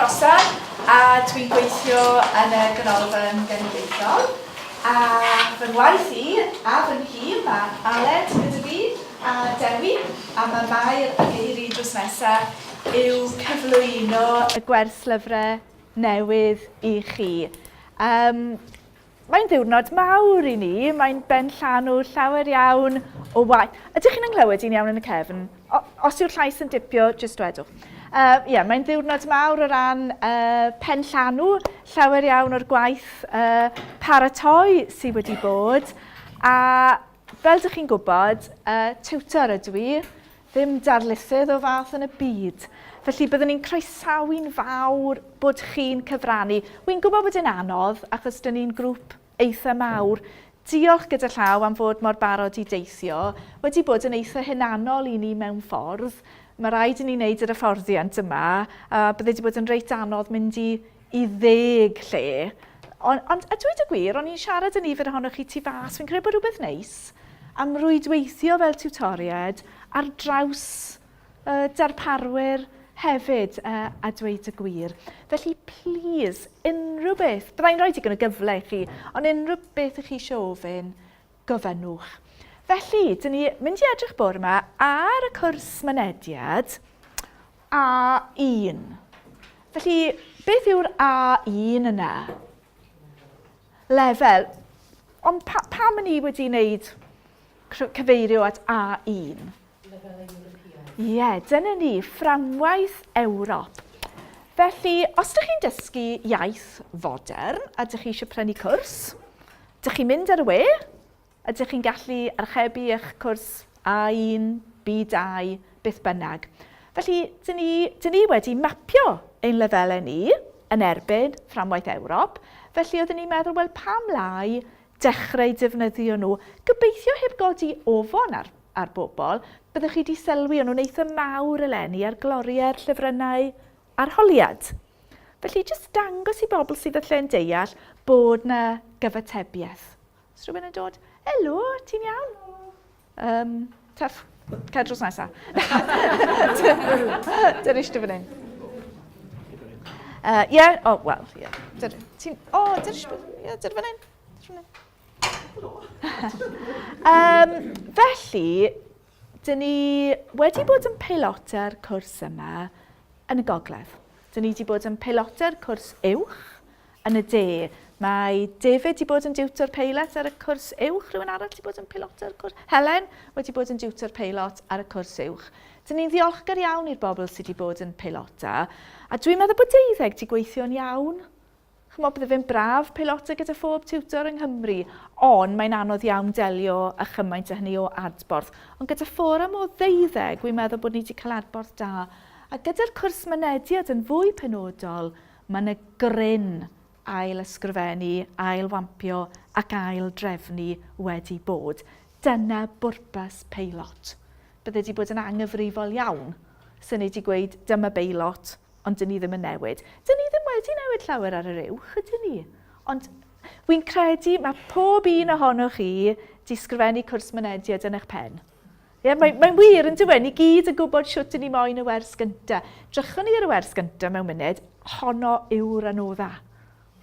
Prosser a dwi'n gweithio yn y Ganolfan Genedlaethol. A fy ngwaith i a fy nhîm, mae Aled gyda fi a Dewi, a mae Mair ac Eiry drws nesa, yw cyflwyno y gwerslyfrau newydd i chi. Um, Mae'n ddiwrnod mawr i ni, mae'n benllanw llawer iawn o waith. Ydych chi'n nghlywed i'n iawn yn y cefn? O, os yw'r llais yn dipio, jyst dwedwch. Ie, uh, yeah, mae'n ddiwrnod mawr o ran uh, penllanw, llawer iawn o'r gwaith uh, paratoi sydd wedi bod. A fel dych chi'n gwybod, uh, tutor ydw i, Ddim darlithydd o fath yn y byd. Felly byddwn ni'n croesawu'n fawr bod chi'n cyfrannu. Wi'n gwybod bod e'n anodd achos dyn ni'n grŵp eitha mawr. Diolch gyda llaw am fod mor barod i deithio. Wedi bod yn eitha hunanol i ni mewn ffordd. Mae rhaid i ni wneud yr hyfforddiant yma a bydde wedi bod yn reit anodd mynd i i ddeg lle. Ond, ond a dweud y gwir, o'n i'n siarad â nifer ohonoch chi tu fas, fi'n credu bod rhywbeth neis am rwydweithio fel tiwtoriaid ar draws uh, darparwyr hefyd, uh, a dweud y gwir. Felly, please, unrhyw beth, byddai'n rhoi digon o gyfle i chi, ond unrhyw beth ych chi eisiau ofyn, gofynnwch. Felly, dyn ni mynd i edrych bore yma ar y cwrs mynediad A1. Felly, beth yw'r A1 yna? Lefel. Ond pa, pam yn ni wedi wneud cyfeirio at A1? Lefelau Ewropeaidd. Ie, yeah, dyna ni, fframwaith Ewrop. Felly, os ydych chi'n dysgu iaith fodern a ydych chi eisiau prynu cwrs, Dych chi'n mynd ar y we? Ydych chi'n gallu archebu eich cwrs A1, B2, beth bynnag? Felly, dyn ni, dyn ni wedi mapio ein lefelau ni yn erbyn Fframwaith Ewrop, felly oeddwn ni'n meddwl, wel pam lai dechrau defnyddio nhw, gobeithio heb godi ofon ar, ar bobl, byddwch chi wedi sylwi, o'n nhw'n eitha mawr eleni ar gloriau'r llyfrynnau arholiad. Felly jyst dangos i bobl sydd falle'n deall bod 'na gyfatebiaeth. Os rhywun yn dod, helo, ti'n iawn? Um, Taff, cer drws nesa. Dyna eisiau fan hyn. Uh, yeah, oh, well, yeah. Dyna, ti'n, oh, dyna eisiau, yeah, dyna fan hyn. Dyna fan hyn. um, felly, dyn ni wedi bod yn peilota'r cwrs yma yn y gogledd. Dyn ni wedi bod yn peilota'r cwrs uwch yn y de. Mae David wedi bod yn diwtor peilot ar y cwrs uwch. Rhywun arall wedi bod yn peilot ar y cwrs? Helen wedi bod yn diwtor peilot ar y cwrs uwch. Dyn ni'n ddiolchgar iawn i'r bobl sydd wedi bod yn peilota. A dwi'n meddwl bod deuddeg wedi gweithio'n iawn. Chimod, bydde fe'n braf peilota gyda phob tiwtor yng Nghymru, ond mae'n anodd iawn delio â chymaint â hynny o adborth. Ond gyda fforwm o ddeuddeg, wi'n meddwl bod ni wedi cael adborth da. A gyda'r cwrs mynediad yn fwy penodol, mae yna gryn ail-ysgrifennu, ail-wampio ac ail-drefnu wedi bod. Dyna bwrpas peilot. Bydde wedi bod yn anghyfrifol iawn 'sen ni wedi gweud dyma beilot, Ond dyn ni ddim yn newid. Dyn ni ddim wedi newid llawer ar yr uwch, ydyn ni? Ond wi'n credu mae pob un ohonoch chi di sgrifennu cwrs mynediad yn eich pen. Ie, yeah, mae'n mae wir yn dywe, ni gyd yn gwybod shwt dyn ni moyn y wers gynta. Drychwn ni ar y wers gynta mewn munud, honno yw'r anodda.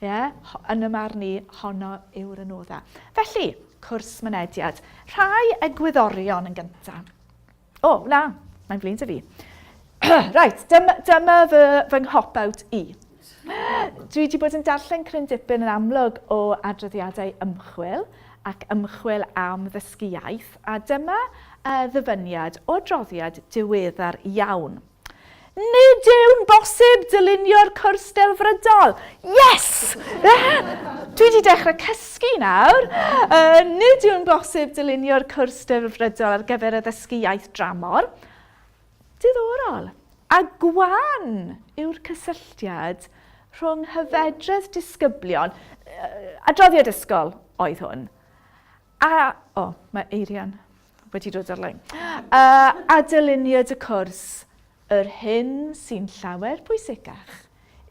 Ie, yeah, yn y marn i, honno yw'r anodda. Felly, cwrs mynediad. Rhai egwyddorion yn gyntaf. O, na, mae'n flin 'da fi. Right, dyma, dyma fy, fy nghop-out i. Dwi wedi bod yn darllen cryn dipyn yn amlwg o adroddiadau ymchwil ac ymchwil am ddysgu iaith, a dyma uh, ddyfyniad o adroddiad diweddar iawn. Nid yw'n bosib dylunio'r cwrs delfrydol. Yes! Dwi wedi dechrau cysgu nawr. Uh, nid yw'n bosib dylunio'r cwrs delfrydol ar gyfer addysgu iaith dramor. Diddorol. A gwan yw'r cysylltiad rhwng hyfedredd disgyblion. Adroddiad ysgol oedd hwn. A, o, oh, mae Eirian wedi dod ar-lein. Uh, a dyluniad y cwrs, yr hyn sy'n llawer pwysicach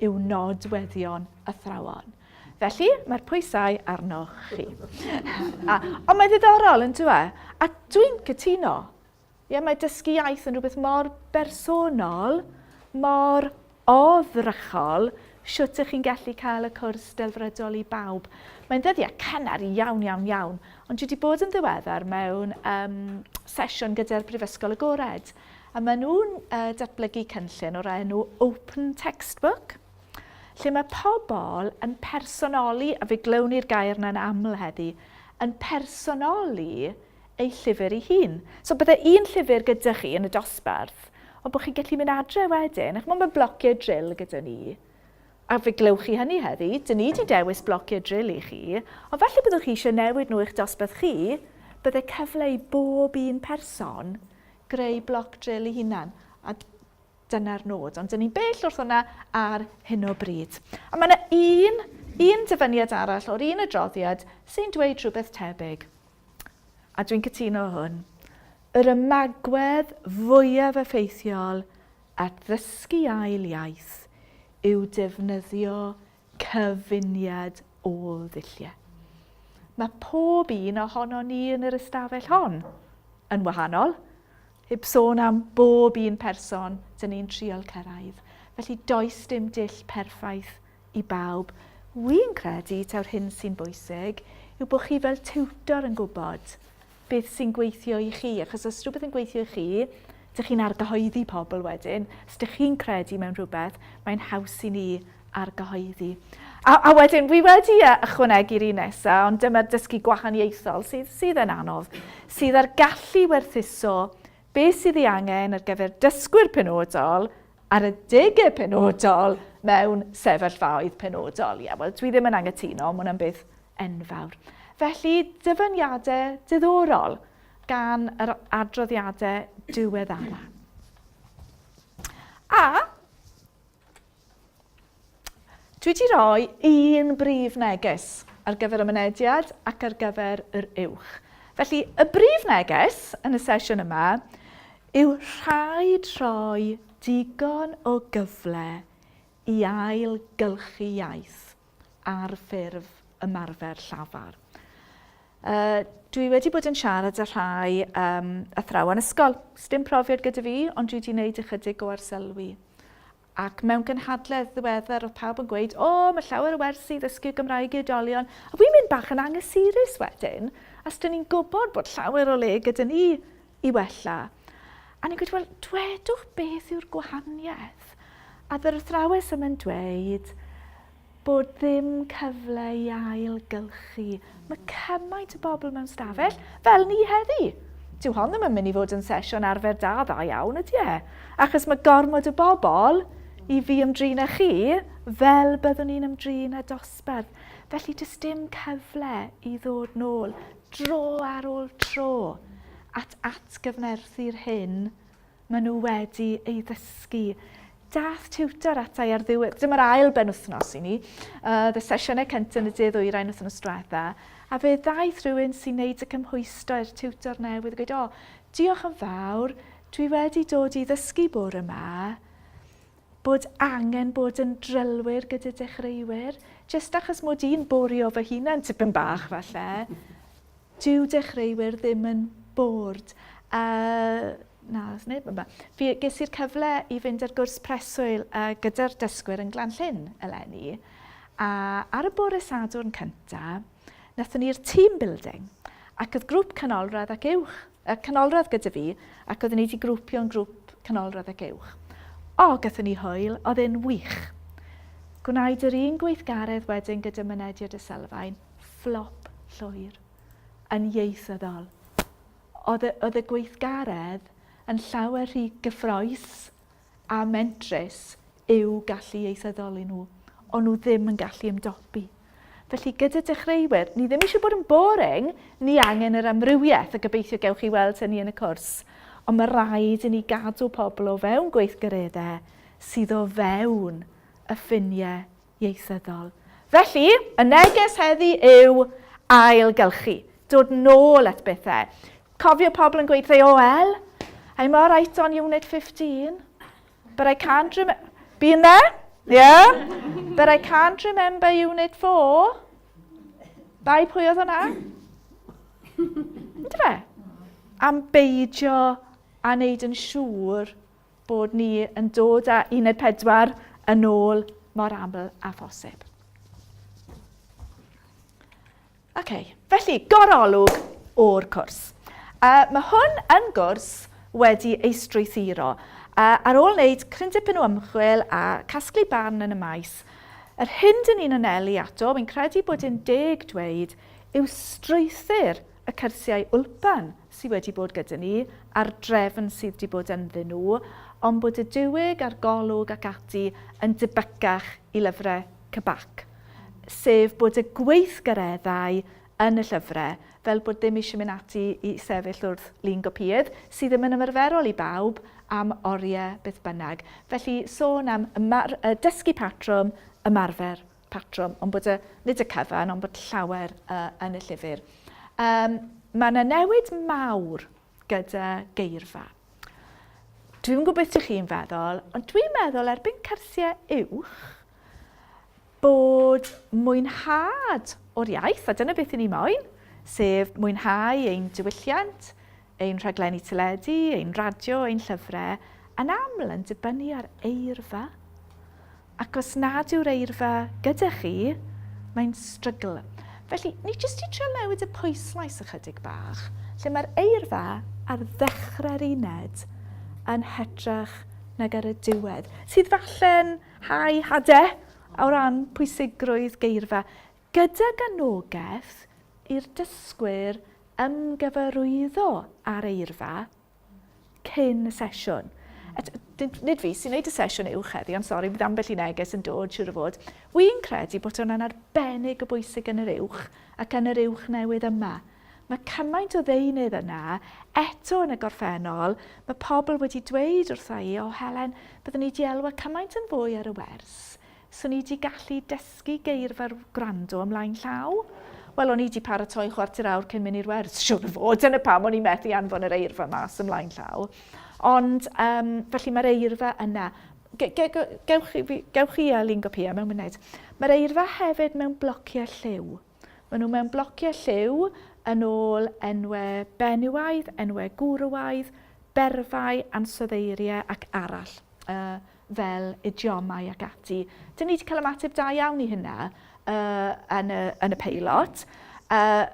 yw nodweddion athrawon. Felly, mae'r pwysau arnoch chi. a, ond mae'n ddiddorol, yn dwi? E? A dwi'n cytuno. Ie, mae dysgu iaith yn rhywbeth mor bersonol, mor Oddrychol, shwt ych chi'n gallu cael y cwrs delfrydol i bawb. Mae'n ddyddiau cynnar iawn, iawn, iawn, ond dwi wedi bod yn ddiweddar mewn um, sesiwn gyda'r Brifysgol Agored, a maen nhw'n uh, datblygu cynllun o'r enw Open Textbook, lle mae pobl yn personoli, a fe glywn ni'r gair yna'n aml heddi, yn personoli ei llyfr ei hun. So bydde un llyfr gyda chi yn y dosbarth, ond bod chi'n gallu mynd adre wedyn, a chymod mae blociau drill gyda ni, a fe glywch chi hynny heddi, dyn ni wedi dewis blociau drill i chi, ond falle byddwch chi eisiau newid nhw i'ch dosbarth chi, bydde cyfle i bob un person greu bloc drill ei hunan. A dyna'r nod, ond dyn ni'n bell wrth hwnna ar hyn o bryd. A mae yna un, un dyfyniad arall o'r un adroddiad sy'n dweud rhywbeth tebyg. A dwi'n cytuno hwn. Yr ymagwedd fwyaf effeithiol at ddysgu ail iaith yw defnyddio cyfuniad o ddulliau. Mae pob un ohono ni yn yr ystafell hon yn wahanol, heb sôn am bob un person dyn ni'n trial cyrraedd. Felly does dim dull perffaith i bawb. Wi'n credu taw'r hyn sy'n bwysig yw bod chi fel tiwtor yn gwybod beth sy'n gweithio i chi, achos os rhywbeth yn gweithio i chi, dych chi'n argyhoeddi pobl wedyn. Os dych chi'n credu mewn rhywbeth, mae'n haws i ni argyhoeddi. A, a wedyn, wi wedi ychwanegu'r un nesaf, ond dyma'r dysgu gwahaniaethol sydd, sydd yn anodd, sydd ar gallu werthuso beth sydd ei angen ar gyfer dysgwyr penodol ar adegau penodol mewn sefyllfaoedd penodol. Ie, wel, dwi ddim yn anghytuno, mae hwnna'n beth enfawr. Felly, dyfyniadau diddorol gan yr adroddiadau diweddara. A dwi wedi rhoi un brif neges ar gyfer y mynediad ac ar gyfer yr uwch. Felly, y brif neges yn y sesiwn yma yw rhaid rhoi digon o gyfle i ail-gylchu iaith ar ffurf ymarfer llafar. Uh, dwi wedi bod yn siarad â rhai um, athrawon ysgol. Sdim profiad gyda fi, ond dwi wedi gwneud ychydig o arsylwi. Ac mewn gynhadledd ddiweddar oedd pawb yn gweud, o, oh, mae llawer o wersi ddysgu Gymraeg i oedolion. A fi'n mynd bach yn angysurus wedyn, as dyn ni'n gwybod bod llawer o le gyda ni i wella. A ni'n gweud, wel, dwedwch beth yw'r gwahaniaeth. A yr athrawes yma'n dweud bod ddim cyfle i ailgylchu. Mae cymaint o bobl mewn stafell, fel ni heddi. Dyw hon ddim yn mynd i fod yn sesiwn arfer da dda iawn, ydy e? Achos mae gormod o bobl i fi ymdrin â chi fel byddwn ni'n ymdrin â dosbarth. Felly does dim cyfle i ddod nôl dro ar ôl tro at atgyfnerthu'r hyn maen nhw wedi ei ddysgu. Dath tiwtor ata i ar ddiwedd, dyma'r ail benwythnos i ni, uh, y sesiynau cyntaf yn y de ddwyrain wythnos diwetha, a fe ddaeth rhywun sy'n neud y cymhwysto i'r tiwtor newydd a gweud, o, diolch yn fawr, dwi wedi dod i ddysgu bore yma, bod angen bod yn drylwyr gyda dechreuwyr, jyst achos mod i'n borio fy hunan tipyn bach falle, Dyw dechreuwyr ddim yn bored. Uh, na, os neb yma. Fi, ges i'r cyfle i fynd ar gwrs preswyl uh, gyda'r dysgwyr yn Glanllyn eleni. A ar y bore Sadwrn cynta, nathon ni'r team building. Ac oedd grŵp canolradd ac uwch, uh, canolradd gyda fi, ac oedden ni wedi grwpio'n grŵp canolradd ac uwch. O, gathon ni hwyl, oedd e'n wych. Gwnaed yr un gweithgaredd wedyn gyda mynediad y sylfaen, fflop llwyr, yn ieithyddol. Oedd y, oedd y gweithgaredd yn llawer rhy gyffroes a mentrus i'w gallu ieithyddol i nhw. O'n nhw ddim yn gallu ymdopi. Felly gyda dechreuwyr, ni ddim eisiau bod yn boring, ni angen yr amrywiaeth, a gobeithio gewch chi weld hynny yn y cwrs. Ond mae rhaid i ni gadw pobl o fewn gweithgareddau sydd o fewn y ffiniau ieithyddol. Felly, y neges heddi yw ailgylchu, dod nôl at bethau. Cofio pobl yn gweud rhai, oh well, I'm all right on unit 15, but I can't remember... Been there? Yeah? But I can't remember unit 4. Bai pwy oedd hwnna? Ynddo fe? Am beidio a wneud yn siŵr bod ni yn dod â uned 4 yn ôl mor aml â phosib. Ok, felly, gorolwg o'r cwrs. Uh, mae hwn yn gwrs wedi ei strwythuro. Uh, ar ôl wneud cryn dipyn o ymchwil a casglu barn yn y maes, yr hyn dyn ni'n anelu ato, wy'n credu bod yn deg dweud, yw strwythur y cyrsiau Wlpan sydd wedi bod gyda ni a'r drefn sydd wedi bod ynddyn nhw, ond bod y diwyg a'r golwg ac ati yn debycach i lyfrau CBAC, sef bod y gweithgareddau yn y llyfrau, fel bod ddim eisiau mynd ati i sefyll wrth lun gopïydd, sydd ddim yn ymarferol i bawb am oriau beth bynnag. Felly, sôn am ymar- dysgu patrwm, ymarfer patrwm, ond bod y, nid y cyfan, ond bod llawer uh, yn y llyfr. Um, mae yna newid mawr gyda geirfa. Dwi'm yn gwybod beth ydych chi'n feddwl, ond dwi'n meddwl erbyn cyrsiau uwch bod mwynhad o'r iaith, a dyna beth i ni moyn, sef mwynhau ein diwylliant, ein rhaglenni teledu, ein radio, ein llyfrau, yn aml yn dibynnu ar eirfa. Ac os nad yw'r eirfa gyda chi, mae'n strygl. Felly, ni jyst i trio newid y pwyslais ychydig bach, lle mae'r eirfa ar ddechrau'r uned yn hytrach nag ar y diwedd, sydd falle'n hau hade o ran pwysigrwydd geirfa, gydag anogaeth i'r dysgwyr ymgyfarwyddo â'r eirfa cyn y sesiwn. Et, nid fi sy'n neud y sesiwn uwch heddi, ond sori, bydd ambell i neges yn dod, siŵr o fod. Wy'n credu bod hwnna'n arbennig o bwysig yn yr uwch ac yn yr uwch newydd yma. Mae cymaint o ddeunydd yna, eto yn y gorffennol, mae pobl wedi dweud wrtha i, o Helen, byddwn ni wedi elwa cymaint yn fwy ar y wers, 'Swn i 'di gallu dysgu geirfa'r gwrando ymlaen llaw? Wel, o'n i 'di paratoi chwarter awr cyn mynd i'r wers, siwr o fod, dyna pam o'n i methu anfon yr eirfa mas ymlaen llaw. Ond, um, felly mae'r eirfa yna. Ge, ge, gewch chi, gewch chi lun gopïau mewn munud. Mae'r eirfa hefyd mewn blociau lliw. Maen nhw mewn blociau lliw yn ôl enwau benywaidd, enwau gwrywaidd, berfau, ansoddeiriau ac arall. Uh, fel idiomau ac ati. Dyn ni wedi cael ymateb da iawn i hynna uh, yn, y, yn y peilot. Uh,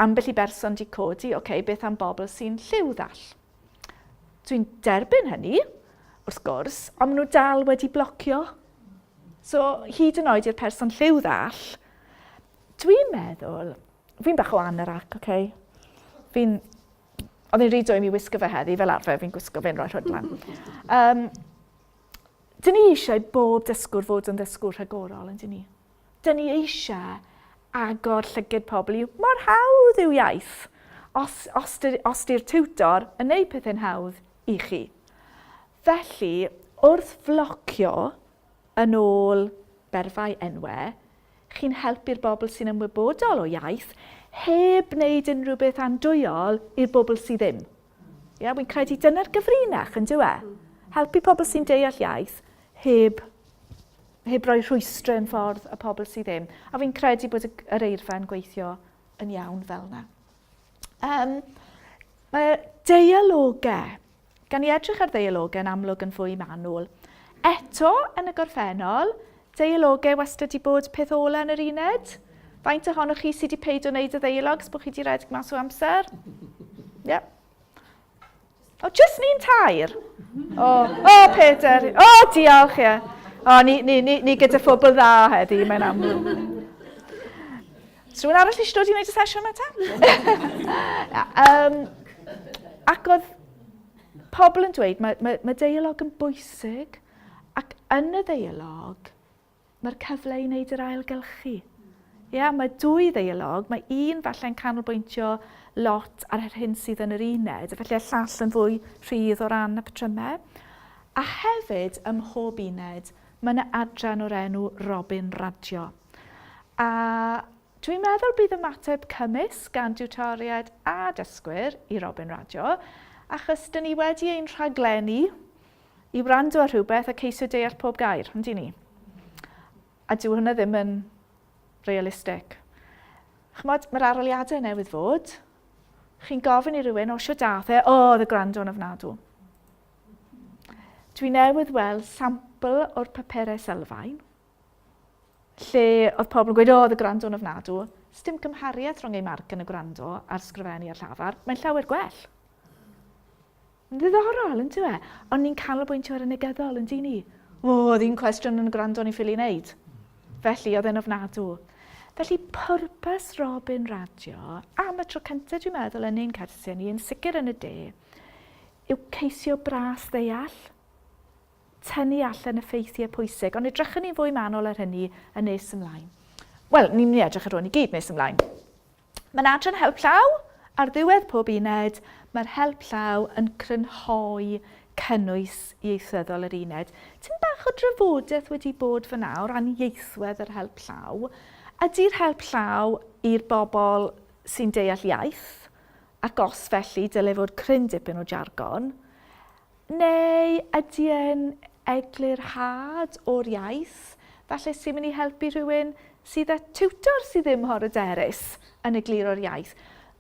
ambell i berson di codi, oce, okay, beth am bobl sy'n lliw ddall? Dwi'n derbyn hynny, wrth gwrs, ond maen nhw dal wedi blocio. So, hyd yn oed i'r person lliw ddall, dwi'n meddwl, fi'n bach o anorak, oce? Okay? Fi'n Oedd hi'n rhy dwym i wisgo fe heddi, fel arfer fi'n gwisgo fe'n rhoi rhwyd lan. Um, dyn ni eisiau bob dysgwr fod yn ddysgwr rhagorol, yn dyn ni? Dyn ni eisiau agor llygyd pobl i mor hawdd yw iaith. Os, os, dy, os di'r tiwtor yn neud pethau'n hawdd i chi. Felly, wrth flocio yn ôl berfau enwau, chi'n helpu'r bobl sy'n ymwybodol o iaith heb wneud unrhyw beth andwyol i'r bobl sydd ddim. Ie, yeah, wy'n credu dyna'r gyfrinach, yn dyw e? Helpu pobl sy'n deall iaith heb, heb roi rhwystrau yn ffordd y pobl sydd ddim. A fi'n credu bod yr eirfa yn gweithio yn iawn fel yna. Um, mae deialogau Gan i edrych ar ddeialogau yn amlwg yn fwy manwl. Eto, yn y gorffennol, deialogau wastad 'di bod peth ola yn yr uned. Faint ohonoch chi sydd wedi peidio wneud y ddeialogs bod chi wedi rhedeg mas o amser? Ie. Yeah. O, just ni'n tair? O, o, Peter. O, diolch, ie. O, ni, ni, ni, ni gyda phobl dda heddi, mae'n amlwg. Os rhywun arall eisiau dod i wneud y sesiwn yma ta? um, ac oedd pobl yn dweud mae, mae, mae deialog yn bwysig ac yn y ddeialog mae'r cyfle i wneud yr ailgylchu. Ie, yeah, mae dwy ddeialog, mae un falle'n canolbwyntio lot ar yr hyn sydd yn yr uned, a felly y llall yn fwy rhydd o ran y patrymau. A hefyd, ym mhob uned, mae yna adran o'r enw Robin Radio. A dwi'n meddwl bydd ymateb cymysg gan diwtoriaid a dysgwyr i Robin Radio, achos dyn ni wedi ein rhaglenni i wrando ar rhywbeth a ceisio deall pob gair, yndyn ni? A dyw hwnna ddim yn realistig. Chymod, mae'r aroliadau newydd fod. Chi'n gofyn i rywun, o, shwt ath e? O, oedd y gwrando yn ofnadw. Dwi newydd weld sampl o'r papurau sylfaen, lle oedd pobl yn gweud, o, oedd y gwrando yn ofnadw. Sdim cymhariaeth rhwng eu marc yn y gwrando a'r sgrifennu a'r llafar. Mae'n llawer gwell. Yn ddiddorol, yn dyw e? Ond ni'n canolbwyntio ar y negyddol, yn dyn ni? O, oedd un cwestiwn yn y gwrando ni'n ffili wneud. Felly, oedd e'n ofnadw. Felly, pwrpas Robin Radio, am y tro cyntaf dwi'n meddwl yn ein cyrsiau ni, yn sicr yn y de, yw ceisio bras ddeall, tynnu allan y ffeithiau pwysig, ond edrychwn ni'n fwy manwl ar hynny yn nes ymlaen. Wel, ni'n mynd i edrych ar hwn i gyd nes ymlaen. Mae'n adran help llaw. Ar ddiwedd pob uned, mae'r help llaw yn crynhoi cynnwys ieithyddol yr uned. Tipyn bach o drafodaeth wedi bod fan'na o ran ieithwedd yr help llaw. Ydy'r help llaw i'r bobl sy'n deall iaith, ac os felly, dyle fod cryn dipyn o jargon, Neu ydy e'n eglurhad o'r iaith, falle sy'n mynd i helpu rhywun sydd â tiwtor sydd ddim mor hyderus yn egluro'r iaith.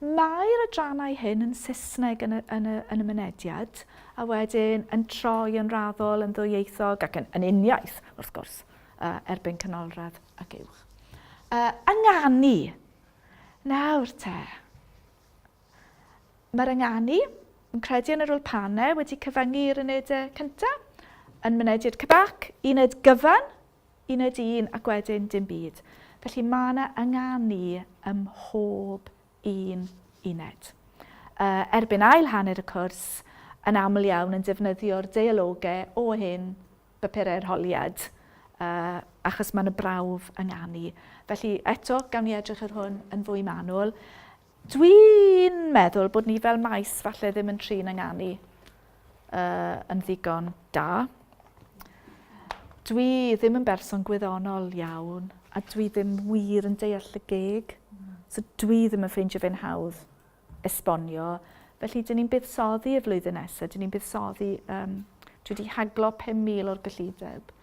Mae'r adrannau hyn yn Saesneg yn y, yn y, yn y mynediad, a wedyn yn troi yn raddol yn ddwyieithog ac yn, yn uniaith, wrth gwrs, uh, erbyn canolradd ac uwch. Uh, ynganu. Nawr te. Mae'r ynganu, yn credu yn yr wlpanau, wedi cyfyngu i'r unedau cyntaf, yn mynediad Quebec, uned gyfan, uned un ac wedyn dim byd. Felly mae yna ynganu ym mhob un uned. Uh, erbyn ail hanner y cwrs, yn aml iawn yn defnyddio'r deialogau o hyn bapurau arholiad, uh, achos mae yna brawf ynganu. Felly eto, gawn ni edrych ar hwn yn fwy manwl. Dwi'n meddwl bod ni fel maes falle ddim yn trin ynganu uh, yn ddigon da. Dwi ddim yn berson gwyddonol iawn a dwi ddim wir yn deall y geg. So dwi ddim yn ffeindio fe'n hawdd esbonio. Felly, dyn ni'n buddsoddi y flwyddyn nesaf, dyn ni'n buddsoddi, um, dwi wedi haglo 5,000 o'r gyllideb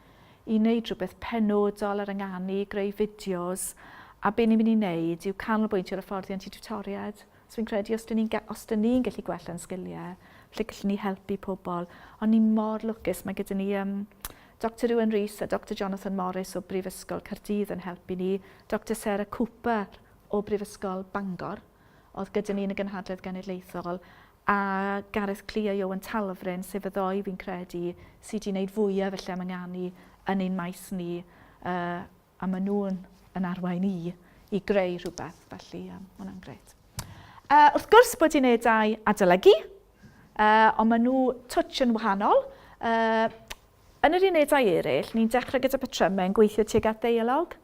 i wneud rhywbeth penodol ar ynganu, greu fideos, a be ni'n mynd i wneud yw canolbwyntio ar hyfforddiant i tiwtoriaid. So fi'n credu os dyn ni'n os dyn ni'n gallu gwella'n sgiliau, felly gallwn ni helpu pobl. Ond ni mor lwcus, mae gyda ni um, Dr Iwan Rees a Dr Jonathan Morris o Brifysgol Caerdydd yn helpu ni, Dr Sarah Cooper o Brifysgol Bangor, oedd gyda ni yn y Gynhadledd Genedlaethol, a Gareth Clee a Ioan Talfryn, sef y ddoi fi'n credu sy 'di wneud fwyaf felly am ynganu yn ein maes ni, uh, a maen nhw'n yn arwain i i greu rhywbeth, felly um, hwnna'n grêt. Uh, wrth gwrs bod unedau adolygu, uh, ond maen nhw twtsh yn wahanol. Uh, yn yr unedau eraill, ni'n dechrau gyda patrymau yn gweithio tuag at ddeialog.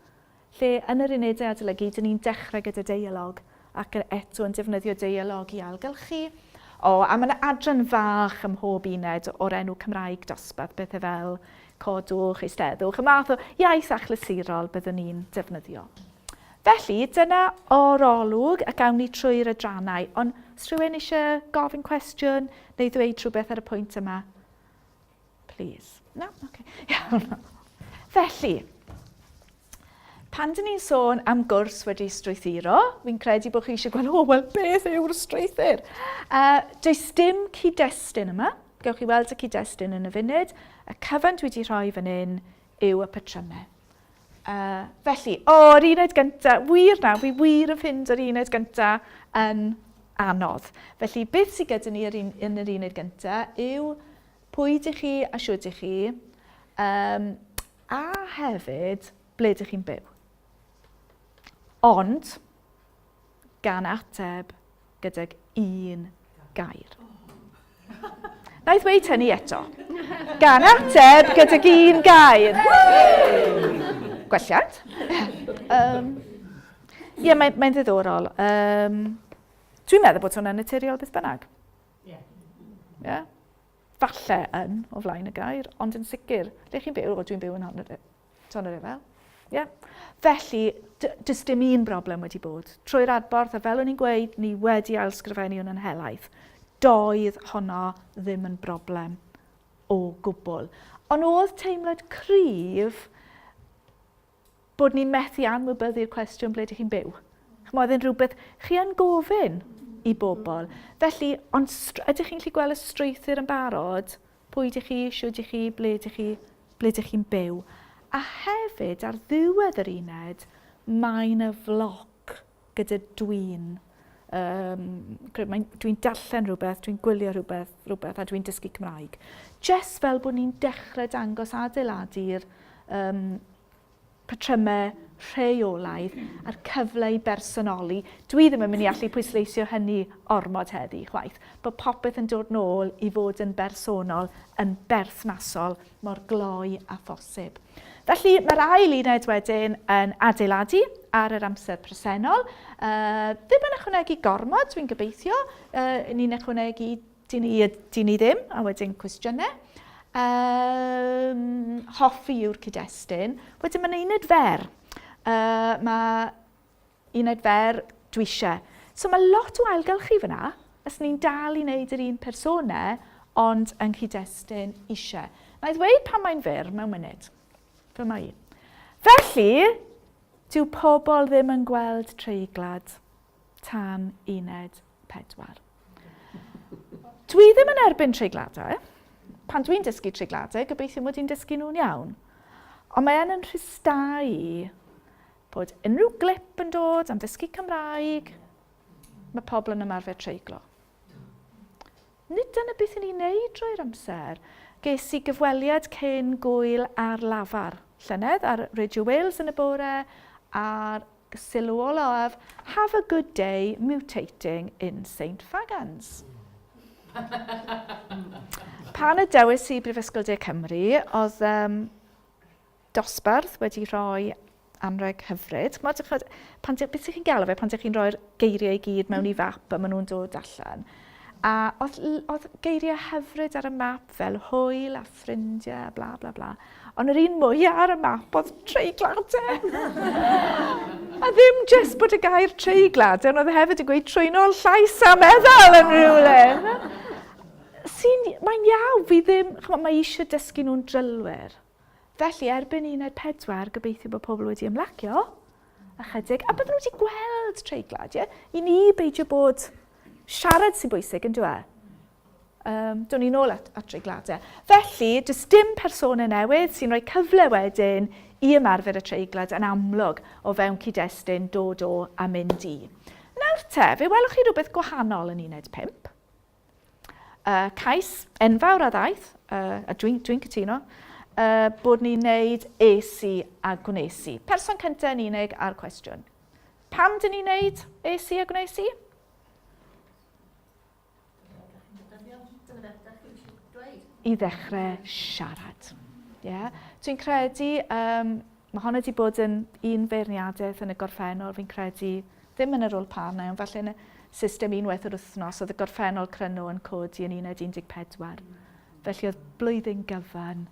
Lle yn yr unedau adolygu, dyn ni'n dechrau gyda deialog ac eto yn defnyddio deialog i ailgylchu. O, a mae yna adran fach ym mhob uned o'r enw Cymraeg dosbarth, bethau fel codwch, eisteddwch, y math o iaith achlysurol byddwn ni'n defnyddio. Felly, dyna orolwg ac awn ni trwy'r adrannau, ond os rhywun eisiau gofyn cwestiwn neu ddweud rhywbeth ar y pwynt yma, Please. No? Okay. Iawn. Felly, pan dyn ni'n sôn am gwrs wedi strwythuro, fi'n credu bod chi eisiau gweld, o, wel, beth yw'r strwythur? Uh, does dim cyd-destun yma. Gewch chi weld y cyd-destun yn y funud. Y cyfan dwi wedi rhoi fan hyn yw y patrymau. Uh, felly, o, oh, yr uned gyntaf, wir na, fi wir yn ffind yr uned gyntaf yn anodd. Felly, beth sydd gyda ni un, yn yr uned gyntaf yw pwy ydych chi a siwt ydych chi, um, a hefyd ble ydych chi'n byw. Ond, gan ateb gydag un gair. Na i ddweud hynny eto. Gan ateb gydag un gair. Gwelliant. Um, Ie, yeah, mae'n mae ddiddorol. Um, dwi'n meddwl bod hwnna'n naturiol beth bynnag. Ie. Yeah. Yeah. Falle yn o flaen y gair, ond yn sicr, lle chi'n byw? O, dwi'n byw yn Tonyrefail. Ie. Yeah. Felly, does dim un broblem wedi bod. Trwy'r adborth, a fel o'n i'n gweud, ni wedi ailsgrifennu hwn yn helaeth. Doedd honno ddim yn broblem o gwbl. Ond oedd teimlad cryf bod ni'n methu anwybyddu'r cwestiwn ble ydych chi'n byw. Ch'mod, oedd e'n rhywbeth chi yn gofyn i bobl. Felly, ond ydych chi'n gallu gweld y strwythur yn barod? Pwy dych chi, shwd dych chi, ble dych chi, ble dych chi'n byw. A hefyd, ar ddiwedd yr uned, mae yna floc gyda dwi'n. Um, dwi'n darllen rhywbeth, dwi'n gwylio rhywbeth, rhywbeth a dwi'n dysgu Cymraeg. Just fel bod ni'n dechrau dangos adeiladu'r um, patrymau rheolaidd a'r cyfle i bersonoli. Dwi ddim yn mynd i allu pwysleisio hynny ormod heddi chwaith, bod popeth yn dod nôl i fod yn bersonol, yn berthnasol, mor gloi â phosib. Felly, mae'r ail uned wedyn yn adeiladu ar yr amser presennol. Uh, ddim yn ychwanegu gormod, dwi'n gobeithio. Uh, ni'n ychwanegu dyn ni, dyn ni ddim, a wedyn cwestiynau. Um, hoffi yw'r cyd-destun. Wedyn mae'n uned fer. Uh, mae uned fer dwi eisiau. So mae lot o ailgylchu fyna, os ni'n dal i wneud yr un persona, ond yng nghyd-destun eisiau. Na i ddweud pan mae'n fyr mewn munud. Fel mae i. Felly, dyw pobl ddim yn gweld treiglad tan uned 4. Dwi ddim yn erbyn treigladau. Pan dwi'n dysgu treigladau, gobeithio mod i'n dysgu nhw'n iawn. Ond mae yn yn rhystau i bod unrhyw glip yn dod am ddysgu Cymraeg, mae pobl yn ymarfer treiglo. Nid dyna beth ni'n neud drwy'r amser. Ges i gyfweliad cyn gwyl ar lafar llynedd ar Radio Wales yn y bore a'r sylw olaf, have a good day mutating in St Fagans. Pan y dewis i Brifysgol De Cymru, oedd um, dosbarth wedi rhoi anrheg hyfryd. Ch'mod, ch'mod, pan ti, beth ych chi'n galw fe pan ydych chi'n rhoi'r geiriau i gyd mewn i fap a maen nhw'n dod allan. A oedd, oedd geiriau hyfryd ar y map fel hwyl a ffrindiau a bla bla bla. Ond yr un mwyaf ar y map oedd treigladau. a ddim jyst bod y gair treigladau, ond oedd hefyd yn gweud trwynol llais a meddwl yn rhywle. Sy'n, mae'n iawn, fi ddim, ch'mod, mae eisiau dysgu nhw'n drylwyr. Felly, erbyn uned 4, gobeithio bod pobl wedi ymlacio ychydig, a bydden nhw wedi gweld treiglad, ie? I ni beidio bod siarad sy'n bwysig, yn dweud? Um, Do'n ni nôl at, at treigladau. Felly, does dim personau newydd sy'n rhoi cyfle wedyn i ymarfer y treiglad yn amlwg o fewn cyd-destun dod o a mynd i. Nawr te, fe welwch chi rhywbeth gwahanol yn uned 5. Uh, cais enfawr a ddaeth, uh, a dwi'n dwi, cytuno, uh, bod ni'n neud es i a gwnes i. Person cyntaf yn unig a'r cwestiwn. Pam dyn ni'n neud es i a gwnes i? I ddechrau siarad. Yeah. Dwi'n credu, um, mae hon wedi bod yn un feirniadaeth yn y gorffennol, fi'n credu, ddim yn yr wlpanau, ond falle yn y system unwaith yr wythnos, oedd y gorffennol cryno yn codi yn uned 14. Felly oedd blwyddyn gyfan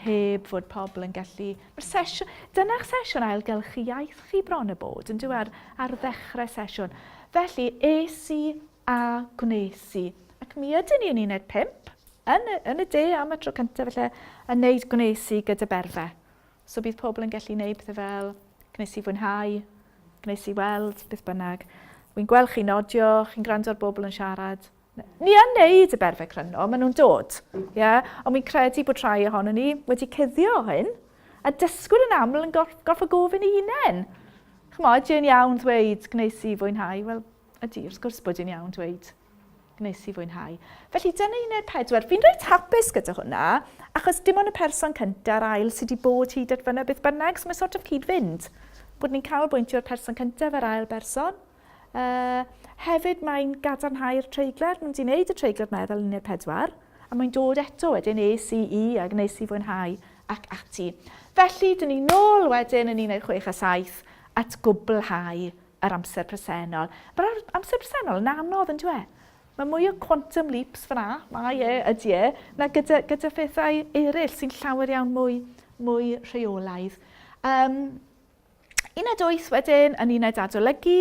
heb fod pobl yn gallu... Mae'r sesiwn... Dyna'ch sesiwn ailgylchu iaith chi bron y bod, yn dyw ar, ar ddechrau sesiwn. Felly, es i a gwnes i. Ac mi ydyn ni yn uned 5, yn, yn y de am y tro cyntaf felly, yn neud gwnes i gyda berfe. So bydd pobl yn gallu neud pethau fel gwnes i fwynhau, gwnes i weld, beth bynnag. Wi'n gweld chi nodio, chi'n gwrando ar bobl yn siarad. Ni yn neud y berfe cryno, maen nhw'n dod. Yeah? Ond wi'n credu bod rhai ohono ni wedi cuddio hyn, a dysgwyr yn aml yn gorff, gorfod gofyn i hunain. Chymod, ydy iawn ddweud gwnes i fwynhau? Wel, ydy, wrth gwrs bod hi'n iawn dweud gwnes i fwynhau. Felly dyna uned 4. Fi'n reit hapus gyda hwnna, achos dim ond y person cyntaf a'r ail sydd wedi bod hyd at fyna beth bynnag, so mae'n sort of cyd-fynd. Bod ni'n canolbwyntio ar person cyntaf a'r ail berson. Uh, hefyd mae'n gadarnhau'r treiglad, mae'n wedi gwneud y treiglad meddwl yn uned 4, a mae'n dod eto wedyn E, C, E a gwnes i fwynhau ac ati. Felly, dyn ni nôl wedyn yn uned 6 a 7 at gwblhau yr amser presennol. Mae'r amser presennol yn anodd, yn dwi? Mae mwy o quantum leaps fyna, mae e, ydy e, na gyda, gyda phethau eraill sy'n llawer iawn mwy, mwy rheolaidd. Um, uned 8 wedyn yn uned adolygu,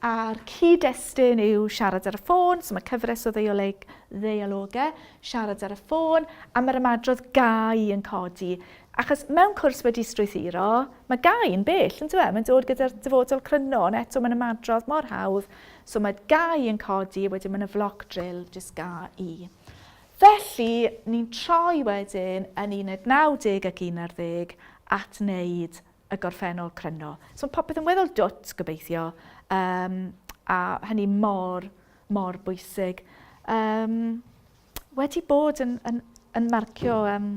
a'r cyd-destun yw siarad ar y ffôn, so mae cyfres o ddeialeg, ddeialogau, siarad ar y ffôn, a mae'r ymadrodd gau yn codi. Achos mewn cwrs wedi strwythuro, mae gau yn bell, yn dyw e? Mae'n dod gyda'r dyfodol cryno, ond eto mae'n ymadrodd mor hawdd. So mae gau yn codi, wedyn mae'n y flock drill, jyst ga i. Felly, ni'n troi wedyn yn uned 90 ac 11 at wneud y gorffennol cryno. So mae popeth yn weddol dwt, gobeithio, um, a hynny mor, mor bwysig. Um, wedi bod yn, yn, yn marcio um,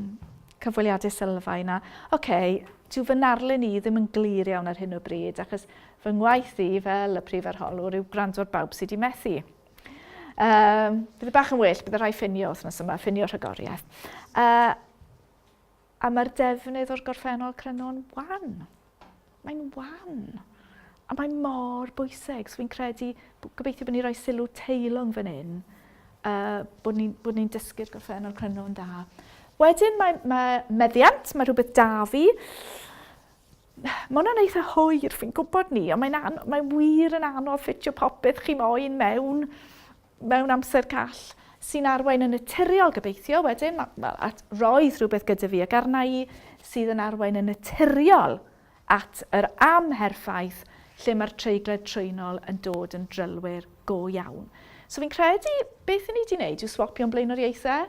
cyfweliadau sylfaen a, oce, okay, dyw fy narlun i ddim yn glir iawn ar hyn o bryd, achos fy ngwaith i fel y prif arholwr yw gwrando ar bawb sydd wedi methu. Um, bydd y bach yn well, bydd y rhai ffinio wythnos yma, ffinio rhagoriaeth. Uh, A mae'r defnydd o'r gorffennol cryno'n wan. Mae'n wan. A mae mor bwysig. So fi'n credu, gobeithio bod ni'n rhoi sylw teilwng fan hyn, uh, bod ni'n ni dysgu'r gorffennol cryno'n da. Wedyn mae, mae meddiant, mae rhywbeth da fi. Mae hwnna'n eitha hwyr, fi'n gwybod ni, ond mae'n mae wir yn anodd ffitio popeth chi moyn mewn mewn amser call, sy'n arwain yn naturiol gobeithio wedyn, wel, at roedd rhywbeth gyda fi ac arna i sydd yn arwain yn naturiol at yr amherffaith lle mae'r treiglad trwynol yn dod yn drylwyr go iawn. So fi'n credu beth ni wedi wneud yw swapio'n blaenoriaethau.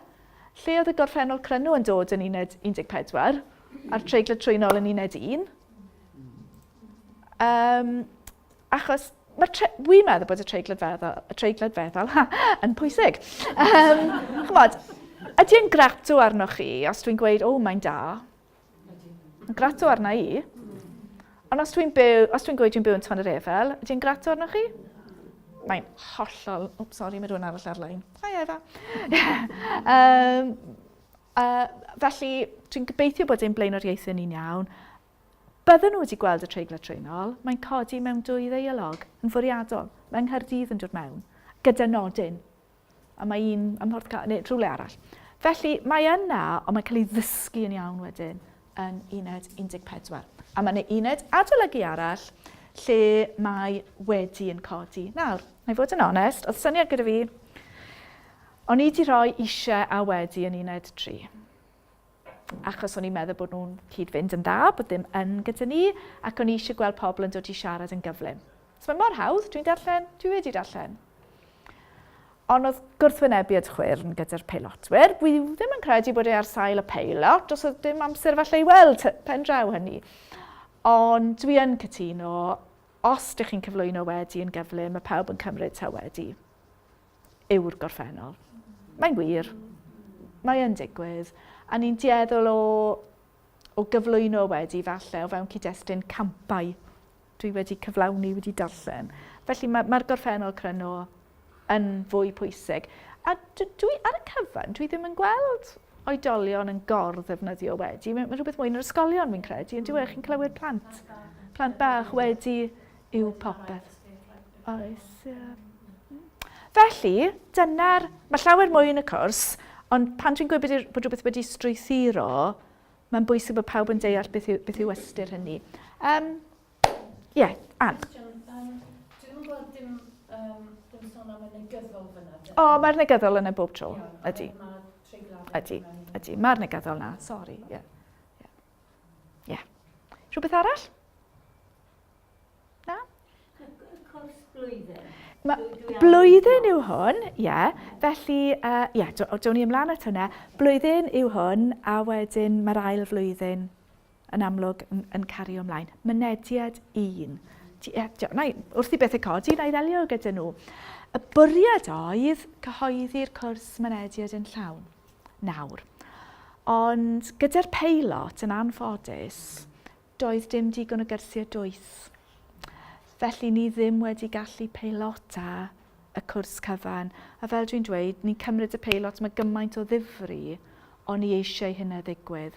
Lle oedd y gorffennol cryno yn dod yn uned 14 a'r treiglad trwynol yn uned 1? Um, Achos mae tre... Wi'n meddwl bod y treiglad feddal, y treiglad feddal yn pwysig. Um, chymod, ydy e'n gratw arnoch chi os dwi'n gweud, o, mae'n da? Mae'n gratw arna i. Ond os dwi'n byw, os dwi'n gweud dwi'n byw yn Ton yr Efel, ydy e'n gratw arnoch chi? Mae'n hollol... Oops, sorry, mae rhywun arall ar-lein. Hi, Efa. um, uh, felly, dwi'n gobeithio bod ein blaenoriaethau ni'n iawn. Bydden nhw wedi gweld y treiglad trwynol, mae'n codi mewn dwy ddeialog, yn fwriadol. Mae yng Nghaerdydd yn dod mewn, gyda nodyn, a mae un ym Mhorthcawl, neu rhywle arall. Felly, mae yna, ond mae'n cael ei ddysgu yn iawn wedyn yn uned 14. A mae yna uned adolygu arall lle mae wedi yn codi. Nawr, na i fod yn onest, oedd syniad gyda fi, o'n i wedi rhoi eisiau a wedi yn uned 3. achos o'n i'n meddwl bod nhw'n cyd-fynd yn dda, bod ddim yn gyda ni, ac o'n i eisiau gweld pobl yn dod i siarad yn gyflym. So mae mor hawdd, dwi'n darllen, dwi wedi darllen. Ond oedd gwrthwynebiad chwyrn gyda'r peilotwyr. Dwi ddim yn credu bod e ar sail y peilot, os oedd dim amser falle i weld pen draw hynny. Ond dwi yn cytuno, os ydych chi'n cyflwyno wedi yn gyflym, mae pawb yn cymryd taw wedi. yw'r gorffennol. Mae'n wir. Mae yn digwydd. A ni'n dueddol o, o gyflwyno wedi falle o fewn cyd-destun campau dwi wedi cyflawni, wedi darllen. Felly mae'r mae gorffennol cryno yn fwy pwysig. A dwi, ar y cyfan, dwi ddim yn gweld oedolion yn gor-ddefnyddio wedi. Mae, mae rhywbeth mwy yn yr ysgolion, fi'n credu, yn diwedd chi'n clywed plant. Plant bach wedi yw popeth. Oes, ie. Felly, dyna'r... Mae llawer mwy yn y cwrs, ond pan dwi'n gweud bod, bod rhywbeth wedi strwythuro, mae'n bwysig bod pawb yn deall beth yw, beth yw ystyr hynny. Um, ie, yeah, Ann. Dwi'n gweld dim, um, dim sôn am y negyddol fyna. O, oh, mae'r negyddol yna bob tro. Ydy. Ydy, ydy. Mae'r negyddol na, sori. Ie. Yeah. Yeah. Yeah. Rhywbeth arall? Na? Cwrs blwyddyn. Ma, blwyddyn yw hwn, ie. Yeah. Felly, ie, uh, yeah, down ni ymlaen at hwnna. Blwyddyn yw hwn, a wedyn mae'r ail flwyddyn yn amlwg yn, yn cario ymlaen. Mynediad un. Na, wrth i bethau codi, na i ddelio gyda nhw. Y bwriad oedd cyhoeddi'r cwrs mynediad yn llawn nawr. Ond gyda'r peilot, yn anffodus, Doedd dim digon o gyrsiau dwys. Felly ni ddim wedi gallu peilota y cwrs cyfan. A fel dwi'n dweud, ni'n cymryd y peilot mae gymaint o ddifri, ond ni eisiau hynna ddigwydd.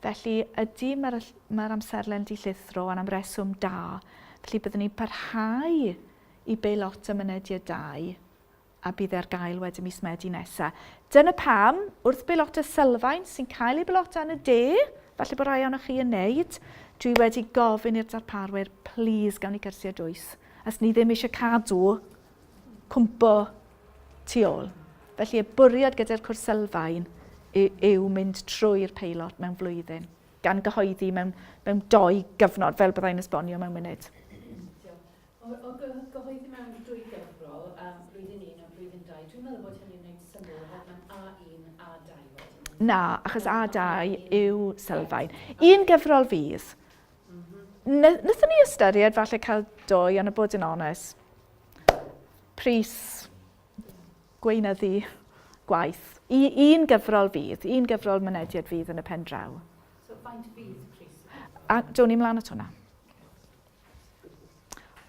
Felly ydy, mae'r mae amserlen di llithro, ond am reswm da. Felly byddwn ni'n parhau i beilota mynediad 2 a bydd e ar gael wedyn mis Medi nesa. Dyna pam, wrth beilota sylfaen sy'n cael ei beilota yn y de, falle bod rai ohonoch chi yn neud, dwi wedi gofyn i'r darparwyr, please gawn ni cyrsiau dwys, as ni ddim eisiau cadw cwmpo tu ôl. Felly y bwriad gyda'r cwrs sylfaen yw mynd trwy'r peilot mewn flwyddyn, gan gyhoeddi mewn, mewn doi gyfnod, fel byddai'n esbonio mewn munud. O, o gyhoeddi mewn dwy gyfrol, um, blwyddyn 1 a blwyddyn 2, dwi'n meddwl bod hynny'n gwneud synnwyr, oherwydd mae'n A1 a Na, achos A2 yw sylfaen. Un gyfrol fydd. Wnaethon ni ystyried falle cael dwy, ond a bod yn onest, pris gweinyddu gwaith. I, un gyfrol fydd, un gyfrol mynediad fydd yn y pen draw. So faint fydd pris? A down ni mlaen at hwnna.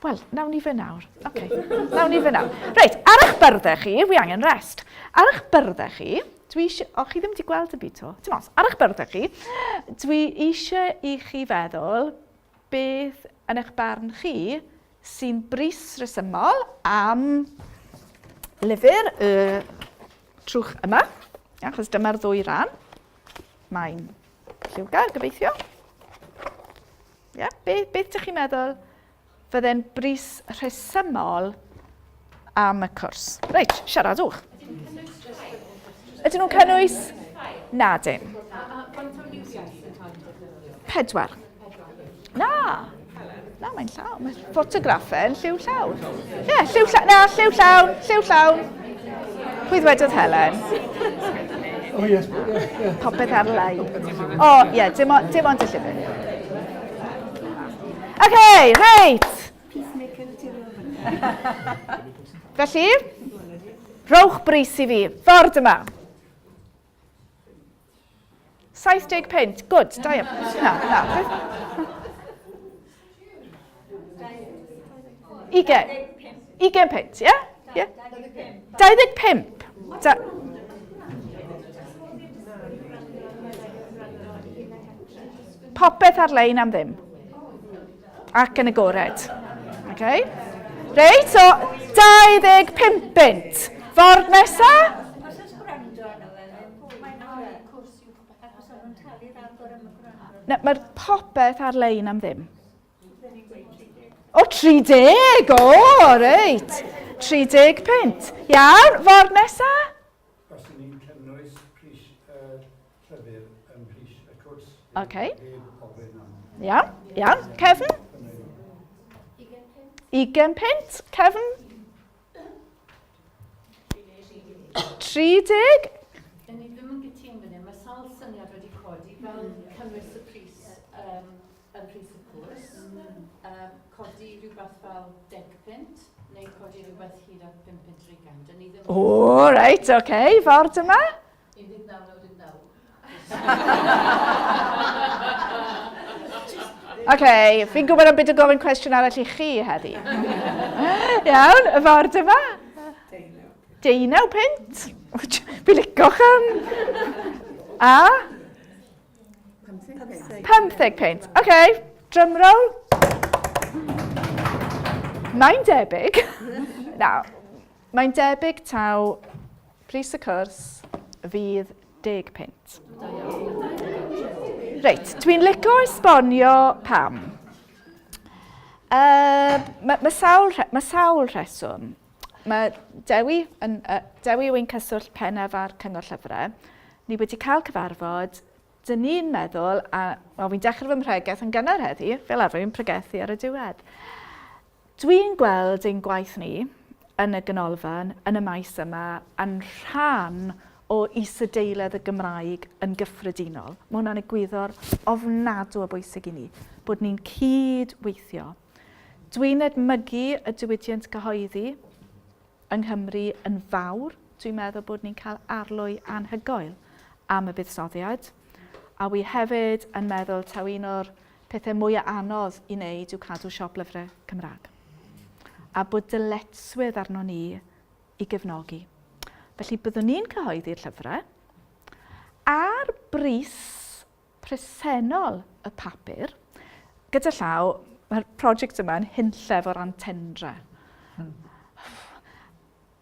Wel, nawn ni fe nawr. Oce, okay. nawn ni fe nawr. Reit, ar eich byrddau chi, wi angen rest. Ar eich byrddau chi, dwi eisiau... O, chi ddim wedi gweld y byd to. Dim ots, ar eich byrddau chi, dwi eisiau i chi feddwl beth yn eich barn chi sy'n bris rhesymol am lyfr y trwch yma, achos dyma'r ddwy ran. Mae'n lliwgar, gobeithio. Ie, yeah, beth, beth ydych chi'n meddwl fydde'n bris rhesymol am y cwrs? Reit, siaradwch. Ydyn nhw'n cynnwys? Na, dim. Pedwar. Na. Na, mae'n llawn. Mae ffotograffau yn lliw llawn. Ie, yeah, lliw llawn. Na, lliw llawn. Lliw llawn. Pwy ddwedodd Helen? Oh, yes. Yeah, yeah. Popeth ar-lein. O, oh, ie, yeah, dim, on, dim ond y llyfr. OK, reit. Felly, rhowch bris i fi. Ffordd yma. 70 punt. Good, da iawn. Na, na. Ugain. Ugain punt, ie? Yeah? 25. Da... Popeth ar-lein am ddim. Ac yn agored. Okay. Reit, so 25 bunt. Ffordd nesa? Os oes gwrando arno fe, mae'n cwrs yw achos o'n nhw'n talu rhagor am y gwrando. Na, mae'r popeth ar-lein am ddim. O, 30! O, reit. 30 punt. Iawn, ffordd nesa? Os ydyn ni'n cynnwys pris y llyfr ym mhris y cwrs. OK. Iawn, iawn. Cefn? 20 punt. Cefn? 30? Dyn ni ddim yn gytûn fan hyn. Mae sawl syniad wedi codi fel cynnwys y pris um, yn pris y cwrs, um, codi rhywbeth fel 10 punt, neu codi rhywbeth hyd at 5 punt 30. Dyn ni ddim... O, oh, reit, oce. Okay. Ford yma? 19.99. Oce, okay, fi'n gwybod am beth o gofyn cwestiwn arall i chi heddi. Iawn, y ford yma? Deunaw punt. Fi'n lico'ch am... A? 15 punt. Oce, okay, drum roll. Mae'n debyg. Na, mae'n debyg taw pris y cwrs fydd 10 punt. Reit, dwi'n licio esbonio pam. Uh, mae, mae, sawl, mae sawl rheswm. Mae Dewi, yn, uh, Dewi yw ein cyswllt pennaf ar Cyngor Llyfrau. Ni wedi cael cyfarfod, dyn ni'n meddwl, a well, fi'n dechrau fy mhregeth yn gynnar heddi, fel arfer fi'n pregethu ar y diwedd. Dwi'n gweld ein gwaith ni yn y ganolfan, yn y maes yma, yn rhan o isadeiledd y Gymraeg yn gyffredinol. Mae hwnna'n egwyddor ofnadw o bwysig i ni, bod ni'n cyd-weithio. Dwi'n edmygu y diwydiant cyhoeddi yng Nghymru yn fawr. Dwi'n meddwl bod ni'n cael arlwy anhygoel am y buddsoddiad. A wi hefyd yn meddwl taw un o'r pethau mwyaf anodd i wneud yw cadw siop lyfrau Cymraeg. A bod dyletswydd arno ni i gefnogi. Felly byddwn ni'n cyhoeddi'r llyfrau ar bris presennol y papur. Gyda llaw, mae'r prosiect yma yn hunllef o ran tendra.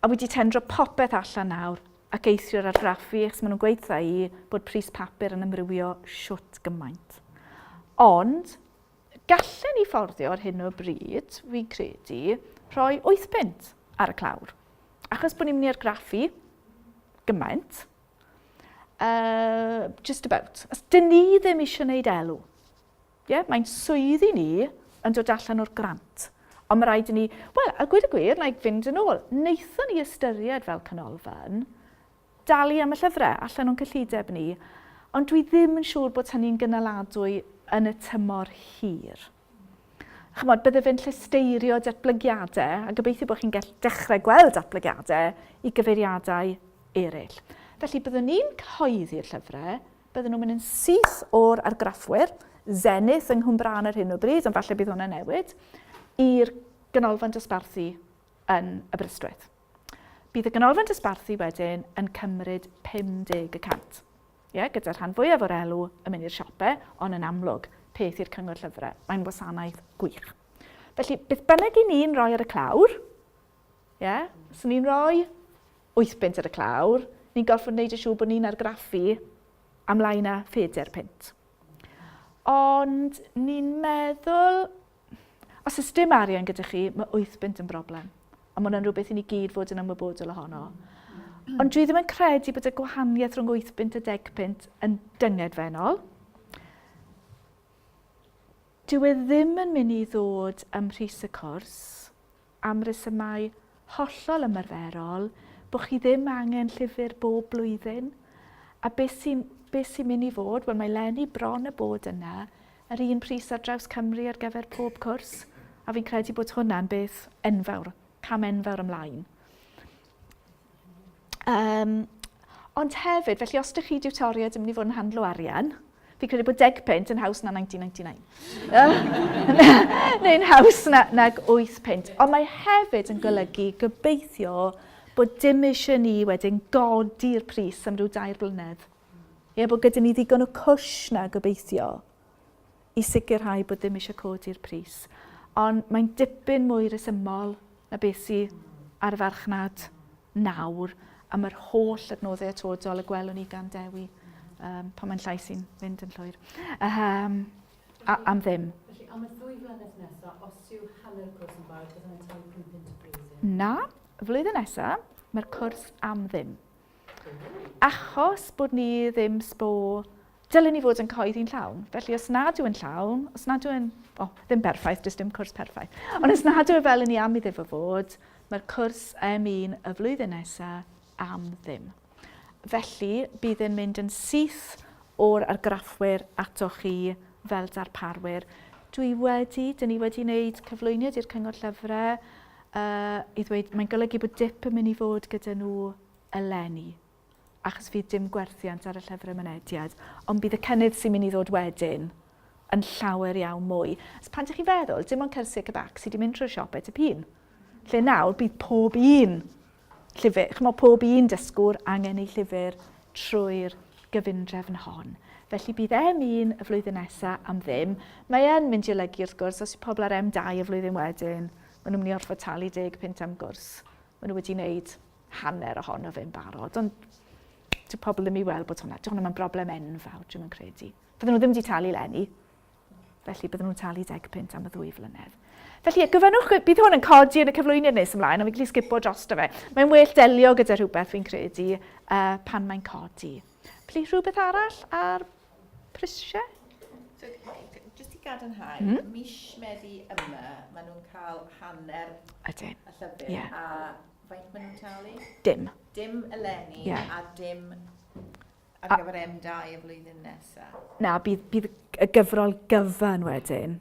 A wedi tendro popeth allan nawr ac eithrio'r argraffu, achos maen nhw'n gweud wrtha i bod pris papur yn amrywio shwt gymaint. Ond, gallen ni fforddio ar hyn o bryd, fi'n credu, rhoi 8 punt ar y clawr. Achos bod ni'n mynd i argraffu gymaint, Uh, just about. Os dyn ni ddim eisiau gwneud elw, yeah, mae'n swyddi ni yn dod allan o'r grant. Ond mae rhaid i ni, wel, a gweud y gwir, na i fynd yn ôl, wnaethon ni ystyried fel canolfan, dalu am y llyfrau allan o'n cyllideb ni, ond dwi ddim yn siŵr bod hynny'n gynaladwy yn y tymor hir. Chymod, bydde fe'n llesteirio datblygiadau, a gobeithio bod chi'n gallu dechrau gweld datblygiadau i gyfeiriadau eraill. Felly byddwn ni'n cyhoeddi'r llyfrau, bydden nhw'n mynd yn syth o'r argraffwyr, Zenith yng Nghwmbrân ar hyn o bryd, ond falle bydd hwnna'n newid, i'r ganolfan dosbarthu yn Aberystwyth. Bydd y ganolfan dosbarthu wedyn yn cymryd 50 y cant. Ie, gyda'r rhan fwyaf o'r elw yn mynd i'r siopau, ond yn amlwg, peth i'r cyngor llyfrau. Mae'n wasanaeth gwych. Felly, beth bynnag i ni'n rhoi ar y clawr, ie, os ni'n rhoi 8 punt ar y clawr, ni'n gorfod wneud yn siŵr bod ni'n argraffu am lai na 4 punt. Ond ni'n meddwl, os oes dim arian gyda chi, mae 8 bunt yn broblem. A mae hwnna'n rhywbeth i ni gyd fod yn ymwybodol ohono. Ond dwi ddim yn credu bod y gwahaniaeth rhwng 8 bunt a 10 punt yn dyngedfennol. Dyw e ddim yn mynd i ddod ym mhris y cwrs am resymau hollol ymarferol, bod chi ddim angen llyfr bob blwyddyn. A beth sy'n beth sy'n mynd i fod? Wel, mae Lenny bron a bod yna, yr un pris ar draws Cymru ar gyfer pob cwrs, a fi'n credu bod hwnna'n beth enfawr, cam enfawr ymlaen. Um, ond hefyd, felly os ydych chi diwtoriaid yn mynd i fod yn handlo arian, fi'n credu bod 10 punt yn haws na 1999. Neu'n haws na, nag 8 punt. Ond mae hefyd yn golygu gobeithio bod dim eisiau ni wedyn godi'r pris am ryw dair blynedd. Ie, bod gyda ni ddigon o cwsh na gobeithio i sicrhau bod ddim eisiau codi'r pris. Ond mae'n dipyn mwy resymol na beth sydd ar y farchnad nawr am yr holl adnoddau atodol y gwelwn ni gan Dewi um, pan mae'n llais i'n mynd yn llwyr. Um, a, am ddim. Felly, am y ddwy flynedd nesaf, os yw hanner cwrs yn barod, byddwn yn talu 5 punt y flwyddyn? Na, y flwyddyn nesaf, mae'r cwrs am ddim. Achos bod ni ddim sbo, dylen ni fod yn cyhoeddi'n llawn. Felly os nad yw'n llawn, os nad yw'n, o, oh, ddim berffaith, does dim cwrs perffaith, ond os nad yw e fel yn ni am iddo fo fod, mae'r cwrs M1 y flwyddyn nesaf am ddim. Felly, bydd yn mynd yn syth o'r argraffwyr atoch chi fel darparwyr. Dwi wedi, dyn ni wedi wneud cyflwyniad i'r Cyngor Llyfrau uh, i ddweud, mae'n golygu bod dip yn mynd i fod gyda nhw eleni, achos fydd dim gwerthiant ar y llyfrau mynediad, ond bydd y cynnydd sy'n mynd i ddod wedyn yn llawer iawn mwy. As pan ydych chi'n feddwl, dim ond cyrsiau Quebec sydd wedi mynd trwy'r siop et y pun. Lle nawr bydd pob un llyfr, chymod, pob un dysgwr angen ei llyfr trwy'r gyfundrefn hon. Felly bydd M1 y flwyddyn nesaf am ddim. Mae yn mynd i olygu wrth gwrs, os yw pobl ar M2 y flwyddyn wedyn, maen nhw'n mynd i orfod talu 10 punt am gwrs. Maen nhw wedi wneud hanner ohono fe'n barod, ond dyw pobl ddim i weld bod hwnna, dyw hwnna broblem enfawr, dwi'm yn credu. Fydden nhw ddim wedi talu leni, felly bydden nhw'n talu 10 punt am y ddwy flynedd. Felly, gofynnwch, bydd hwn yn codi yn y cyflwyniad nes ymlaen, ond fi'n gallu sgipo drosto fe. Mae'n well delio gyda rhywbeth fi'n credu uh, pan mae'n codi. Felly, rhywbeth arall ar prisiau? So, jyst i gadarnhau, mm. mis Medi yma, maen nhw'n cael hanner Ydyn. y llyfr, yeah. a faint maen nhw'n talu? Dim. Dim eleni, yeah. a dim ar gyfer M2 y flwyddyn nesaf. Na, bydd, bydd y gyfrol gyfan wedyn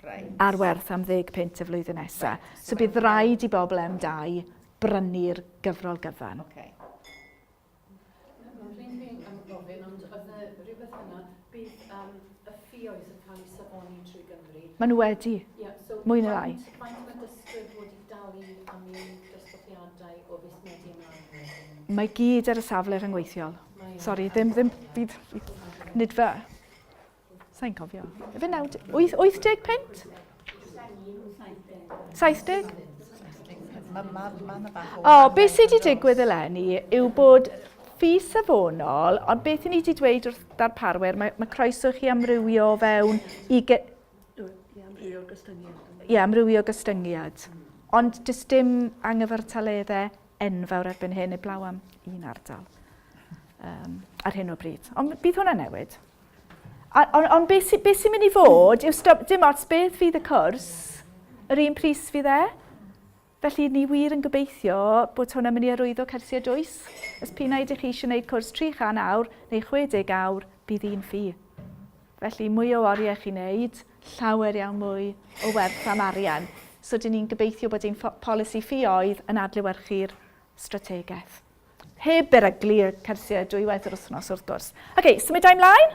right. ar werth am 10 punt y flwyddyn nesaf. Right. So, so bydd rhaid i bobl M2 brynu'r gyfrol gyfan. Okay. Mae'n rhaid fi am gofyn, ond oedd y rhywbeth yna, bydd um, y ffioedd yn cael eu safoni trwy Gymru. Maen nhw wedi, yeah, so mwy na lai. Faint mae dysgwyr fod i dalu am eu dosbarthiadau o fis Medi ymlaen wedyn? Mae gyd ar y safle rhyngweithiol. Sori, ddim, ddim, bydd, nid fy. Sa'n cofio. Efe 90, 80 punt? 70? O, beth sydd wedi digwydd eleni yw bod ffi safonol, ond beth i ni wedi dweud wrth darparwyr, mae, mae croeso chi amrywio fewn i... Ge... Ie, amrywio gostyngiad. Ie, amrywio gostyngiad. Ond does dim anghyfartaleddau enfawr erbyn hyn, eblaw am un ardal um, ar hyn o bryd. Ond bydd hwnna'n newid. Ond on, beth sy'n be sy mynd i fod yw, stop, dim ots beth fydd y cwrs, yr un pris fydd e. Felly, ni wir yn gobeithio bod hwnna'n mynd i arwyddo cyrsiau dwys. Os p'un ai ydych chi eisiau gwneud cwrs 300 awr neu 60 awr, bydd un ffi. Felly, mwy o oriau chi'n wneud, llawer iawn mwy o werth am arian. So, dyn ni'n gobeithio bod ein polisi ffioedd yn adlewyrchu'r strategaeth. Heb beryglu y cyrsiau dwywaith yr wythnos, wrth gwrs. Oce, okay, symudai ymlaen.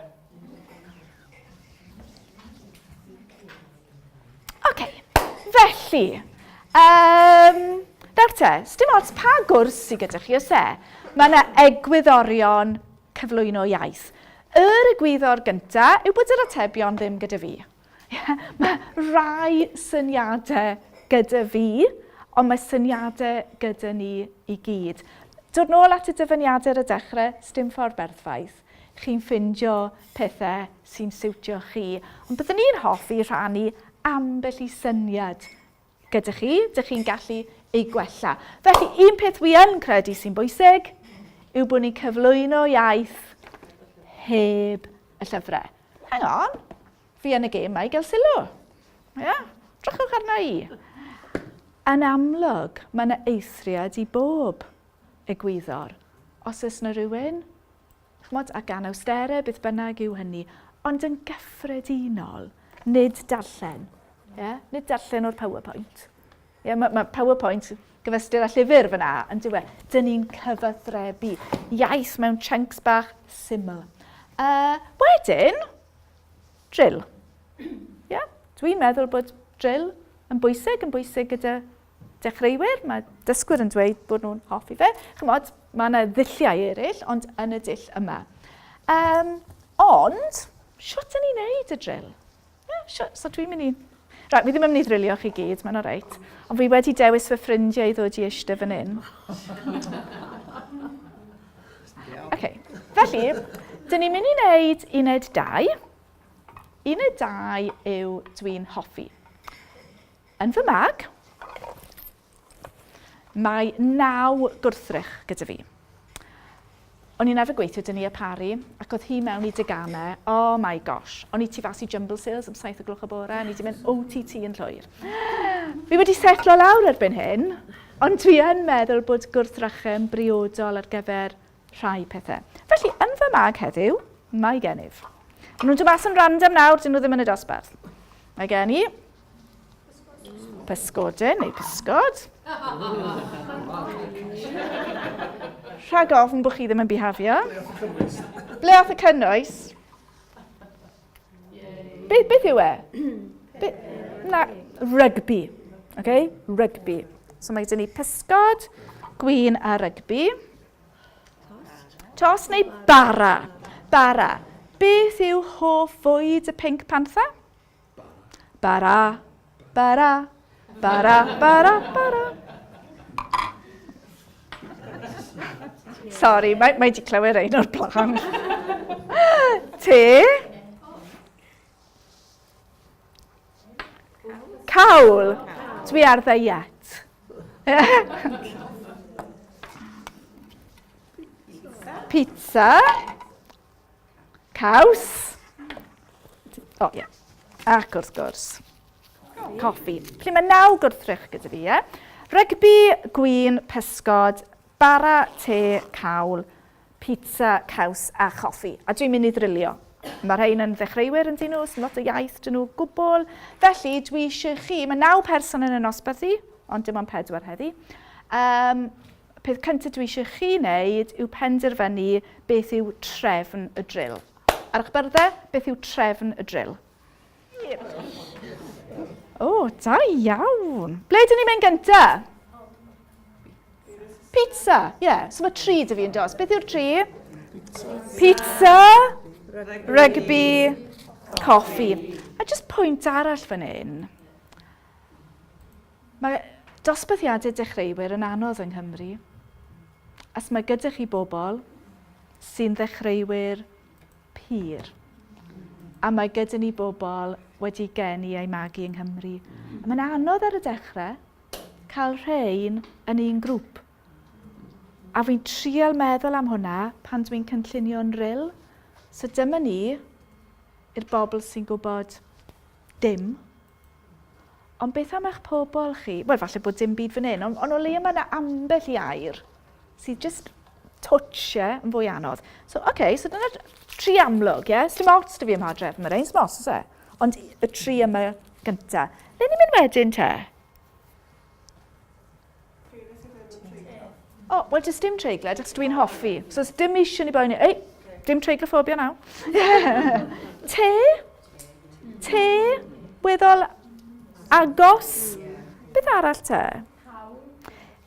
Oce, okay, felly, um, nawr te, sdim ots pa gwrs sydd gyda chi, oes e? Mae yna egwyddorion cyflwyno iaith. Yr egwyddor gyntaf yw bod yr atebion ddim gyda fi. Mae rai syniadau gyda fi, ond mae syniadau gyda ni i gyd. Dod nôl at y dyfyniadau ar y dechrau, sdim ffordd berffaith. Chi'n ffindio pethau sy'n siwtio chi. Ond byddwn ni'n hoffi rhannu ambell i syniad gyda chi, dych chi'n gallu ei gwella. Felly, un peth wi yn credu sy'n bwysig yw bod ni'n cyflwyno iaith heb y llyfrau. Hang on, fi yn y gêm mae i gael sylw. Ia, yeah? drychwch arna i. Yn amlwg, mae yna eithriad i bob egwyddor. Os oes yna rhywun, ch'mod, ac anawsterau, beth bynnag yw hynny, ond yn gyffredinol, nid darllen. Yeah? Nid darllen o'r PowerPoint. Yeah, mae, mae PowerPoint gyfystyr â llyfr fyna, yn dyw e. Dyn ni'n cyfathrebu iaith mewn chunks bach syml. Wedyn, drill. Yeah? Dwi'n meddwl bod drill yn bwysig, yn bwysig gyda dechreuwyr. Mae dysgwyr yn dweud bod nhw'n hoffi fe. Chymod, mae yna ddulliau eraill, ond yn y dull yma. Um, ond, shwt dyn ni'n neud y drill? Yeah, sure. So dwi'n mynd i... Right, fi ddim yn mynd i ddrilio chi gyd, mae'n oreit. Ond fi wedi dewis fy ffrindiau i ddod i eistedd fan hyn. okay. Felly, dyn ni'n mynd i wneud uned 2. Uned 2 yw dwi'n hoffi. Yn fy mag, mae naw gwrthrych gyda fi. O'n i'n arfer gweithio 'da Nia Parry, ac oedd hi mewn i deganau, oh my gosh, o'n i tu fas i jumble sales am 7 o gloch y bore, o'n i wedi mynd OTT yn llwyr. Fi wedi setlo lawr erbyn hyn, ond dwi yn meddwl bod gwrthrychau yn briodol ar gyfer rhai pethau. Felly, yn fy mag heddiw, mae gennyf. Maen nhw'n dod mas yn random nawr, dyn nhw ddim yn y dosbarth. Mae gen i Pysgodyn neu pysgod. Rhag ofn bod chi ddim yn bihafio. Ble ath y cynnwys? Be, beth yw e? Be, na, rygbi. Okay? Rygbi. So mae gen ni pysgod, gwin a rygbi. Tost neu bara? Bara. Beth yw hoff fwyd y Pink Panther? Bara, bara, bara, bara, bara. Sorry, mae, mae di clywed ein o'r blaen. Te? Cawl. Dwi ar ddiet. Pizza. Caws. O, ie. Ac wrth gwrs, coffi. Felly mae naw gwrthrych gyda fi, ie? Rygbi, gwin, pysgod, bara, te, cawl, pizza, caws a choffi. A dwi'n mynd i ddrilio. Mae rhain yn ddechreuwyr yn dyn nhw, sy'n lot o iaith dyn nhw gwbl. Felly, dwi eisiau chi, mae naw person yn y nosbarth i, ond dim ond pedwar heddi. Um, Y peth cyntaf dwi eisiau chi wneud yw penderfynu beth yw trefn y drill. Ar eich byrddau, beth yw trefn y drill? O, da iawn. Ble dyn ni'n mynd gynta? Pizza, ie. Yeah. So mae tri dy fi yn dos. Beth yw'r tri? Pizza, rygbi, coffi. A jyst pwynt arall fan hyn. Mae dosbarthiadau dechreuwyr yn anodd yng Nghymru, as mae gyda chi bobl sy'n ddechreuwyr pur, a mae gyda ni bobl wedi geni eu magu yng Nghymru. A mae'n anodd ar y dechrau cael rhain yn un grŵp. A fi'n trial meddwl am hwnna pan dwi'n cynllunio'n ril. So dyma ni, i'r bobl sy'n gwybod dim. Ond beth am eich pobl chi? Wel, falle bod dim byd fan hyn, ond, ond o leia mae yna ambell i air sydd just touch e yn fwy anodd. So, oce, okay, so dyna tri amlwg, ie? Yeah? Sdim ots dy fi ym mha drefn mae'r ein, sdim ots, oes e? Ond y tri yma gynta. Le ni'n mynd wedyn te? O, oh, wel, does dim treiglad, achos dwi'n hoffi. So, does dim eisiau ni boeni. Ei, dim treiglophobia nawr. Te? Te? Weddol agos? Beth arall te?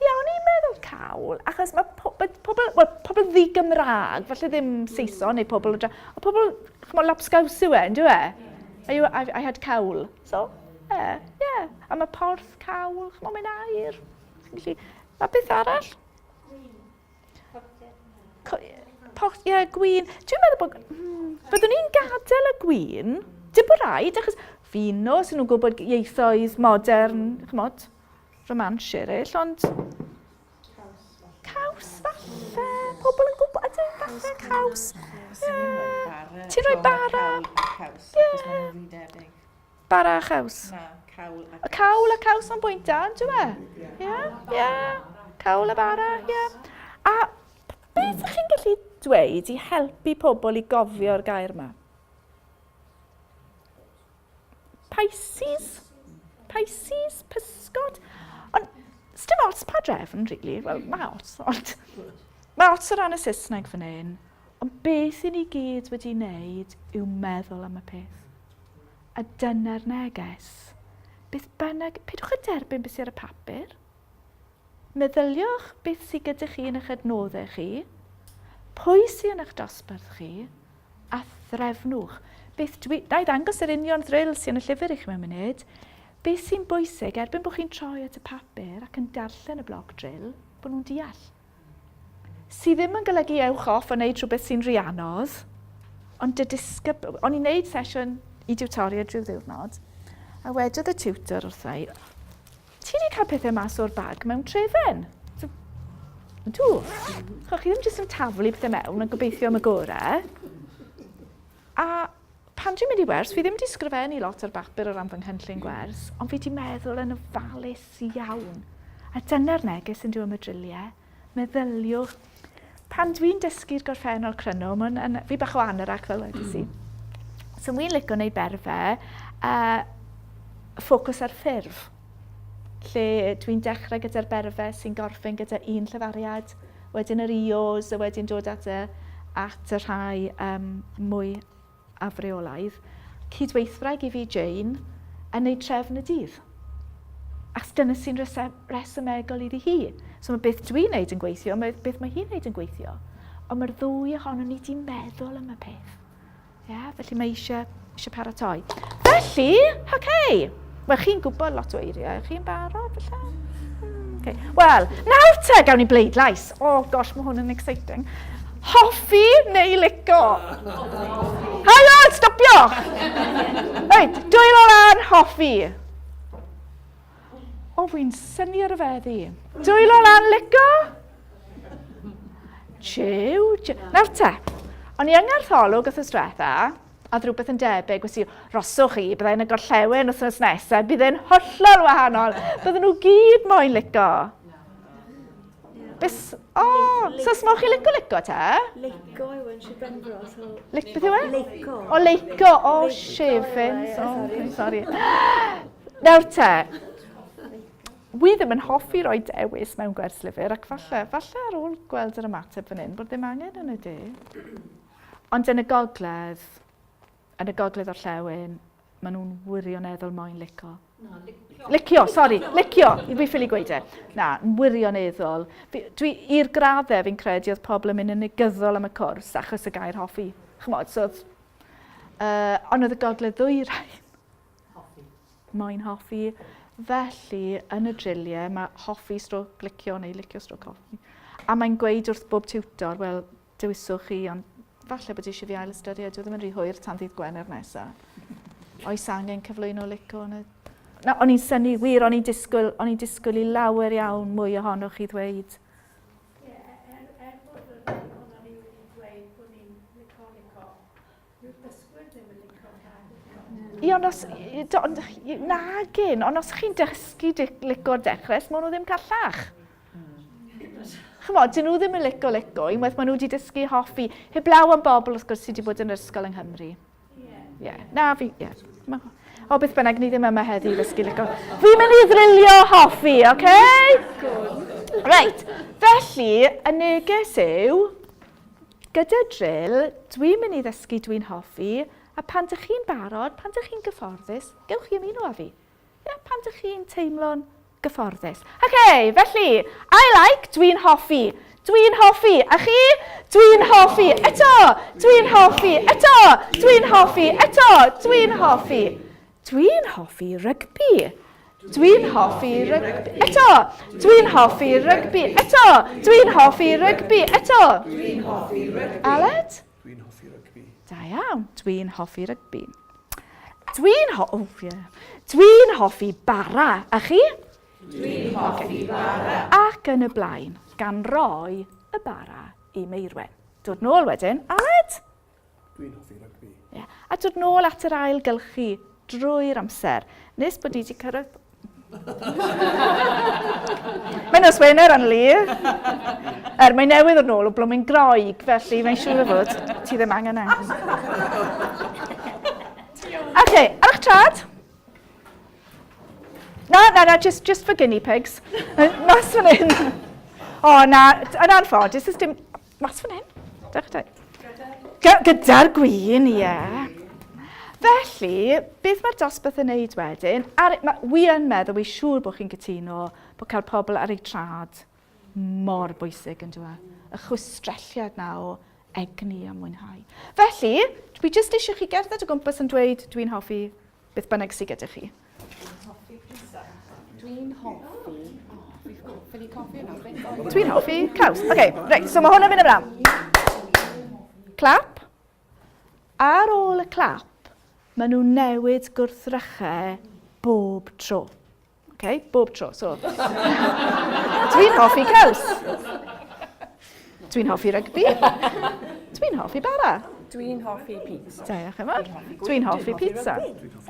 Ie, o'n i'n meddwl cawl, achos mae po pobl, well, pobl ddi-Gymraeg, falle ddim Saeson neu pobl o dra... Ond pobl, chymod, lapsgaws yw e, yn dyw e? I, I had cawl. So, ie, yeah, yeah. A mae porth cawl, chymod, mae'n air. Chi'n gallu... Mae beth arall? Pot, ie, yeah, gwyn. Dwi'n meddwl bod... byddwn ni'n gadael y gwyn. Dim bod rhaid, achos fino, sy'n nhw'n gwybod ieithoedd modern, chymod, romance eraill, ond... Caws, falle. Pobl yn gwybod, ydyn, falle caws. Yeah. Ti'n rhoi bara? Caws, achos maen nhw'n rhy debyg. Bara a chaws. Na, cawl a caws. Cawl a caws o'n bwynt da, on'd yw e? Ie, ie. Cawl a bara, ie. A beth ydych chi'n gallu dweud i helpu pobl i gofio'r gair yma? Pisces? Pisces? Pysgod? Ond, sdim ots pa drefn, really. Wel, mae ots, ond... Mae ots o ran y Saesneg fan hyn. Ond beth i ni gyd wedi wneud yw meddwl am y peth. A dyna'r neges. Beth bynnag, peidiwch â derbyn beth sydd ar y papur. Meddyliwch beth sydd gyda chi yn eich adnoddau chi, pwy sydd yn eich dosbarth chi, a threfnwch. Beth dwi... Na i ddangos yr union ddrill sydd yn y llyfr i chi mewn munud. Beth sy'n bwysig, erbyn bod chi'n troi at y papur ac yn darllen y blog drill, bod nhw'n deall. Sydd ddim yn golygu ewch off a wneud rhywbeth sy'n rhy anodd, ond dy disgyb... O'n i'n neud sesiwn i diwtoriaid rhyw ddiwrnod, a wedodd y tiwtor wrtha i, ti wedi cael pethau mas o'r bag mewn trefen. So, ydw. Chos chi ddim jyst yn taflu pethau mewn a gobeithio am y gorau. A pan dwi'n mynd i wers, fi ddim wedi sgrifennu lot ar bapur o ran fy nghynllun gwers, ond fi wedi meddwl yn ofalus iawn. A dyna'r neges yn dod am y driliau. Meddyliwch. Pan dwi'n dysgu'r gorffennol cryno, mae'n, yn, fi bach o anorak fel wedes i. So wi'n licio wneud berfau, ffocws ar ffurf, lle dwi'n dechrau gyda'r berfau sy'n gorffen gyda un llefariad, wedyn yr EOs, a wedyn dod at y, at y rhai um, mwy afreolaidd. Cydweithwraig i fi, Jane, yn neud trefn y dydd. Achos dyna sy'n resymegol iddi hi. So mae beth dwi'n neud yn gweithio, mae beth mae hi'n neud yn gweithio. Ond mae'r ddwy ohonon ni di meddwl am y peth. Yeah, felly mae eisiau, eisiau paratoi. Felly, oce. Okay. Wel, chi'n gwybod lot o eiriau. Chi'n barod, felly? Okay. Wel, nawr te, gawn ni bleidlais. Oh gosh, mae hwn yn exciting. Hoffi neu lico? Hang on, stopio! Reit, dwylo lan, hoffi. O, fi'n syni ar y feddi. Dwylo lan, lico? Jiw, jiw. Nawr te, o'n i yng Nghartholwg wythnos diwetha, a oedd rhywbeth yn debyg, wnes i, roswch chi, byddai yn y gorllewin wythnos nesaf, bydd e'n hollol wahanol. Bydden nhw gyd moyn lico. Bys, o, oh, so os chi lico lico te? Leico yw yn Sir Benfro. So... Lic, beth yw e? Leico. O, leico, o, oh, shefins, o, oh, sorry. Nawr te, wi ddim yn hoffi roi dewis mewn gwerslyfr ac falle, falle ar ôl gweld yr ymateb fan hyn, bod ddim angen yn y de. Ond yn y gogledd, yn y gogledd orllewin, maen nhw'n wirioneddol moyn lico. Na, licio. Licio, sori, licio. I fi ffili gweud e. Na, yn wirioneddol. Fi, dwi, i'r graddau fi'n credu oedd pobl yn mynd yn negyddol am y cwrs achos y gair hoffi. Chymod, so oedd... Uh, ond oedd y gogledd ddwyrain. Hoffi. Moyn hoffi. Felly, yn y driliau, mae hoffi stroke licio neu licio stroke hoffi. A mae'n gweud wrth bob tiwtor, wel, dewiswch chi, ond falle bod eisiau fi ail ystyried, dyw e ddim yn rhy hwyr tan ddydd Gwener nesaf. Oes angen cyflwyno lico yn y... Na, o'n i'n synnu, wir, o'n i'n disgwyl, o'n i'n disgwyl i lawer iawn mwy ohonoch chi ddweud. Ie, er, er bod yr rhai ohonon ni wedi dweud bod ni'n lico lico, dyw'r dysgwyr ddim yn lico rhag lico. Ie, ond os... Ond, nagin, ond os chi'n dysgu lico'r dechrau, maen nhw ddim callach. Chymod, dyn nhw ddim yn lico lico, unwaith maen nhw wedi dysgu hoffi. Heblaw am bobl, wrth gwrs, sydd wedi bod yn yr ysgol yng Nghymru. Ie. Yeah. Na, fi, ie. Yeah. O, beth bynnag, ni ddim yma heddi i ddysgu lico. Fi'n mynd i ddrilio hoffi, oce? Okay? Reit, felly, y neges yw, gyda drill, dwi'n mynd i ddysgu dwi'n hoffi, a pan dych chi'n barod, pan dych chi'n gyfforddus, gewch chi ymuno â fi. Ie, pan dych chi'n teimlo'n gyfforddus. Ok, felly, I like, dwi'n hoffi. Dwi'n hoffi. A chi? Dwi'n hoffi. Eto! Dwi'n hoffi. Eto! Dwi'n hoffi. Eto! Dwi'n hoffi. Dwi'n hoffi rygbi. Dwi'n hoffi rygbi. Eto! Dwi'n hoffi rygbi. Eto! Dwi'n hoffi rygbi. Eto! Dwi'n hoffi rygbi. Aled? Dwi'n hoffi rygbi. Da iawn. Dwi'n hoffi rygbi. Dwi'n ho oh, yeah. Dwi'n hoffi bara. A chi? Dwi'n hoffi okay. bara. Ac yn y blaen, gan roi y bara i Meirwen. Dod nôl wedyn, Aled? Dwi'n hoffi rygbi. Yeah. A dod nôl at yr ail gylchu drwy'r amser, nes bod ni wedi cyrraedd Mae'n nos Wener, Anli. Er, mae newydd o'r nôl o blwmyn Groeg, felly mae'n siŵr o fod ti ddim angen e. OK, ar eich trad. Na, na, na, just, just for guinea pigs. Mas fan hyn. O, na, yn anffodus, ys dim... Mas fan hyn. Dewch te. Gyda'r gwin, ie. Yeah. Felly, beth mae'r dosbarth yn neud wedyn? Ar, ma, wi yn meddwl, wi siŵr bod chi'n cytuno, bod cael pobl ar eu trad mor bwysig yn dweud. Y chwistrelliad na o egni a mwynhau. Felly, dwi jyst eisiau chi gerdded o gwmpas yn dweud dwi'n hoffi beth bynnag sydd gyda chi. Dwi'n hoffi... Dwi'n hoffi caws. Oce, okay, reit, so mae hwn yn mynd ymlaen. Clap. Ar ôl y clap, maen nhw'n newid gwrthrychau bob tro. Okay, bob tro. So, dwi'n hoffi caws. Dwi'n hoffi rygbi. Dwi'n hoffi bara. Dwi'n hoffi pizza. Da iawn, chymod. Dwi'n hoffi pizza.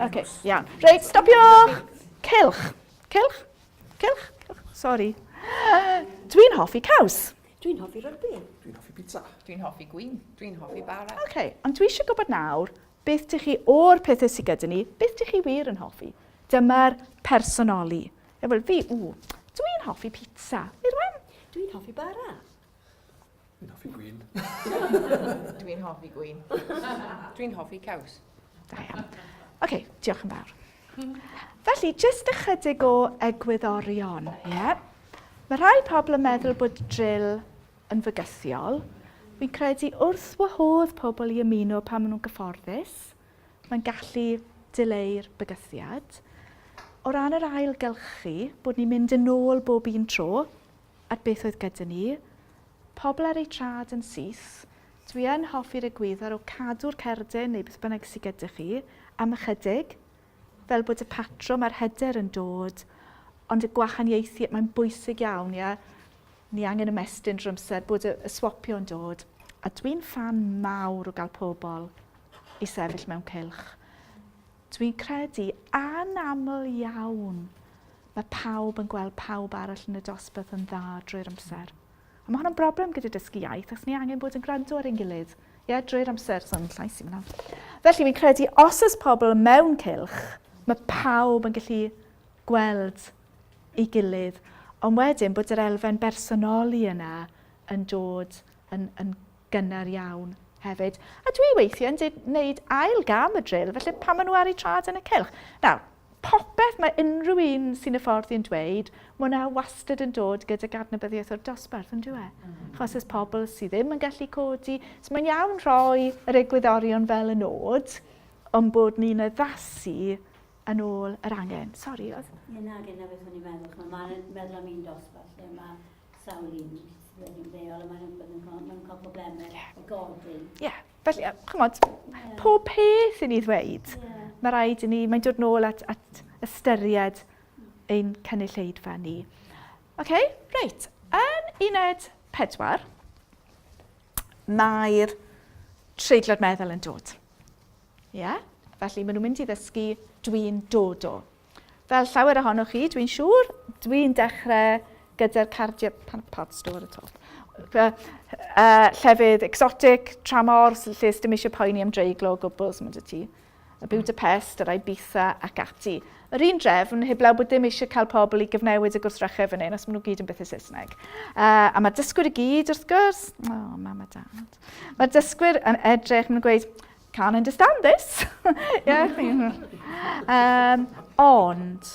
Ok, iawn. Reit, stopiwch! Cylch. Cylch? Cylch? Cylch. Sorry. Dwi'n hoffi caws. Dwi'n hoffi rygbi. Dwi'n hoffi pizza. Dwi'n hoffi gwin. Dwi'n hoffi bara. Ok, ond dwi eisiau gwybod nawr, beth dych chi o'r pethau sydd gyda ni, beth dych chi wir yn hoffi? Dyma'r personoli. E, wel, fi, ww, dwi'n hoffi pizza. Irwen? Dwi'n hoffi bara. Dwi'n hoffi gwin. Dwi'n hoffi gwin. Dwi'n hoffi caws. Da iawn. Oce, okay, diolch yn fawr. Felly, jyst ychydig o egwyddorion, ie? Yeah? Mae rhai pobl yn meddwl bod drill yn fygythiol. Fi'n credu wrth wahodd pobl i ymuno pan maen nhw'n gyfforddus, Mae'n gallu dileu'r bygythiad. O ran yr ailgylchu, bod ni'n mynd yn ôl bob un tro at beth oedd gyda ni, pobl ar eu trad yn syth, dwi yn hoffi'r egwyddor o cadw'r cerdyn neu beth bynnag sydd gyda chi am ychydig, fel bod y patrwm a'r hyder yn dod, ond y gwahaniaethu, mae'n bwysig iawn, ie, ni angen ymestyn drwy amser, bod y, y swapio yn dod. A dwi'n ffan mawr o gael pobl i sefyll mewn cylch. Dwi'n credu anaml iawn mae pawb yn gweld pawb arall yn y dosbarth yn dda drwy'r amser. A mae hwnna'n broblem gyda dysgu iaith, achos ni angen bod yn gwrando ar ein gilydd. Ie, yeah, drwy'r amser, so yn llais i fyna. Felly fi'n credu os oes pobl mewn cylch, mae pawb yn gallu gweld ei gilydd, ond wedyn bod yr elfen bersonoli yna yn dod yn, yn gynnar iawn hefyd. A dwi weithiau yn gwneud ail gam y drill, felly pan maen nhw ar eu trad yn y cylch. Nawr, popeth mae unrhyw un sy'n y ffordd i'n dweud, mae hwnna wastad yn dod gyda adnabyddiaeth o'r dosbarth, yn dyw e? Achos oes pobl sydd ddim yn gallu codi, so mae'n iawn rhoi yr egwyddorion fel y nod, ond bod ni'n addasu yn ôl yr angen. Sori, oedd... Ie, na, gyda beth o'n i'n meddwl. Mae'n meddwl am un dosbarth lle mae sawl un sydd wedi ymddeol a maen nhw'n cael, maen cael problemau yeah. o godi. Ie, yeah. felly, chymod, yeah. pob peth i ni ddweud, yeah. mae rhaid i ni, mae'n dod nôl at, at ystyried ein cynulleidfa ni. Oce, okay, reit, yn uned pedwar, mae'r treiglad meddwl yn dod. Ie? Yeah? Felly maen nhw'n mynd i ddysgu dwi'n dod o. Fel llawer ohonoch chi, dwi'n siŵr, dwi'n dechrau gyda'r cardiau, pan pad store ar y top, llefydd exotic, tramor, lle dim eisiau poeni am dreiglo o gwbl, so mae 'da ti y Budapest, yr Ibiza ac ati. Yr un drefn, heblaw bod dim eisiau cael pobl i gyfnewid y gwrthrychau fan hyn, os maen nhw gyd yn bethau Saesneg. A mae dysgwyr i gyd, wrth gwrs, oh, mam a dad. Mae dysgwyr yn edrych, maen nhw'n gweud, can't understand this. yeah, ond,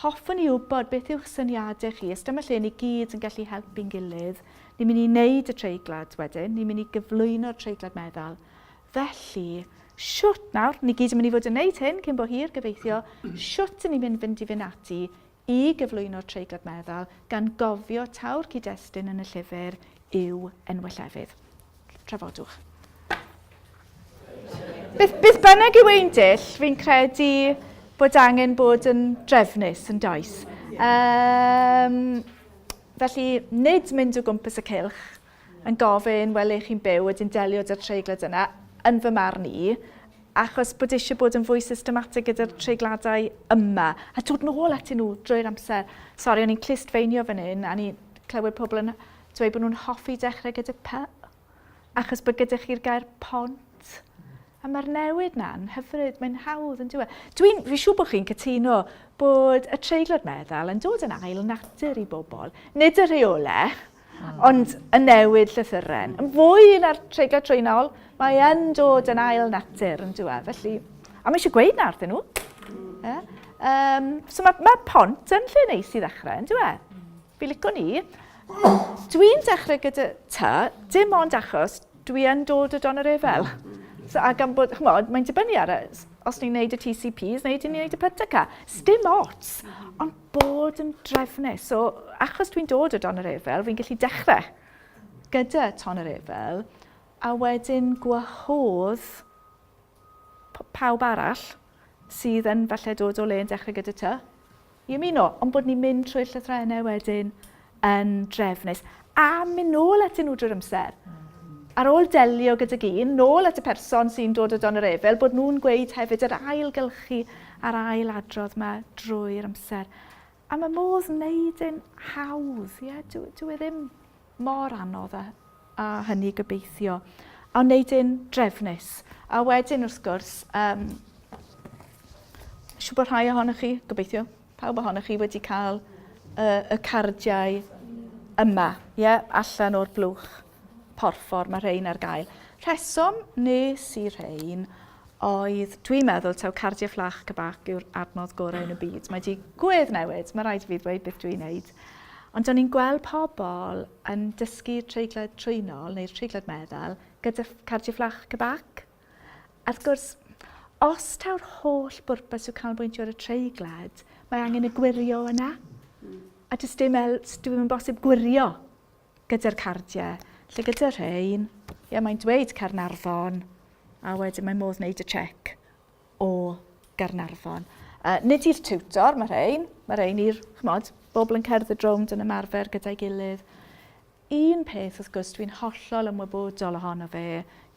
hoffwn i wybod beth yw'ch syniadau chi. Os dyma lle ni gyd yn gallu helpu'n gilydd, ni'n mynd i wneud y treiglad wedyn, ni'n mynd i gyflwyno'r treiglad meddal. Felly, shwt nawr, ni gyd yn mynd i fod yn wneud hyn cyn bo hir gobeithio, shwt yn ni'n mynd fynd i fynd ati i gyflwyno'r treiglad meddal gan gofio taw'r cyd-destun yn y llyfr yw enwau llefydd. Trafodwch. Beth, beth bynnag yw ein dull, fi'n credu bod angen bod yn drefnus yn does. Um, felly, nid mynd o gwmpas y cylch yn gofyn, wel, le chi'n byw, ydyn delio 'da'r treiglad yna, yn fy marn i, achos bod eisiau bod yn fwy systematig gyda'r treigladau yma, a dod nôl atyn nhw drwy'r amser. Sori, o'n i'n clustfeinio fan hyn, a ni'n clywed pobl yn dweud bod nhw'n hoffi dechrau gyda P, achos bod gyda chi'r gair pont. A mae'r newid na'n hyfryd, mae'n hawdd yn dyw e. Dwi'n, fi siŵr bod chi'n cytuno bod y treiglad meddal yn dod yn ail natur i bobl. Nid y rheolau, ond y newid llythyren. Yn fwy na'r treiglad trwynol, mae yn dod yn ail natur yn dyw e. Felly, a mae eisiau gweud na wrthyn nhw. Yeah. So mae, mae pont yn lle neis i ddechrau, yn dyw e? Fi lico ni. Dwi'n dechrau gyda ty, dim ond achos dwi yn dod o don yr efel. So, a gan bod, chymod, mae'n dibynnu ar y, os ni'n neud y TCPs neu ydyn ni'n neud y PTK. Sdim ots, ond bod yn drefnus. So, achos dwi'n dod o don yr efel, fi'n gallu dechrau gyda ton yr efel, a wedyn gwahodd pawb arall sydd yn falle dod o le yn dechrau gyda ty i ymuno, ond bod ni'n mynd trwy'r llythrennau wedyn yn drefnus a mynd nôl atyn nhw drwy'r amser. Ar ôl delio gydag un, nôl at y person sy'n dod o dan yr efel, bod nhw'n gweud hefyd yr ailgylchu a'r ail adrodd yma drwy'r amser. A mae modd wneud e'n hawdd, ie? Dyw, dyw e ddim mor anodd a, a hynny gobeithio. A wneud e'n drefnus. A wedyn, wrth gwrs, um, siŵr bod rhai ohonoch chi, gobeithio, pawb ohonoch chi wedi cael y, y cardiau yma, ie, yeah, allan o'r blwch porffor, mae rhain ar gael. Rheswm nes i rhain oedd, dwi'n meddwl taw cardiau fflach cabac yw'r adnodd gorau yn y byd. Mae di gwedd newid, mae rhaid i fi ddweud beth dwi'n neud. Ond o'n i'n gweld pobl yn dysgu treiglad trwynol neu'r treiglad meddal gyda cardiau fflach cabac. A wrth gwrs, os taw'r holl bwrpas yw canolbwyntio ar y treiglad, mae angen y gwirio yna. A does dim el, dwi'm yn bosib gwirio gyda'r cardiau. Lle gyda rhain, ie, mae'n dweud Caernarfon, a wedyn mae modd wneud y check o Gaernarfon. Nid i'r tutor, mae rhain, mae rhain i'r, chymod, bobl yn cerdded rownd yn ymarfer gyda'i gilydd. Un peth, wrth gwrs, dwi'n hollol ymwybodol ohono fe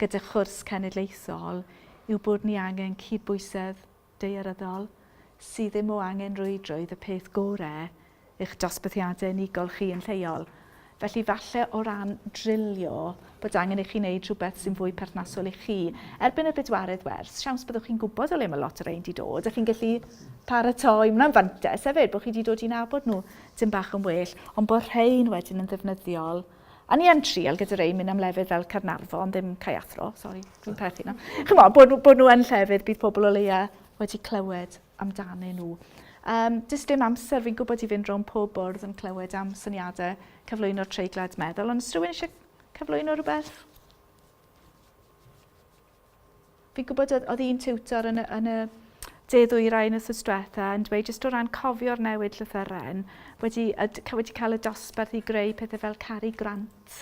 gyda chwrs cenedlaethol yw bod ni angen cydbwysedd daearyddol sydd ddim o angenrhwydrwydd y peth gore i'ch dosbarthiadau unigol chi yn lleol. Felly falle o ran drilio bod angen i chi wneud rhywbeth sy'n fwy perthnasol i chi. Erbyn y bedwaredd wers, siawns byddwch chi'n gwybod o le mae lot o rein 'di dod a chi'n gallu paratoi. Mae hwnna'n fantais hefyd bod chi 'di dod i nabod nhw Dim bach yn well, ond bod rhein wedyn yn ddefnyddiol. A ni yn trial gyda rei mynd am lefydd fel Caernarfon, ddim Caeathro, sori, dwi'n perthyn na. Chymod, bod, bod nhw yn llefydd bydd pobl o leia wedi clywed amdanyn nhw. Um, does dim amser fi'n gwybod i fynd rownd pob bwrdd yn clywed am syniadau cyflwyno'r treiglad meddwl, ond os rhywun eisiau cyflwyno rhywbeth? Fi'n gwybod oedd, oedd un tiwtor yn y, yn y de ddwyrain wythnos diwetha yn dweud jyst o ran cofio'r newid llythyren, wedi, wedi cael y dosbarth i greu pethau fel Cary Grant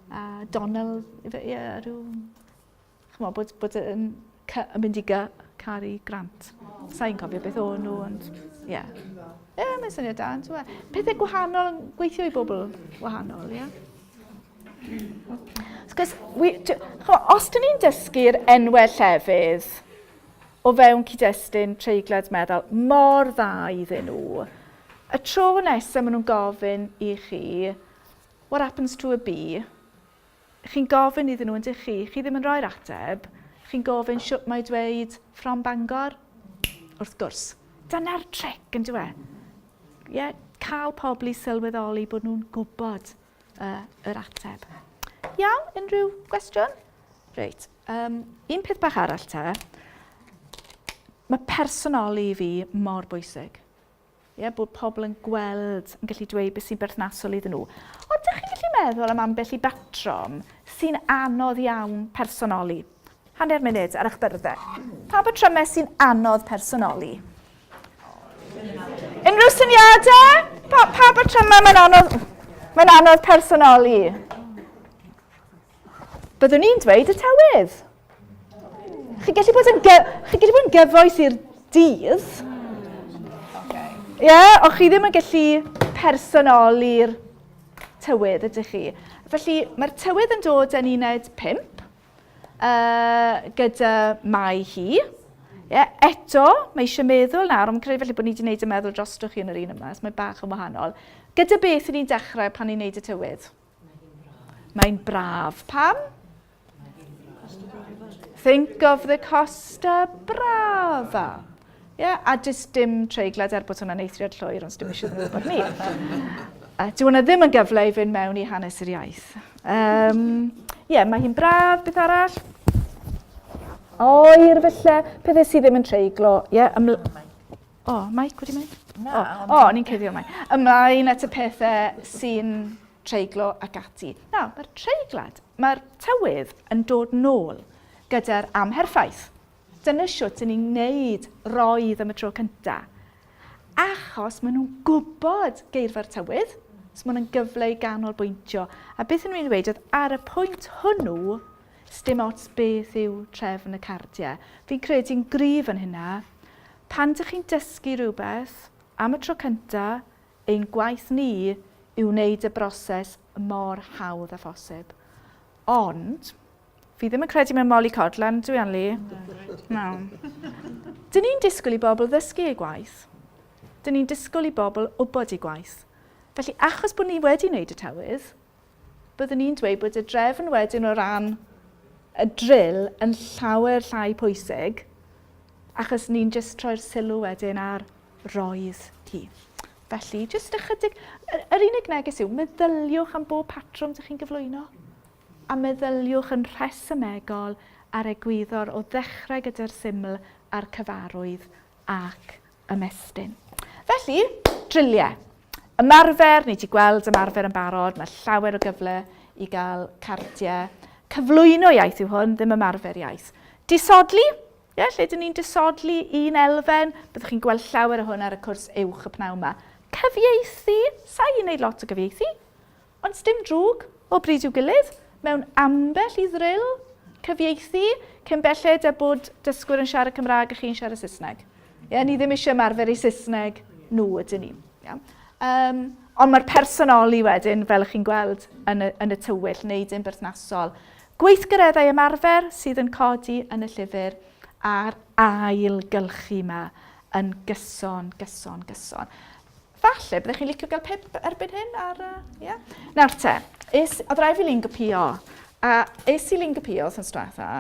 a Donald, ie, yeah, rhyw, chymod, bod, bod yn, yn mynd i gy Cary Grant. Sa i'n cofio beth o'n nhw, ond ie. Yeah. Ie, yeah, mae'n syniad da, yn Pethau gwahanol yn gweithio i bobl wahanol, ie. Yeah. Wrth gwrs, wi, chmo, os dyn ni'n dysgu'r enwau llefydd o fewn cyd-destun treiglad meddal mor dda iddyn nhw. Y tro nesaf maen nhw'n gofyn i chi, what happens to a bee? Chi'n gofyn iddyn nhw, yndych chi? Chi ddim yn rhoi'r ateb. Chi'n gofyn shwt mae dweud from Bangor? Wrth gwrs. Dyna'r tric, yn dyw e? Yeah, cael pobl i sylweddoli bod nhw'n gwybod uh, yr ateb. Iawn, unrhyw gwestiwn? Reit, um, un peth bach arall te. Mae personoli i fi mor bwysig. Ie, bod pobl yn gweld, yn gallu dweud beth sy'n berthnasol iddyn nhw. Ond dych chi'n gallu meddwl am ambell i batrwm sy'n anodd iawn personoli? Hanner munud ar eich byrddau. Pa batrymau sy'n anodd personoli? Unrhyw syniadau? Pa, pa batrymau mae'n anodd, mae'n anodd personoli? Byddwn i'n dweud y tywydd. Chi'n gallu bod yn, chi gallu bod yn gyfoes i'r dydd. Ie, yeah, ond chi ddim yn gallu personoli'r tywydd, ydych chi? Felly, mae'r tywydd yn dod yn uned 5, uh, gyda mae hi. Yeah, eto, mae eisiau meddwl nawr, ond credu felly bod ni wedi gwneud y meddwl drostoch chi yn yr un yma, so mae bach yn wahanol. Gyda beth ni'n dechrau pan ni'n gwneud y tywydd? Mae'n braf. Pam? Think of the Costa Brava. Yeah, a jyst dim treiglad er bod hwnna'n eithriad llwyr, ond dim eisiau nhw gwybod ni. A dyw hwnna ddim yn gyfle i fynd mewn i hanes yr iaith. Um, yeah, mae hi'n braf, beth arall? Oer felly, pethau sydd ddim yn treiglo. Yeah, O, oh, Mike wedi mynd? Na. O, oh, oh, ni'n cuddio Mike. Ymlaen at y pethau sy'n treiglo ac ati. Na, mae'r treiglad, mae'r tywydd yn dod nôl gyda'r amherffaith. Dyna siwt yn ni'n gwneud roedd am y tro cyntaf. Achos maen nhw'n gwybod geirfa'r tywydd, so maen nhw'n gyfle i ganolbwyntio. A beth yn nhw'n dweud oedd ar y pwynt hwnnw, sdim ots beth yw trefn y cardiau. Fi'n credu'n gryf yn hynna. Pan dych chi'n dysgu rhywbeth am y tro cynta, ein gwaith ni yw wneud y broses mor hawdd â phosib. Ond, fi ddim yn credu mewn mollycoddle, dwi Anli? Na. Dyn ni'n disgwyl i bobl ddysgu eu gwaith. Dyn ni'n disgwyl i bobl wybod eu gwaith. Felly, achos bod ni wedi wneud y tywydd, byddwn i'n dweud bod y drefn wedyn o ran y drill yn llawer llai pwysig, achos ni'n jyst troi'r sylw wedyn ar roedd hi. Felly, jyst ychydig, yr unig neges yw, meddyliwch am bob patrwm dych chi'n gyflwyno, a meddyliwch yn rhesymegol ar egwyddor o ddechrau gyda'r syml a'r cyfarwydd ac ymestyn. Felly, driliau. Ymarfer, ni wedi gweld ymarfer yn barod, mae llawer o gyfle i gael cardiau. Cyflwyno iaith yw hwn, ddim ymarfer iaith. Disodli, ie, lle dyn ni'n disodli un elfen, byddwch chi'n gweld llawer o hwn ar y cwrs uwch y pnawn yma. Cyfieithu, sa i'n neud lot o gyfieithu, Ond sdim drwg, o bryd i'w gilydd, mewn ambell i ddril cyfieithu, cyn belled â bod dysgwyr yn siarad Cymraeg a chi'n siarad Saesneg. Ie, ni ddim eisiau ymarfer eu Saesneg nhw ydyn ni. Ia. Um, ond mae'r personoli wedyn, fel ych chi'n gweld yn y, yn y tywyll, wneud yn berthnasol. Gweithgareddau ymarfer sydd yn codi yn y llyfr a'r ailgylchu yma yn gyson, gyson, gyson. Falle, byddech chi'n licio gael pip erbyn hyn ar... Uh, yeah. Nawr te, es, oedd rhaid fi lungopio. A es i lungopio wythnos diwetha,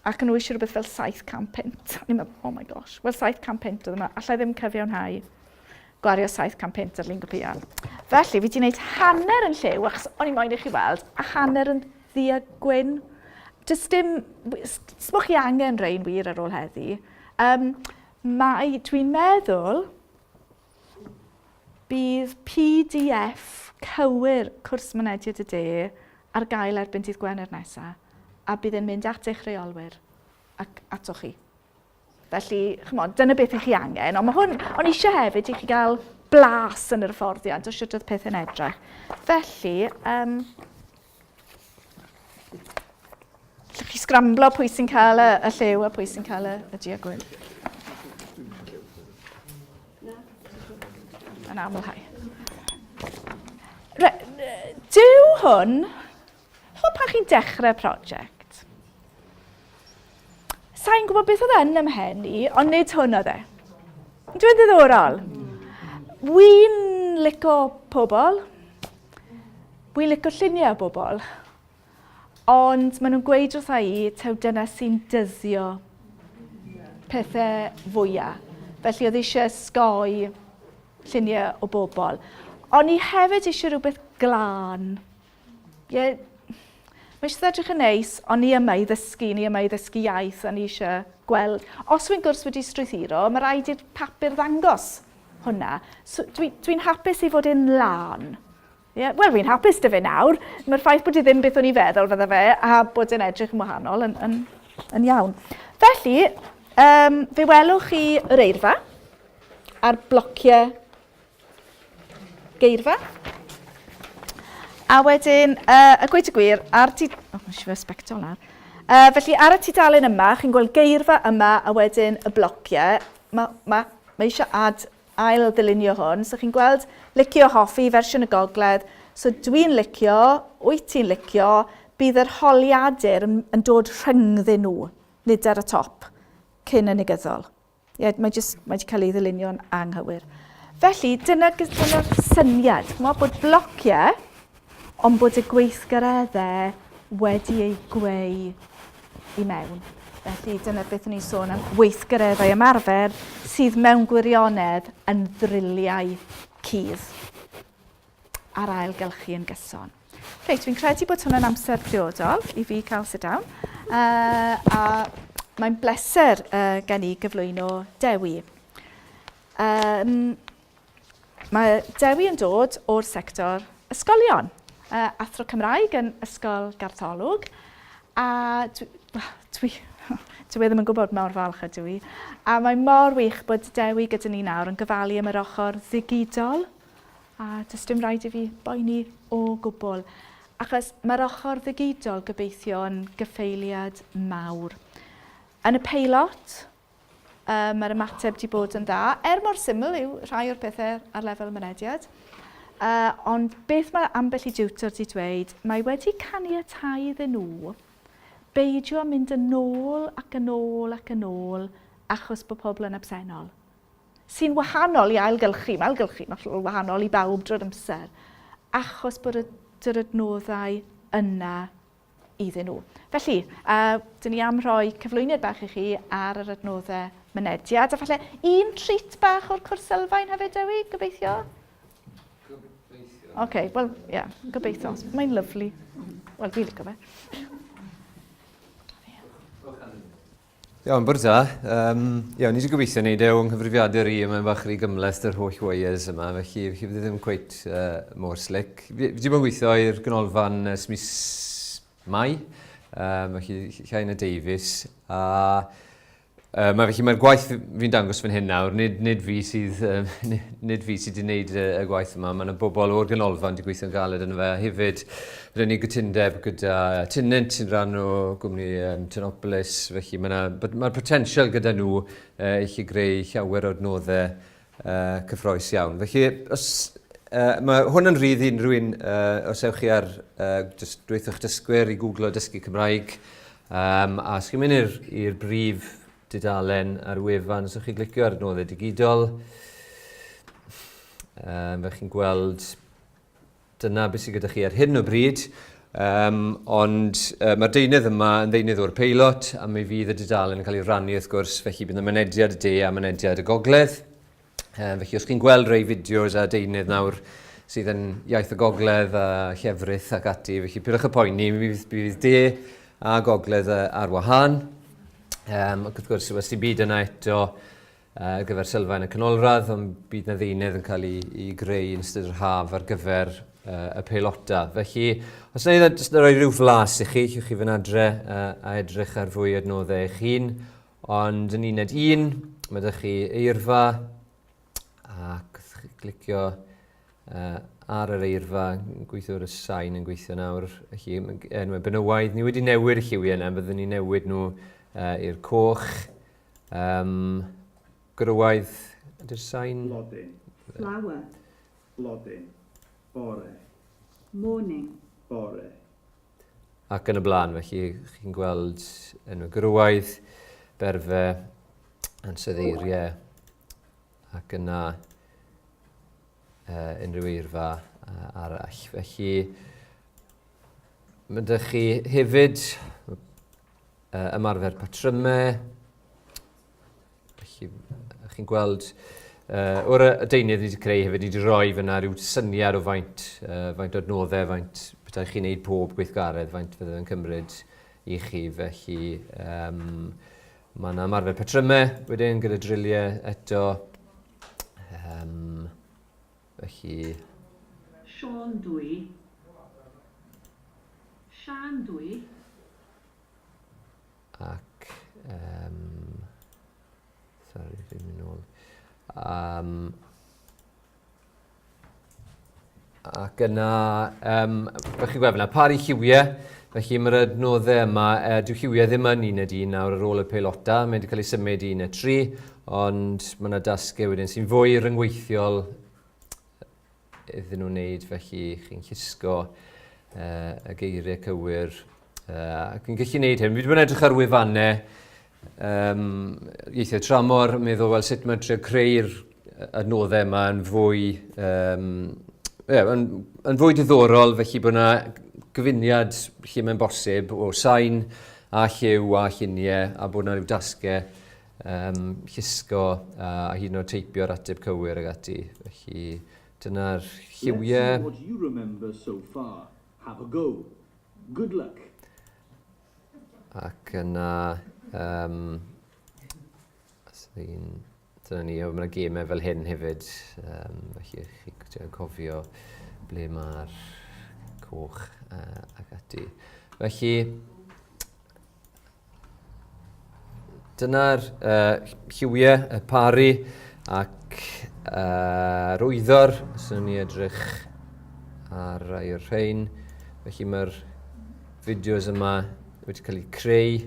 ac yn nhw eisiau rhywbeth fel 700 punt. O'n i'n meddwl, oh my gosh, wel 700 punt oedd yma. Allai ddim cyfiawnhau gwario 700 punt ar lungopio. Felly, fi wedi gwneud hanner yn lliw, achos o'n i moyn i chi weld, a hanner yn ddu a gwyn. Does dim, smoch chi angen rhain wir ar ôl heddi. Um, Mae, dwi'n meddwl, bydd PDF cywir cwrs Mynediad y De ar gael erbyn dydd Gwener nesaf, a bydd e'n mynd at eich rheolwyr ac atoch chi. Felly, chymod, dyna beth ych chi angen, ond mae hwn, o'n eisiau hefyd i chi gael blas yn yr hyfforddiant o sut oedd pethau'n edrych. Felly, um, Allwch chi sgramblo pwy sy'n cael y, y llew a pwy sy'n cael y, y du a gwyn. Yn amlhau. Re, dyw hwn, chymod pan chi'n dechrau prosiect, Sa'n gwybod beth oedd yn ym mhen i, ond nid hwn oedd e. Dwi'n ddiddorol. Wi'n lico pobl. Wi'n lico lluniau o bobl. Ond maen nhw'n gweud wrtha i taw dyna sy'n dyddio pethau fwyaf. Felly oedd eisiau sgoi lluniau o bobl. O'n i hefyd eisiau rhywbeth glân. Ie, yeah, mae eisiau edrych yn neis, ond ni yma i ddysgu, ni yma i ddysgu iaith, a ni eisiau gweld. Os wy'n gwrs wedi strwythuro, mae rhaid i'r papur ddangos hwnna. So, dwi'n dwi, hapus i fod yn lân. Yeah, Wel, fi'n hapus dy fe nawr. Mae'r ffaith bod i ddim beth o'n i feddwl fydde fe, a bod e'n edrych yn wahanol yn, yn, yn iawn. Felly, um, fe welwch chi yr eirfa a'r blociau geirfa. A wedyn, uh, a gweud y gwir, ar ti... Oh, mae eisiau fe sbectol nawr. Uh, felly, ar y tudalen yma, chi'n gweld geirfa yma a wedyn y blociau. Mae ma, ma eisiau ad ail ddylunio hwn. So chi'n gweld licio hoffi, fersiwn y gogledd. So dwi'n licio, wyt ti'n licio, bydd yr holiadur yn, yn dod rhyngddyn nhw, nid ar y top, cyn y negyddol. Ie, mae jyst, mae wedi cael ei ddylunio'n anghywir. Felly, dyna, dyna'r syniad, ch'mo, bod blociau, ond bod y gweithgareddau wedi eu gweu i mewn. Felly, dyna beth o'n i'n sôn am weithgareddau ymarfer sydd mewn gwirionedd yn ddriliau cudd a'r ailgylchu yn gyson. Reit, fi'n credu bod hwnna'n amser priodol i fi cael sit down. Uh, a mae'n bleser uh, gen i gyflwyno Dewi. Um, Mae Dewi yn dod o'r sector ysgolion. Uh, athro Cymraeg yn Ysgol Gartholwg. A dwi, dwi, dwi ddim yn gwybod mor falch ydw i. A mae mor wych bod Dewi gyda ni nawr yn gofalu am yr ochr ddigidol. A does dim rhaid i fi boeni o gwbl. Achos mae'r ochr ddigidol gobeithio yn gyffeiliad mawr. Yn y peilot, Uh, mae'r ymateb wedi bod yn dda, er mor syml yw rhai o'r pethau ar lefel mynediad. Uh, ond beth mae ambell i diwtor wedi dweud, mae wedi caniatáu iddyn nhw beidio â mynd yn ôl ac yn ôl ac yn ôl achos bod pobl yn absennol. Sy'n wahanol i ailgylchu, mae ailgylchu yn wahanol i bawb drwy'r amser, achos bod y, yr adnoddau yna iddyn nhw. Felly, uh, dyn ni am rhoi cyflwyniad bach i chi ar yr adnoddau mynediad, a falle un treat bach o'r cwrs sylfaen hefyd, Dewi, gobeithio? Gobeithio. Oce, okay, wel, ie, yeah, gobeithio. Mae'n lyflu. Wel, dwi'n licio fe. Iawn, bore da. Um, iawn, ni wedi gobeithio wneud e o'n nghyfrifiadur i, mae'n bach rhy gymhleth yr holl wires yma, felly, felly bydd e ddim cweit uh, mor slick. Fi wedi bod yn gweithio i'r ganolfan ers mis Mai, um, felly llai na Davies, a uh, mae, felly mae'r gwaith fi'n dangos fan hyn nawr, nid, nid fi sydd, um, nid fi sydd wedi gwneud y, y gwaith yma, mae yna bobl o'r ganolfan wedi gweithio'n galed yn fe, a hefyd Rydyn ni gytundeb gyda Tinent sy'n rhan o gwmni um, Tinopolis, felly mae'r ma ma potensial gyda nhw uh, i chi greu llawer o adnoddau uh, cyffroes iawn. Felly, os, uh, mae hwn yn rhydd i unrhyw un, uh, os ewch chi ar uh, just dweithio'ch dysgwyr i googlo dysgu Cymraeg, um, a os chi'n mynd i'r brif dudalen ar y wefan, os ewch chi glicio ar adnoddau digidol, um, fe chi'n gweld Dyna beth sydd gyda chi ar hyn o bryd. Um, ond uh, mae'r deunydd yma yn ddeunydd o'r peilot a mi fydd y dudalen yn cael ei rannu wrth gwrs, felly bydd y mynediad y de a mynediad y gogledd. Um, felly os chi'n gweld rei fideos a deunydd nawr sydd yn iaith y gogledd a llefrith ac ati, felly pidwch y poeni, mi fydd, mi fydd de a gogledd ar wahân. Um, ac wrth gwrs, os dim byd yna eto, ar gyfer sylfaen y canolradd, ond bydd na ddeunydd yn cael ei, ei greu yn ystod yr haf ar gyfer uh, y peilota. Felly, os na i jyst rhoi rhyw flas i chi, llwch chi fynd adre uh, a edrych ar fwy adnoddau eich hun, ond yn uned un, mae ydych chi eirfa, ac wrth chi glicio uh, ar yr eirfa, gweithio ar y sain yn gweithio nawr, felly enwau benywaidd, ni wedi newid y lliwiau yna, byddwn ni'n newid nhw uh, i'r coch, Um, gwrywaidd, ydy'r sain? Blodyn. Flower. Blodyn. Bore. Morning. Bore. Ac yn y blaen, felly chi'n gweld enw gwrywaidd. berfau, ansoddeiriau, ac yna uh, unrhyw eirfa uh, arall. Felly, mae ydych chi hefyd uh, ymarfer patrymau. Felly, chi'n gweld uh, o'r deunydd ni wedi creu hefyd, ni wedi rhoi fyna rhyw syniad o faint, uh, faint o adnoddau, faint petai chi'n neud pob gweithgaredd, faint fydde yn cymryd i chi. Felly, um, mae yna ymarfer patrymau wedyn gyda driliau eto. Um, felly... Siôn dwi. Siân dwi. Ac... Um, sorry, fi'n mynd nôl. Um, Ac yna, um, fel chi'n gweld fyna, paru lliwiau. Felly mae'r adnoddau yma, uh, dyw lliwiau ddim yn un 1 nawr ar ôl y peilota, mae wedi cael ei symud i un 3, ond mae yna dasgau wedyn sy'n fwy ryngweithiol iddyn nhw wneud, felly chi'n llusgo uh, y geiriau cywir. Uh, ac yn gallu gwneud hyn. Fi wedi bod yn edrych ar wefannau um, ieithoedd tramor, meddwl, wel, sut mae'n trio creu'r adnoddau yma yn fwy, um, yeah, yn, yn fwy diddorol, felly bod yna gyfuniad lle mae'n bosib o sain a lliw a lluniau a bod yna rhyw dasgau um, llusgo a, a hyd yn oed teipio'r ateb cywir ag ati. Felly dyna'r lliwiau. Let's see what you remember so far. Have a go. Good luck. Ac yna, um, un, dyna ni, mae yna gemau fel hyn hefyd, um, felly chi'n cofio ble mae'r coch uh, ac ati. Felly, dyna'r uh, lliwiau, y paru ac uh, yr wyddor, os ydyn ni edrych ar rai o'r rhain. Felly mae'r fideos yma wedi cael eu creu.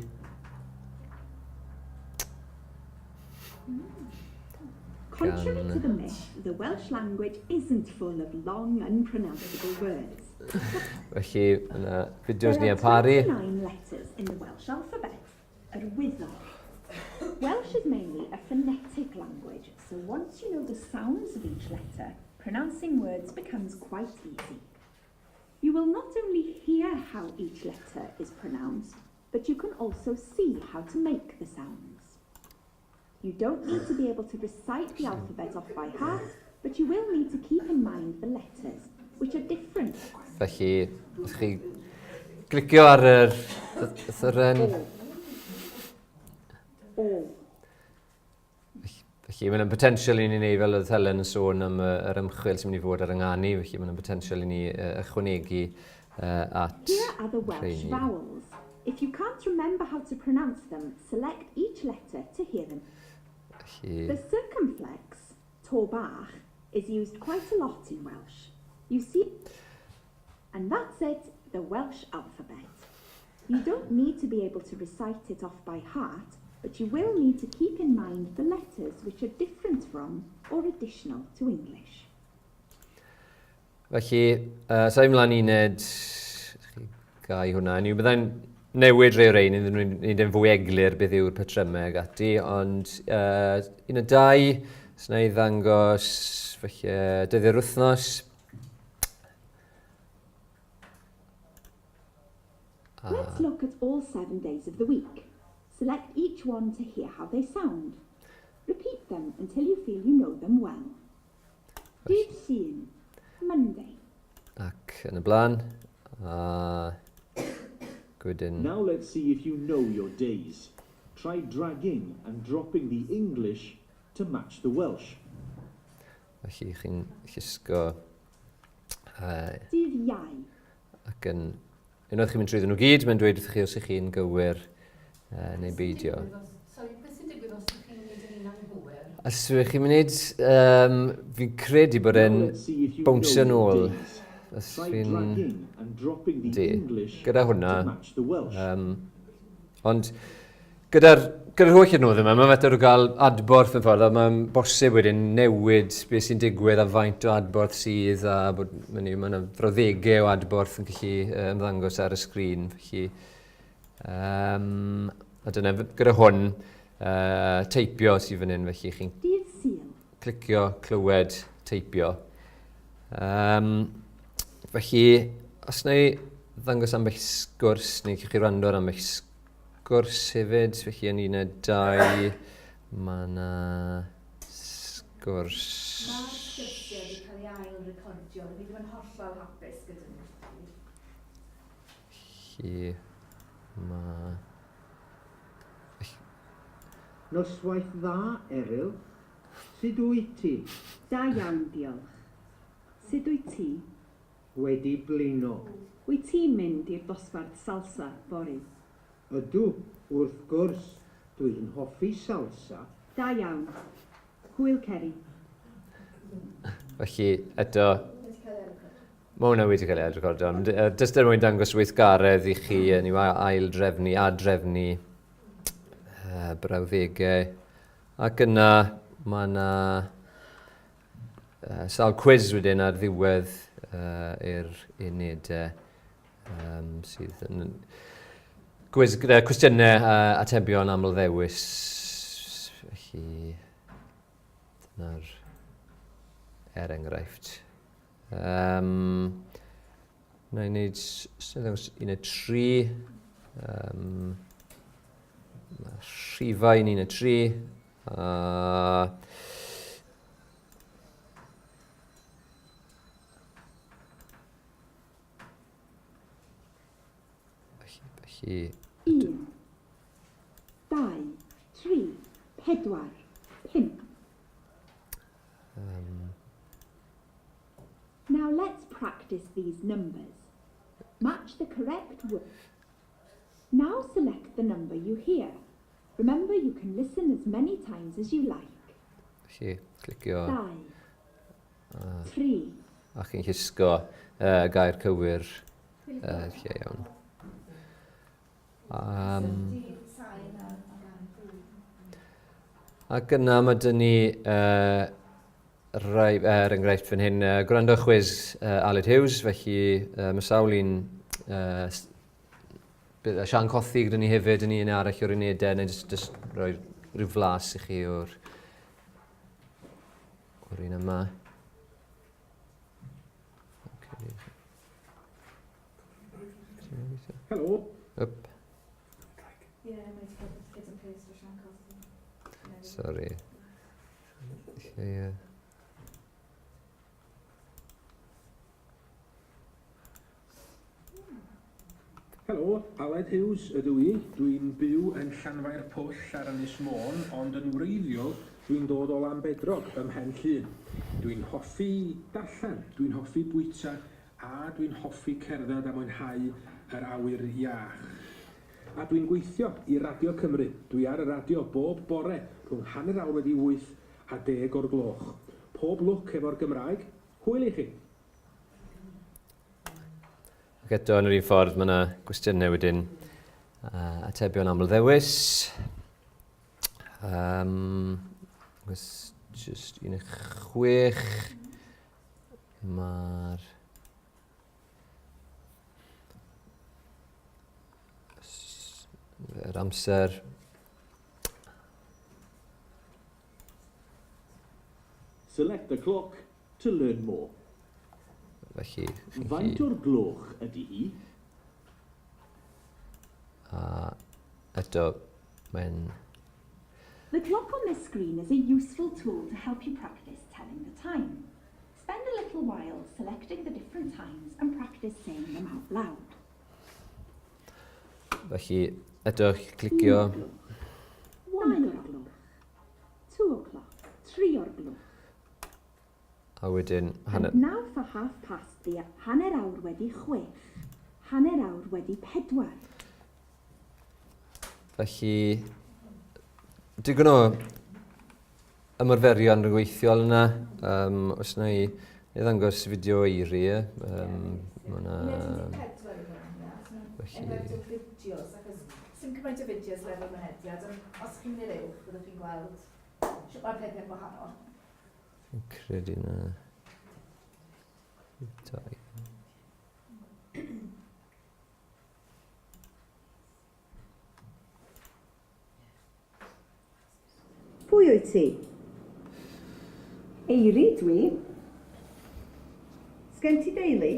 Contrary to the myth, the Welsh language isn't full of long, unpronounceable words. Felly, yna fideos ni a paru. There are 29 letters in the Welsh alphabet. Yr wyddor. Welsh is mainly a phonetic language, so once you know the sounds of each letter, pronouncing words becomes quite easy. You will not only hear how each letter is pronounced, but you can also see how to make the sounds. You don't need to be able to recite the alphabet off by heart, but you will need to keep in mind the letters, which are different. Felly, os chi glicio ar yr llythyren... O. Felly, mae'n potensial i ni wneud, fel oedd Helen yn sôn am yr ymchwil sy'n mynd i fod ar ynganu, felly mae'n potensial i ni ychwanegu at Here are the Welsh vowels. If you can't remember how to pronounce them, select each letter to hear them. Felly... The circumflex, to bach, is used quite a lot in Welsh. You see... And that's it, the Welsh alphabet. You don't need to be able to recite it off by heart, but you will need to keep in mind the letters which are different from or additional to English. Felly, uh, sa'i mlaen uned, chi gau hwnna. Ni byddai'n newid rhai o'r ein, iddyn nhw'n neud e'n fwy eglur beth yw'r patrymau ag ati, ond uh, un o dau, os na i ddangos, felly, dyddiau'r wythnos. Let's look at all seven days of the week. Select each one to hear how they sound. Repeat them until you feel you know them well. Dydd Llun, Monday. Ac yn y blaen. A gwydyn... Now let's see if you know your days. Try dragging and dropping the English to match the Welsh. Felly chi'n llusgo... Uh, Dydd Iau. Ac yn... Unwaith chi'n mynd trwyddyn nhw gyd, mae'n dweud wrthych chi os ych chi'n gywir uh, neu beidio. Sorry, beth sy'n digwydd os ych chi'n gwneud yn un anghywir? Os ych chi'n mynd, um, fi'n credu bod e'n bownsio nôl. Os fi'n... Di, gyda hwnna. Um, ond Gyda'r gyda'r holl adnoddau yma, mae'n fater o gael adborth yn ffordd, a mae'n bosib wedyn newid beth sy'n digwydd a faint o adborth sydd, a bod, mae yna frawddegau o adborth yn gallu uh, ymddangos ar y sgrin. Felly, um, a dyna, gyda hwn, Teipio sydd fan hyn, felly chi'n Dydd Sul. Clicio, clywed, teipio. Um, felly, os na i ddangos ambell sgwrs, neu chi wrando ar ambell sgwrs hefyd, felly yn 12, mae yna sgwrs. Mae'r sgyrsiau wedi cael ei ail-recordio, fi ddim yn hollol hapus gyda nhw. Felly, mae... Noswaith dda, Eryl. Sut wyt ti? Da iawn, diolch. Sut wyt ti? Wedi blino. Wyt ti'n mynd i'r dosbarth salsa fory? Ydw, wrth gwrs. Dwi'n hoffi salsa. Da iawn. Hwyl, Ceri. Felly, eto, mae hwnna wedi cael ei ail-recordio, ond jyst er mwyn dangos weithgaredd i chi yn yw ail-drefnu, ad-drefnu brawddegau. Ac yna, mae yna sawl cwiz wedyn ar ddiwedd i'r unedau sydd yn gwiz gyda cwestiynau a atebion aml ddewis. Felly, dyna'r er enghraifft. Na i wneud, ddangos uned 3. Mae rhifau yn uned 3. Felly... 1, 2, 3, 4, 5. Now let's practice these numbers. Match the correct word. Now select the number you hear. Remember you can listen as many times as you like. Felly, clicio... 2, 3. A chi'n llusgo gair cywir lle iawn. Ac yna mae dyn ni rai, er enghraifft fan hyn, gwrando chwiz Aled Hughes, felly mae sawl un bydd Sian Cothi gyda ni hefyd yn un arall o'r unedau, neu jyst rhoi rhyw flas i chi o'r un yma. Okay. Helo. Up. Sorry. Yeah. Helo, Aled Hughes ydw i. Dwi'n byw yn Llanfair Pwll ar Ynys Môn, ond yn wreiddiol dwi'n dod o Lanbedrog ym Mhen Llŷn. Dwi'n hoffi darllen, dwi'n hoffi bwyta, a dwi'n hoffi cerdded a mwynhau yr awyr iach. A dwi'n gweithio i Radio Cymru. Dwi ar y radio bob bore rhwng 8:30 a 10 o'r gloch. Pob lwc efo'r Gymraeg. Hwyl i chi! Ac eto, yn yr un ffordd, mae yna gwestiynau wedyn atebion aml ddewis. Just 16. Mae'r yr amser. Select the clock to learn more. Felly, chi'n Faint o'r gloch ydy hi? A eto, mae'n... The clock on this screen is a useful tool to help you practice telling the time. Spend a little while selecting the different times and practice saying them out loud. Felly, eto, clicio... 1 o'r gloch. 2 o'clock. 3 o'r gloch. A wedyn... And now for half past the 6:30. 4:15. Felly, digon o ymarferion rhyngweithiol yna. Os na i ddangos fideo Eiri, e? Ma' 'na... Felly... Fideos, achos sy'n cymaint o fideos lefel mynediad, ond os chi'n mynd i'r uwch, byddwch chi'n gweld shwt mae pethau'n gwahanol. Fi'n credu na... 2. Pwy wyt ti? Eiry dwi. Sgen ti deulu?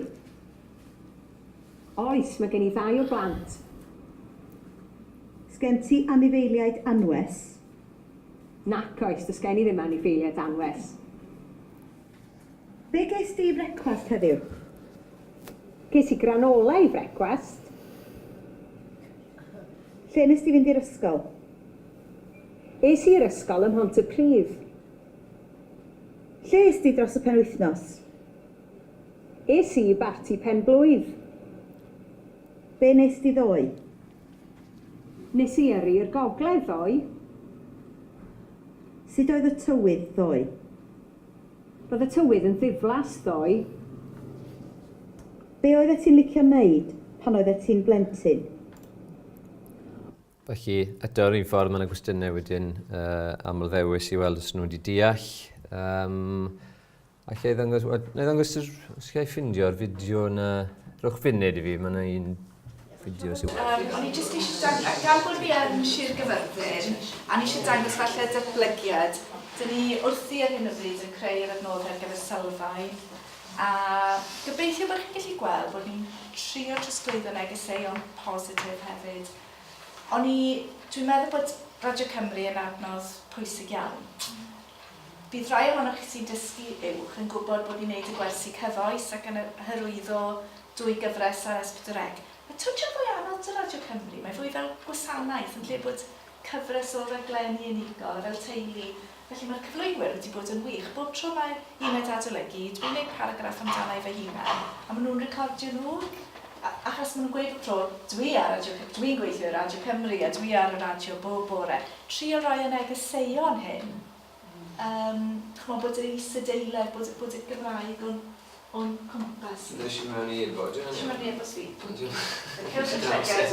Oes, mae gen i ddau o blant. Sgen ti anifeiliaid anwes? Nac oes, does gen i ddim anifeiliaid anwes. Be ges di i frecwast heddiw? Ges i granola i frecwast. Lle nes di fynd i'r ysgol? Es i i'r ysgol ym Mhontypridd. Lle es di dros y penwythnos? Es i i barti pen-blwydd. Be nes di ddoe? Nes i yrru i'r gogledd ddoe. Sut oedd y tywydd ddoe? Roedd y tywydd yn ddiflas ddoe. Be oeddet ti'n licio wneud pan oeddet ti'n blentyn? Felly, eto, yr un ffordd, mae yna gwestiynau wedyn uh, aml-ddewis i weld os nhw wedi deall. Um, a lle i ddangos, wel, na i ddangos, os chi ffindio'r fideo yna, rhowch funud i fi, mae yna un fideo sy'n Um, o'n i jyst eisiau dangos, gan bod fi yn Sir Gyfyrddin, a ni eisiau dangos falle datblygiad, dyn ni wrthi ar hyn o bryd yn creu yr adnoddau ar gyfer sylfaen, a gobeithio bod chi'n gallu gweld bod ni'n trio trosglwyddo negeseuon positif hefyd. O'n i, dwi'n meddwl bod Radio Cymru yn adnodd pwysig iawn. Bydd rhai ohonoch chi sy'n dysgu uwch yn gwybod bod ni'n neud y gwersi cyfoes ac yn hyrwyddo dwy gyfres ar S4C. Mae twtsh yn fwy anodd 'da Radio Cymru, mae fwy fel gwasanaeth yn lle bod cyfres o raglenni unigol a fel teulu. Felly mae'r cyflwynwyr wedi bod yn wych. Bob tro mae uned adolygu, dwi'n neud paragraff amdana i fy hunan, a maen nhw'n recordio nhw. Achos maen nhw'n gweud bob tro, dwi ar Radio Cymru, dwi'n gweithio i Radio Cymru a dwi ar y radio bob bore. Trio rhoi y negeseuon hyn. Yym, ch'mod, bod yr isadeiledd, bod, bod y Gymraeg o'n, o'n cwmpas. Nes i mewn i e-bost. Nes i mewn i e-bost fi. Cewch eich llygad.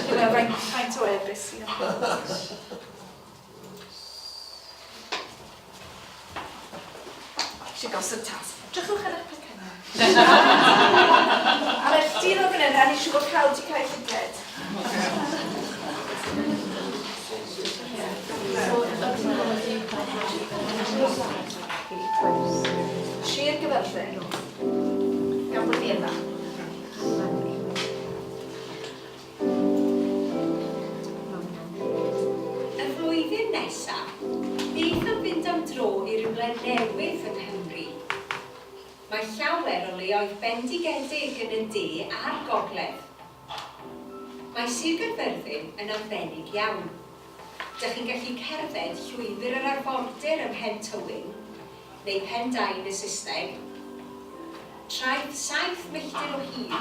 Gyda faint, faint o e-byst sydd ar Eisiau gosod tasg. Drychwch ar eich pecynnau. A mae'r dydd o'r fan hyn, a ni siŵr bod pawb wedi cael llyged. Sir Gyfyrddin. Gan bod fi yma. Y flwyddyn nesa, beth am fynd am dro i rywle newydd yng Nghymru? Mae llawer o leoedd bendigedig yn y de a'r gogledd. Mae Sir Gaerfyrddin yn arbennig iawn. Dych chi'n gallu cerdded llwybr yr arfordir ym Mhen Tywyn, neu Pen Dain y Saesneg, traeth saith milltir o hyd.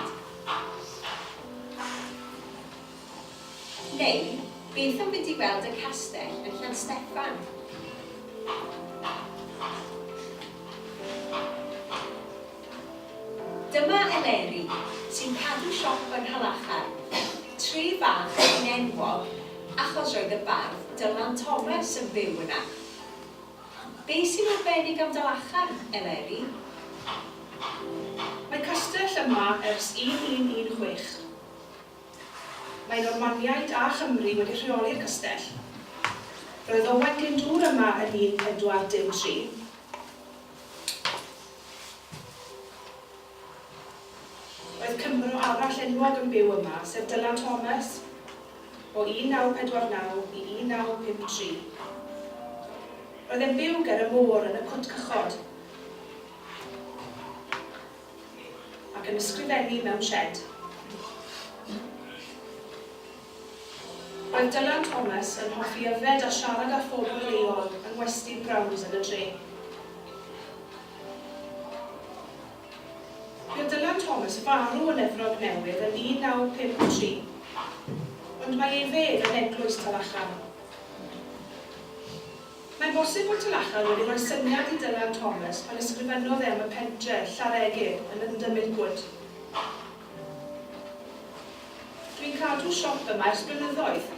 Neu, beth am fynd i weld y castell yn Llansteffan? Dyma Eleri, sy'n cadw siop yn Nhalacharn, tre fach sy'n enwog achos roedd y bardd Dylan Thomas yn byw yna. Be sy'n arbennig am Dalacharn, Eleri? Mae castell yma ers 1116. Mae Normaniaid a Chymry wedi rheoli'r castell. Roedd Owain Glyndŵr yma yn 1403. Roedd Cymro arall enwog yn byw yma, sef Dylan Thomas, o 1949 i 1953. Roedd e'n byw ger y môr yn y Cwt Cychod ac yn ysgrifennu mewn sied. Roedd Dylan Thomas yn hoffi yfed a siarad â phobl leol yng ngwesty Browns yn y dre. Buodd Dylan Thomas farw yn Efrog Newydd yn 1953, ond mae ei fedd yn eglwys Talacharn. Mae'n bosib bod Talacharn wedi rhoi syniad i Dylan Thomas pan ysgrifennodd e am y pentre, Llareggub, yn Yndymmydd Wood. Dwi'n cadw siop yma ers blynyddoedd.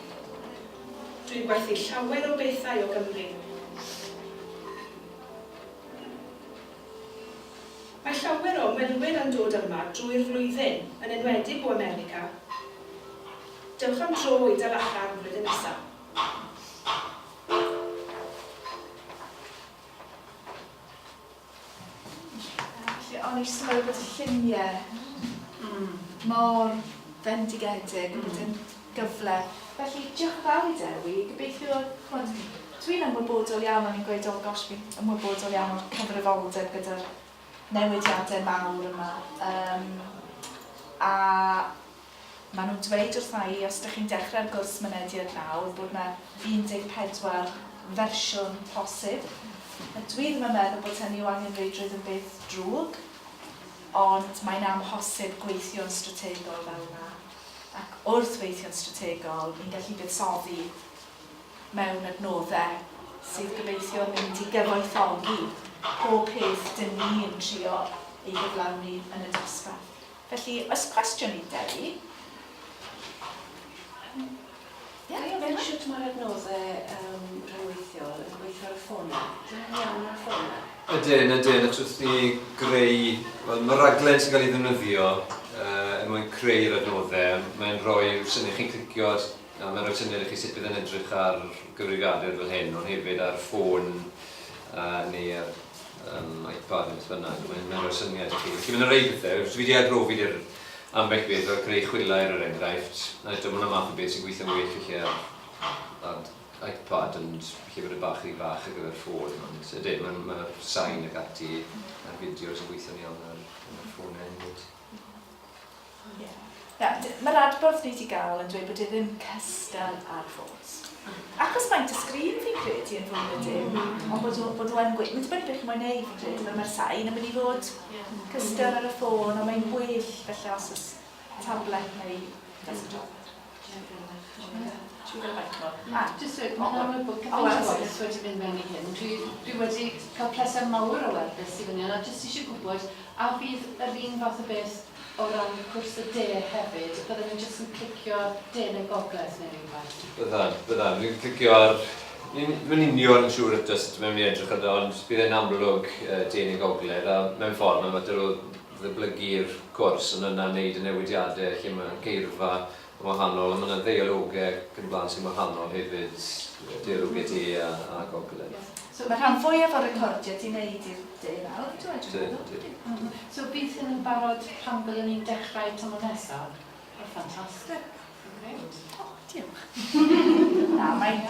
Dwi'n gwerthu llawer o bethau o Gymru. Mae llawer o ymwelwyr yn dod yma drwy'r flwyddyn, yn enwedig o America. Dewch am dro i Dalacharn flwyddyn nesaf. O'n i jyst yn meddwl bod y lluniau mm. mor fendigedig mm. bod yn gyfle. Felly, diolch yn fawr i Dewi. Gobeithio, ch'mod, dwi'n ymwybodol iawn, o'n i'n gweud, oh gosh, fi'n ymwybodol iawn o'r cyfrifoldeb gyda'r newidiadau mawr yma. Um, a maen nhw'n dweud wrtha i, os ydych chi'n dechrau'r gwrs mynediad nawr, bod yna 14 fersiwn posib. A dwi ddim yn meddwl bod hynny o angenrheidrwydd yn beth drwg, ond mae'n amhosib gweithio'n strategol fel yna. Ac wrth weithio'n strategol, ni'n gallu buddsoddi mewn adnoddau sydd gobeithio yn mynd i gyfoethogi pob peth dyn ni'n trio ei gyflawni yn y dosbarth. Felly, oes cwestiwn i Dewi? Ie, yeah, Fel sut mae'r adnoddau um, rhyngweithiol yn gweithio ar y ffonau? Dyn nhw'n iawn ar y ffonau? Ydyn, ydyn, achos wrth ni greu, wel mae'r raglen sy'n cael ei ddefnyddio uh, er mwyn creu'r adnoddau, mae'n rhoi syniad chi'n clicio a mae'n rhoi syniad i chi sut bydd yn edrych ar gyfrifiadur fel hyn, ond hefyd ar ffôn uh, neu ar um, iPad neu beth bynnag, mae'n mae rhoi syniad i chi. Felly mae'n rhai pethau, fi wedi arbrofi i'r ambell beth fel creu chwilair er enghraifft, a eto mae hwnna'n math o beth sy'n gweithio'n well felly ar, ar iPad, ond felly bod y bach rhy fach ar gyfer ffôn, ond ydyn, mae'r ma sain ac ati a'r fideos yn gweithio'n iawn ar, ar ffôn hefyd. Ie. Na, mae'r adborth ni wedi gael yn dweud bod e ddim cystal ar ffôns. Achos maint y sgrin fi'n credu yn fwy na dim, ond bod o, bod o yn gweud, mae'n dibynnu beth chi'n moyn neud fi'n credu, fel mae'r sain yn mynd i fod cystal ar y ffôn, ond mae'n well felly os oes tablet neu desktop. Jyst dweud, mae'n amlwg bod cymaint o waith wedi mynd mewn i hyn. Dwi, dwi wedi cael pleser mawr o weld beth sydd fyny, a jyst eisiau gwybod a fydd yr un fath o beth o ran cwrs y de hefyd, bydden nhw jyst yn clicio de neu gogledd neu rhywbeth? Byddan, byddan. Ni'n clicio ar... Ni'n ddim yn union yn siŵr eto sut mae'n mynd i edrych arno, ond bydd e'n amlwg de neu gogledd, a mewn ffordd mae'n mater o ddyblygu'r cwrs, ond yna wneud y newidiadau lle mae geirfa yn wahanol, a mae yna ddeialogau ac yn y blaen sy'n wahanol hefyd, deialogau de a, a gogledd. So mae rhan fwyaf o'r recordiau di wneud i'r de nawr, yn dwi, dwi'n meddwl? Ydy. So bydd hyn yn barod pan byddwn ni'n dechrau tymor nesaf? Oh, ffantastig. Great. Oh, diolch. Na, mae'n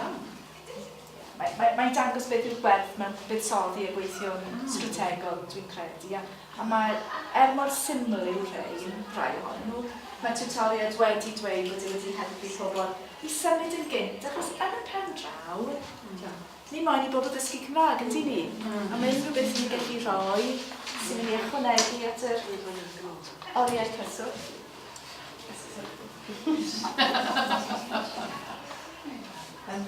mae, mae, mae'n dangos beth yw'r gwerth mewn buddsoddi a gweithio'n mm. strategol, dwi'n credu. A, a mae, er mor syml yw rhain, rhai ohonyn nhw, mae tiwtoriaid wedi dweud bod e wedi helpu pobl i symud yn gynt, achos yn y pen draw, mm. ni moyn i bobl ddysgu Cymraeg, yn ni? Mm. A mae unrhyw beth ni'n gallu rhoi sy'n mynd i ychwanegu at yr oriau cyswllt. Yn,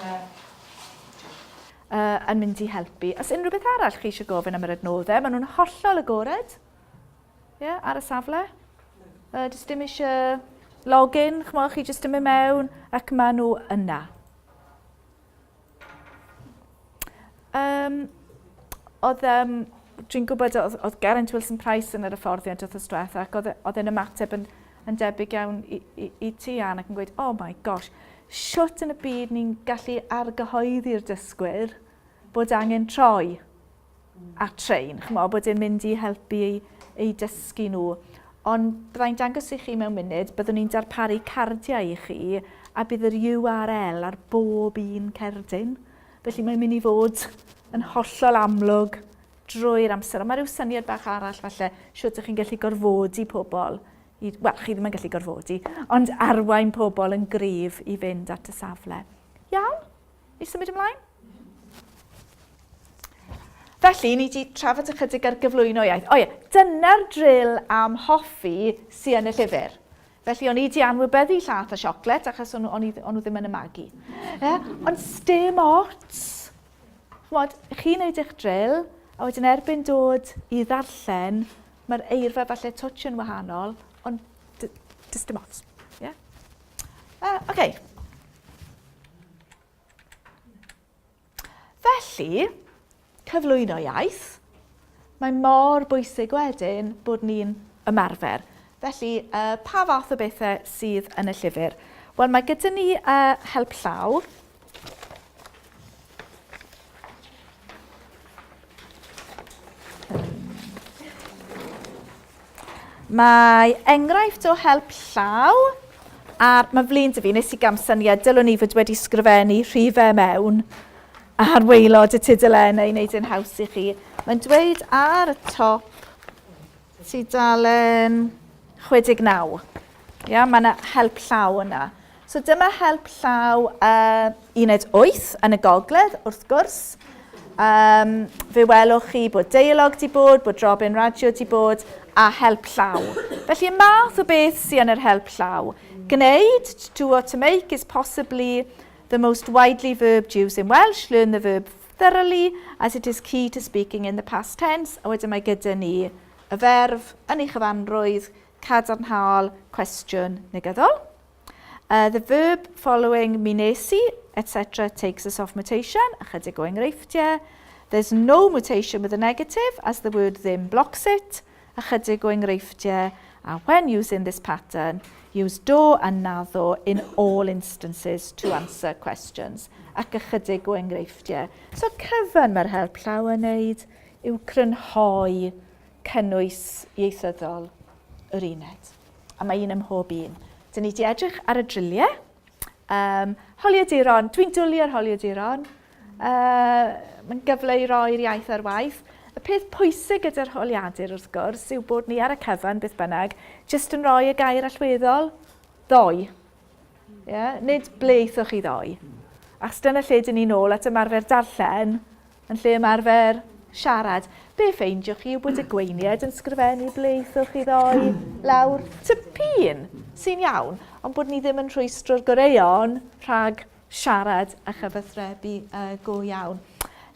uh, yn mynd i helpu. Os unrhyw beth arall chi eisiau gofyn am yr adnoddau, maen nhw'n hollol agored yeah, ar y safle. Uh, does dim eisiau login, chymod, chi jyst yn mynd mewn ac maen nhw yna. Um, oedd, um, dwi'n gwybod oedd, oedd Geraint Wilson Price yn yr hyfforddiant wrth diwetha ac oedd, e, oedd e'n ymateb yn, yn debyg iawn i, i, i ti, Ann, ac yn gweud, oh my gosh, shwt yn y byd ni'n gallu argyhoeddi'r dysgwyr bod angen troi at trein, ch'mo', bod e'n mynd i helpu eu, eu dysgu nhw. Ond byddai'n dangos i chi mewn munud, byddwn ni'n darparu cardiau i chi a bydd yr URL ar bob un cerdyn. Felly mae'n mynd i fod yn hollol amlwg drwy'r amser. Ond mae rhyw syniad bach arall falle, shwt ydych chi'n gallu gorfodi pobl, i, wel, chi ddim yn gallu gorfodi, ond arwain pobl yn gryf i fynd at y safle. Iawn? I symud ymlaen? Felly, ni wedi trafod ychydig ar gyflwyno iaith. O ie, dyna'r drill am hoffi sy yn y llyfr. Felly, o'n i wedi anwybyddu llath a siocled achos o'n, o'n, o'n nhw ddim yn y magu. Yeah? Ond sdim ots. Ch'mod, chi'n neud eich drill, a wedyn erbyn dod i ddarllen, mae'r eirfa falle twtsh yn wahanol, ond does dim ots. Yeah? Uh, okay. Felly, cyflwyno iaith, mae mor bwysig wedyn bod ni'n ymarfer. Felly, uh, pa fath o bethau sydd yn y llyfr? Wel, mae gyda ni uh, help llaw. Mae enghraifft o help llaw, a mae'n flin dy fi, nes i gamsyniad, dylwn i fod wedi sgrifennu rhifau mewn ar waelod y tudalennau i wneud yn haws i chi. Mae'n dweud ar y top tudalen 69. Ia, mae yna help llaw yna. So dyma help llaw uh, uned 8 yn y gogledd, wrth gwrs. Um, fe welwch chi bod deialog di bod, bod Robin Radio di bod, a help llaw. Felly y math o beth sy'n yn yr help llaw. Gwneud, to do or to make, is possibly the most widely verbed used in Welsh. Learn the verb thoroughly, as it is key to speaking in the past tense. A wedyn mae gyda ni y ferf yn ei chyfanrwydd, cadarnhaol, cwestiwn negyddol. Uh, the verb following mi nes i, etc. takes a soft mutation, ychydig o enghreifftiau. There's no mutation with a negative, as the word ddim blocks it, ychydig o enghreifftiau. A when using this pattern, use do and naddo in all instances to answer questions. Ac ychydig o enghreifftiau. So cyfan mae'r help llaw yn wneud yw crynhoi cynnwys ieithyddol yr uned. A mae un ym mhob un. Dyn ni wedi edrych ar y driliau. Um, holiaduron, dwi'n dwlu ar holiaduron. Uh, Mae'n gyfle i roi'r iaith ar waith. Y peth pwysig gyda'r holiadur wrth gwrs yw bod ni ar y cyfan beth bynnag jyst yn rhoi y gair allweddol ddoe. Yeah? Nid ble eithoch chi ddoe. Achos dyna lle dyn ni'n ôl at ymarfer darllen Yn lle ymarfer siarad, be ffeindiwch chi yw bod y gweiniaid yn sgrifennu ble aethoch chi ddoe lawr tipyn, sy'n iawn, ond bod ni ddim yn rhwystro'r goreuon rhag siarad a chyfathrebu uh, go iawn.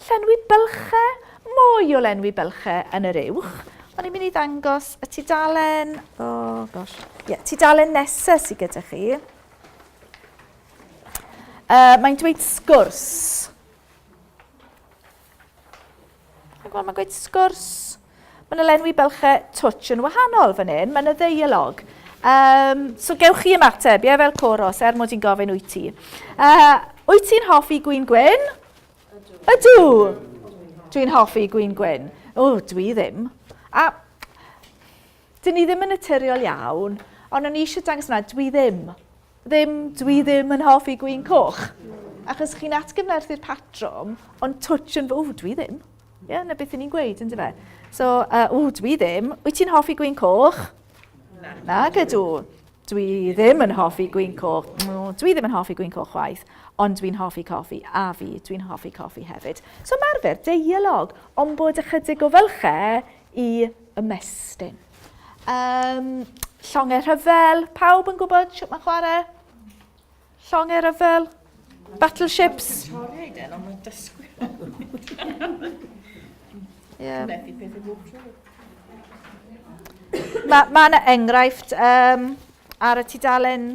Llenwi bylchau, mwy o lenwi bylchau yn yr uwch. O'n i'n mynd i ddangos y tudalen, oh gosh, yeah, tudalen nesaf sydd gyda chi. Uh, mae'n dweud sgwrs. Ac wel, mae'n gweud sgwrs. Mae'n yna lenwi bylchau twtsh yn wahanol fan hyn. Mae'n y ddeialog. Um, so gewch chi ymateb, ie, fel coros, er mod i'n gofyn wyt ti. Uh, wyt ti'n hoffi gwin gwyn? Ydw. Dwi'n hoffi gwin gwyn. O, dwi ddim. A dyn ni ddim yn naturiol iawn, ond o'n i eisiau dangos yna, dwi ddim. Ddim, dwi ddim yn hoffi gwin coch. Achos chi'n atgyfnerthu'r patrwm, ond twtsh yn, ww, dwi ddim. Ie, yeah, na beth ni'n gweud, ynddo fe? So, uh, ww, dwi ddim. Wyt ti'n hoffi gwin coch? Na. Na, gydw. Dwi ddim yn hoffi gwin coch. No, dwi ddim yn hoffi gwin coch chwaith, ond dwi'n hoffi coffi, a fi, dwi'n hoffi coffi hefyd. So ymarfer deialog, ond bod ychydig o fylchau i ymestyn. Um, llongau rhyfel, pawb yn gwybod sut mae'n chwarae? Llongau rhyfel, battleships. Torri den, ond mae'n dysgu. Yeah. Methu pethau bob tro. Mae ma yna enghraifft um, ar y tudalen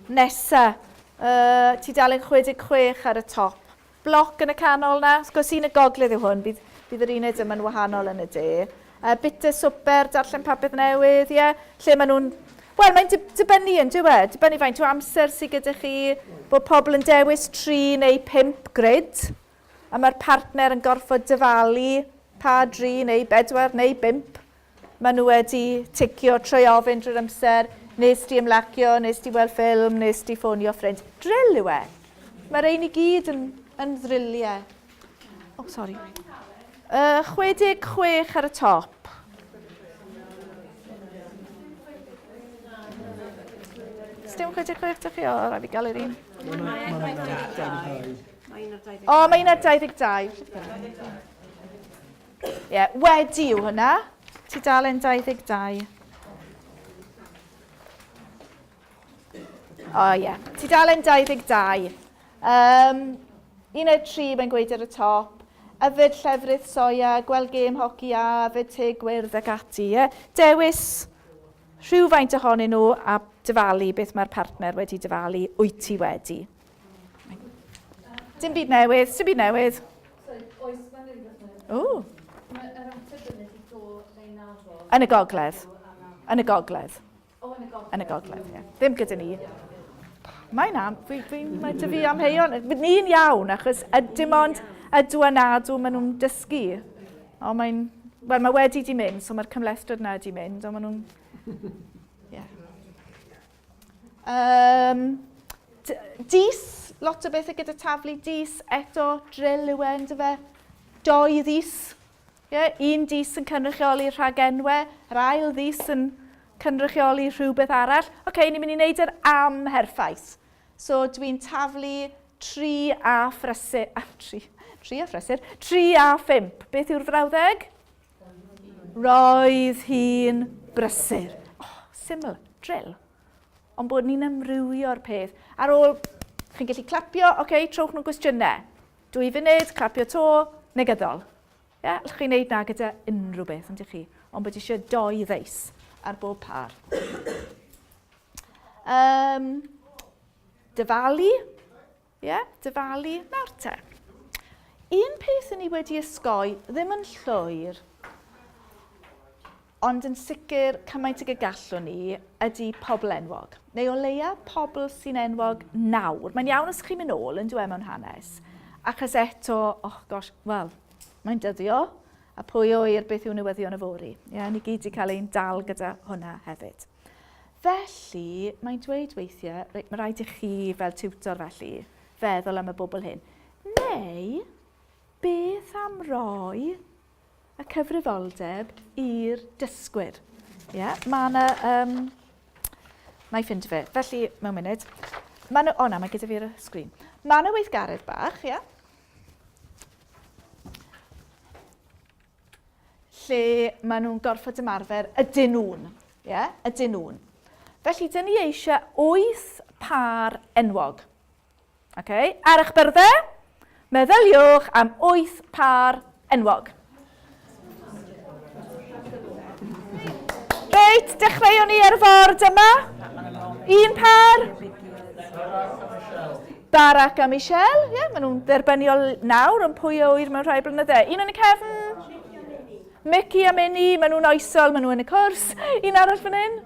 nesa, uh, tudalen 66 ar y top. Bloc yn y canol 'na. Wrth gwrs, un y gogledd yw hwn, bydd, bydd yr uned yma'n wahanol yn y de. Uh, bita swper, darllen papur newydd, ie. Yeah. Lle maen nhw'n... Wel, mae'n dibynnu yn dyw e? Dibynnu faint o amser sydd gyda chi, bod pobl yn dewis 3 neu 5 grid, a mae'r partner yn gorfod dyfalu pa 3 neu 4 neu 5 Maen nhw wedi ticio trwy ofyn drwy'r amser, nes di ymlacio, nes di weld ffilm, nes di ffonio ffrind. Drill yw e. Mae rhain i gyd yn, yn ddriliau. Oh, sorry. Uh, 66 ar y top. Dim 66 dych chi? O, rhaid fi gael yr un. O, mae un ar 22. Ie, yeah, wedi yw hwnna. Tudalen 22. O oh, ie, yeah. tudalen 22. Um, un o'r tri mae'n gweud ar y top. Yfed llefrith soia, gweld gêm hoci a, yfed te gwyrdd ac ati. Ie? Dewis rhywfaint ohonyn nhw a dyfalu beth mae'r partner wedi dyfalu, wyt ti wedi. Dim byd newydd, dim byd newydd. O. Yn y gogledd. Yn y gogledd. Yn y gogledd, ie. Ddim gyda ni. Mae'n am, fi, fi, mae dy fi amheuon. Ni'n iawn, achos dim ond ydw a nadw maen nhw'n dysgu. O, mae'n... Wel, mae wedi di mynd, so mae'r cymhlethdod na di mynd, ond maen nhw'n... Yeah. Um, dis, lot o bethau gyda taflu dis, eto, drill yw e, ynddo fe? Doi ddis. Yeah, un dis yn cynrychioli rhagenwe, yr ail ddis yn cynrychioli rhywbeth arall. Oce, okay, ni'n mynd i wneud yr amherffaith. So dwi'n taflu 3 a phrysur, a 3, 3 a phrysur, 3 a 5. Beth yw'r frawddeg? Roedd hi'n brysur. Oh, syml, drill. Ond bod ni'n amrywio'r peth. Ar ôl, chi'n gallu clapio, oce, okay, trowch nhw'n gwestiynau. 2 funud, clapio to, negyddol. Ie, yeah, allwch chi wneud na gyda unrhyw beth, ond chi. Ond bod eisiau doi ddeis ar bob par. Um, dyfalu. Ie, yeah, dyfalu. Nawr te. Un peth yn ni wedi ysgoi, ddim yn llwyr, ond yn sicr cymaint ag y gallwn ni, ydy pobl enwog. Neu o leia pobl sy'n enwog nawr. Mae'n iawn os chi'n mynd ôl yn dweud mewn hanes. Achos eto, oh gosh, wel, mae'n dyddio, a pwy oer beth yw newyddion yfory. Ie, yeah, ni gyd wedi cael ein dal gyda hwnna hefyd. Felly, mae'n dweud weithiau, reit, mae rhaid i chi fel tiwtor felly, feddwl am y bobl hyn. Neu, beth am roi y cyfrifoldeb i'r dysgwyr? Ie, yeah, mae yna... Um, na i ffind fe. Felly, mewn munud. Mae yna... O na, mae gyda fi ar y sgrin. Mae yna weithgaredd bach, ie. Yeah? Lle maen nhw'n gorfod ymarfer ydyn nhw'n. Ie, ydyn nhw'n. Felly, dyn ni eisiau 8 pâr enwog. Okay? Ar eich byrddau, meddyliwch am 8 pâr enwog. Reit, dechreuwn ni ar y ford yma. Un pâr. Barack a Michelle, ie, yeah, maen nhw'n dderbyniol nawr, ond pwy a ŵyr mewn rhai blynyddau. Un yn y cefn, Mickey a Minnie, maen nhw'n oesol, maen nhw yn y cwrs. Un arall fan hyn?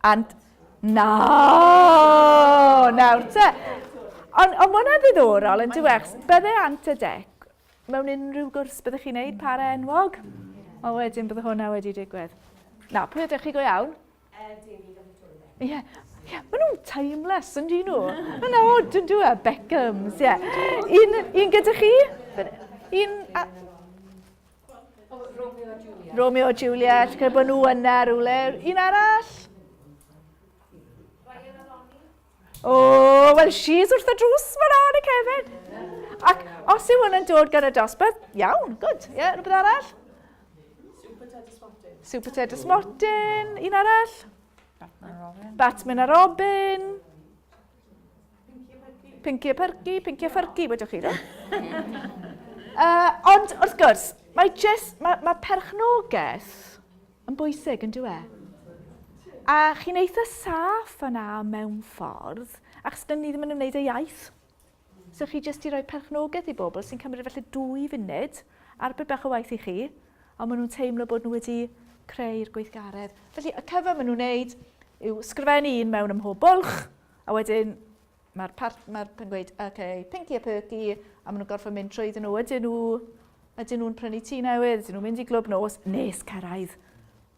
Ant... Na! Nawr te. Ond on, mae hwnna'n ddiddorol yn diwedd. Bydde Ant a Dec mewn unrhyw gwrs byddech chi'n neud para enwog? Ond wedyn bydde hwnna wedi digwydd. Na, pwy ydych chi go iawn? David a Victoria. Ie. Yeah. Yeah, maen nhw'n timeless, yn dyn nhw? Maen nhw'n odd, yn dwi? Beckhams, ie. Yeah. Un, un gyda chi? Un... A... Romeo a Juliet. Romeo a Juliet, credu bod nhw yna rhywle. Un arall? O, oh, wel, she's wrth y drws fan yn y cefn. Ac os yw hwn yn dod gan y dosbarth, iawn, good. Ie, yeah, rhywbeth arall? Super Ted a Smotyn. Super Ted a Smotyn. Un arall? Batman a Robin. Batman a Robin. Pinky a Perky. Pinky a Perky, wedwch chi, do? uh, ond, wrth gwrs, mae, just, mae, mae perchnogaeth yn bwysig, yn dyw e? A chi'n eitha saff yna mewn ffordd, achos dyn ni ddim yn ymwneud â iaith. So chi jyst i roi perchnogaeth i bobl sy'n cymryd falle dwy funud, arbed bach o waith i chi, ond maen nhw'n teimlo bod nhw wedi creu'r gweithgaredd. Felly y cyfan maen nhw'n wneud yw sgrifennu un mewn ym mhob bwlch, a wedyn mae'r partner yn gweud, OK, Pinky a Perky, a maen nhw'n gorfod mynd trwyddyn nhw. Ydyn nhw, ydyn nhw'n prynu tŷ newydd, ydyn nhw'n mynd i glwb nos, nes cyrraedd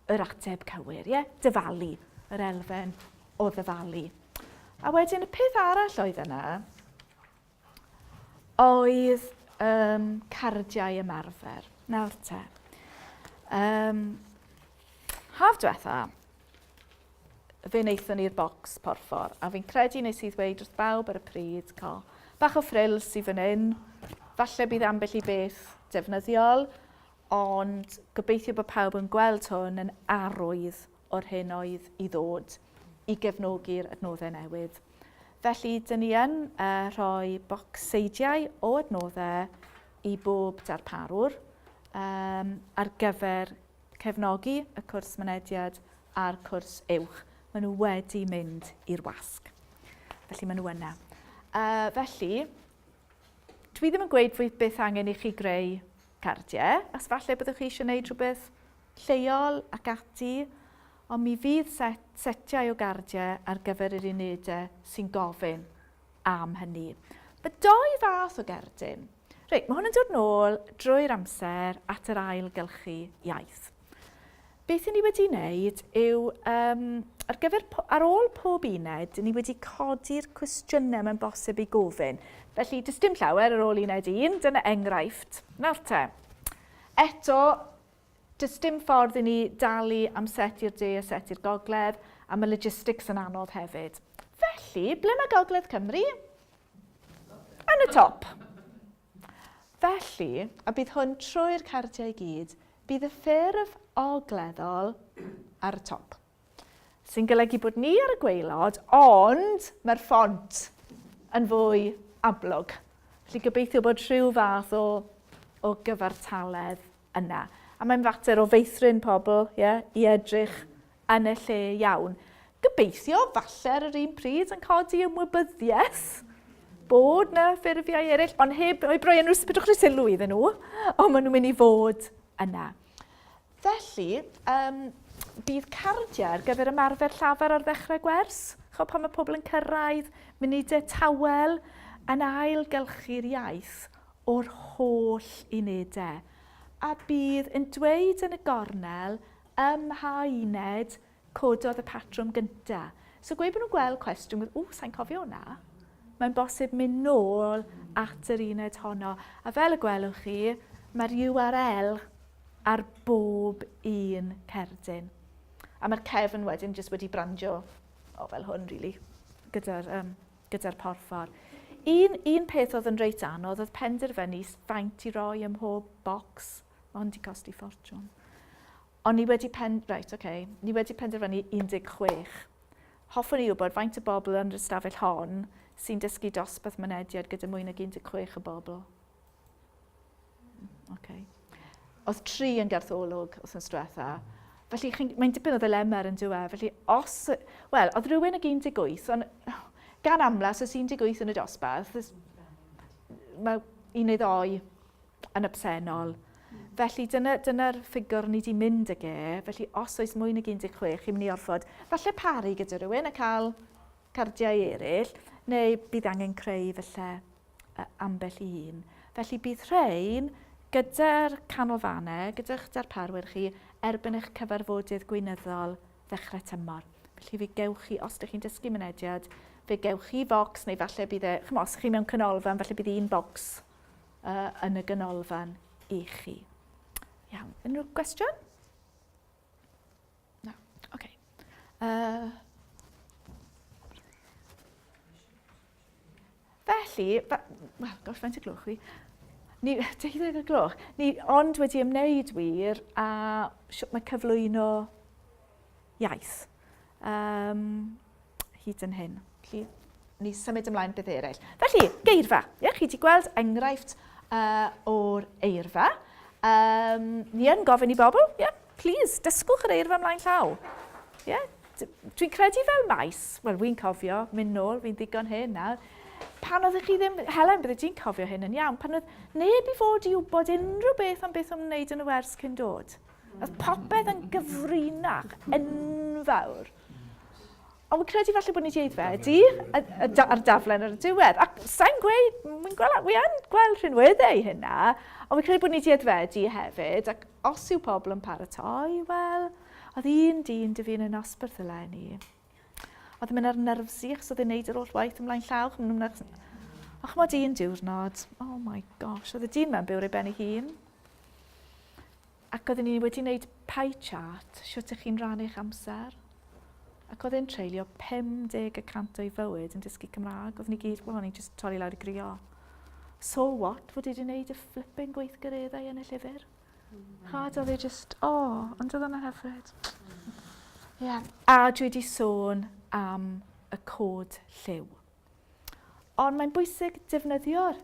yr ateb cywir, ie? Dyfalu, yr elfen o ddyfalu. A wedyn y peth arall oedd yna oedd um, cardiau ymarfer. Nawr te. Um, haf diwetha, fe wnaethon ni'r bocs porffor, a fi'n credu nes i ddweud wrth bawb ar y pryd, co, bach o ffrils i fan hyn, falle bydd ambell i beth defnyddiol, Ond gobeithio bod pawb yn gweld hwn yn arwydd o'r hyn oedd i ddod i gefnogi'r adnoddau newydd. Felly, dyn ni yn uh, rhoi bocseidiau o adnoddau i bob darparwr um, ar gyfer cefnogi y cwrs mynediad a'r cwrs uwch. Maen nhw wedi mynd i'r wasg. Felly maen nhw yna. Uh, felly, Dwi ddim yn gweud fwy byth angen i chi greu cardiau, os falle byddwch chi eisiau gwneud rhywbeth lleol ac ati, ond mi fydd set, setiau o gardiau ar gyfer yr unedau sy'n gofyn am hynny. Mae doi fath o gerdyn. Reit, mae hwn yn dod nôl drwy'r amser at yr ail gylchu iaith. Beth i ni wedi wneud yw, um, ar, gyfer, ar ôl pob uned, ni wedi codi'r cwestiynau mae'n bosib eu gofyn. Felly, does dim llawer ar ôl uned un, dyna enghraifft. Nawr te, eto, does dim ffordd i ni dalu am set i'r de a set i'r gogledd, a mae logistics yn anodd hefyd. Felly, ble mae Gogledd Cymru? Yn y top. Felly, a bydd hwn trwy'r cardiau i gyd, bydd y ffurf ogleddol ar y top. Sy'n golygu bod ni ar y gwaelod, ond mae'r ffont yn fwy amlwg. Felly gobeithio bod rhyw fath o, o gyfartaledd yna. A mae'n fater o feithrin pobl yeah, i edrych yn y lle iawn. Gobeithio, falle ar yr un pryd, yn codi ymwybyddiaeth bod na ffurfiau eraill, ond heb, heb roi unrhyw, pidwch rhoi sylw iddyn nhw, ond maen nhw'n mynd i fod yna. Felly, um, bydd cardiau ar gyfer ymarfer llafar ar ddechrau gwers. Chod pan mae pobl yn cyrraedd, munudau tawel, yn ailgylchu'r iaith o'r holl unedau. A bydd yn dweud yn y gornel Ym mha uned cododd y patrwm gynta? So gweud bod nhw'n gweld cwestiwn, ww, sa'n cofio hwnna. Mae'n bosib mynd nôl at yr uned honno. A fel y gwelwch chi, mae'r URL ar bob un cerdyn. A mae'r cefn wedyn jyst wedi brandio, o fel hwn, really, gyda'r um, gyda porffor. Un, un peth oedd yn reit anodd oedd penderfynu faint i roi ym mhob bocs. Mae hwn 'di costi ffortiwn. Ond ni wedi pen... Reit, oce. Okay. Ni wedi penderfynu 16. Hoffwn i wybod faint o bobl yn yr ystafell hon sy'n dysgu dosbarth mynediad gyda mwy nag 16 o bobl. Okay. Oedd tri yn Gartholwg wythnos diwetha. Felly mae'n dipyn o ddilema yn dyw e. Felly os... Wel, oedd rhywun ag 18, ond gan amla, os oes 18 yn y dosbarth, mae un neu ddou yn absennol. Felly dyna, dyna'r ffigwr ni wedi mynd ag e. Felly os oes mwy nag 16, chi'n mynd i orfod falle paru gyda rhywun a cael cardiau eraill, neu bydd angen creu falle ambell i un. Felly bydd rhain gyda'r canolfannau, gyda'ch darparwyr chi, erbyn eich cyfarfodydd gweinyddol ddechrau tymor. Felly fe gewch chi, os ydych chi'n dysgu mynediad, fe gewch chi focs, neu falle bydd e, chymod, os ydych chi mewn canolfan, falle bydd un bocs uh, yn y ganolfan i chi. Iawn, unrhyw gwestiwn? Na, oce. Okay. Uh, felly, wel, gosh, faint y gloch fi? Ni, 12 y gloch. Ni ond wedi ymwneud wir a sut mae cyflwyno iaith. Um, hyd yn hyn. Felly, ni symud ymlaen beth eraill. Felly, geirfa. Ie, chi wedi gweld enghraifft uh, o'r eirfa. Um, ni yn gofyn i bobl, yeah, please, dysgwch yr eirfa ymlaen llaw. Yeah, dwi'n credu fel maes, wel, wy'n cofio, mynd nôl, fi'n ddigon hyn nawr, pan oeddech chi ddim, Helen, bydde ti'n cofio hyn yn iawn, pan oedd neb i fod i wybod unrhyw beth am beth o'n wneud yn y wers cyn dod. Oedd popeth yn gyfrinach enfawr. Ond wy'n credu falle bod ni wedi aeddfedu ar daflen ar y diwedd. Ac sa'n gweud, wy'n gweld, wi yn gweld rhinweddau hynna, ond wy'n credu bod ni wedi aeddfedu hefyd, ac os yw pobl yn paratoi, wel, oedd un dyn dy fi yn y nosbarth eleni. Oedd yn mynd ar nerves i, achos oedd e'n neud yr holl waith ymlaen llaw. A chymod un diwrnod, oh my gosh, oedd y dyn mewn byw ar ei ben ei hun. Ac oedden ni wedi wneud pie chart, shwt ych chi'n rannu'ch amser. Ac oedd e'n treulio 50 y cant o'i fywyd yn dysgu Cymraeg. Oedden ni gyd, wel, o'n i'n just torri lawr i grio. So what fod e wedi wneud y flipping gweithgareddau yn y llyfr? Chad, oedd e just, o, oh, ond oedd hwnna'n hyfryd. Ie. Yeah. A dwi wedi sôn am y cod lliw. Ond mae'n bwysig defnyddio'r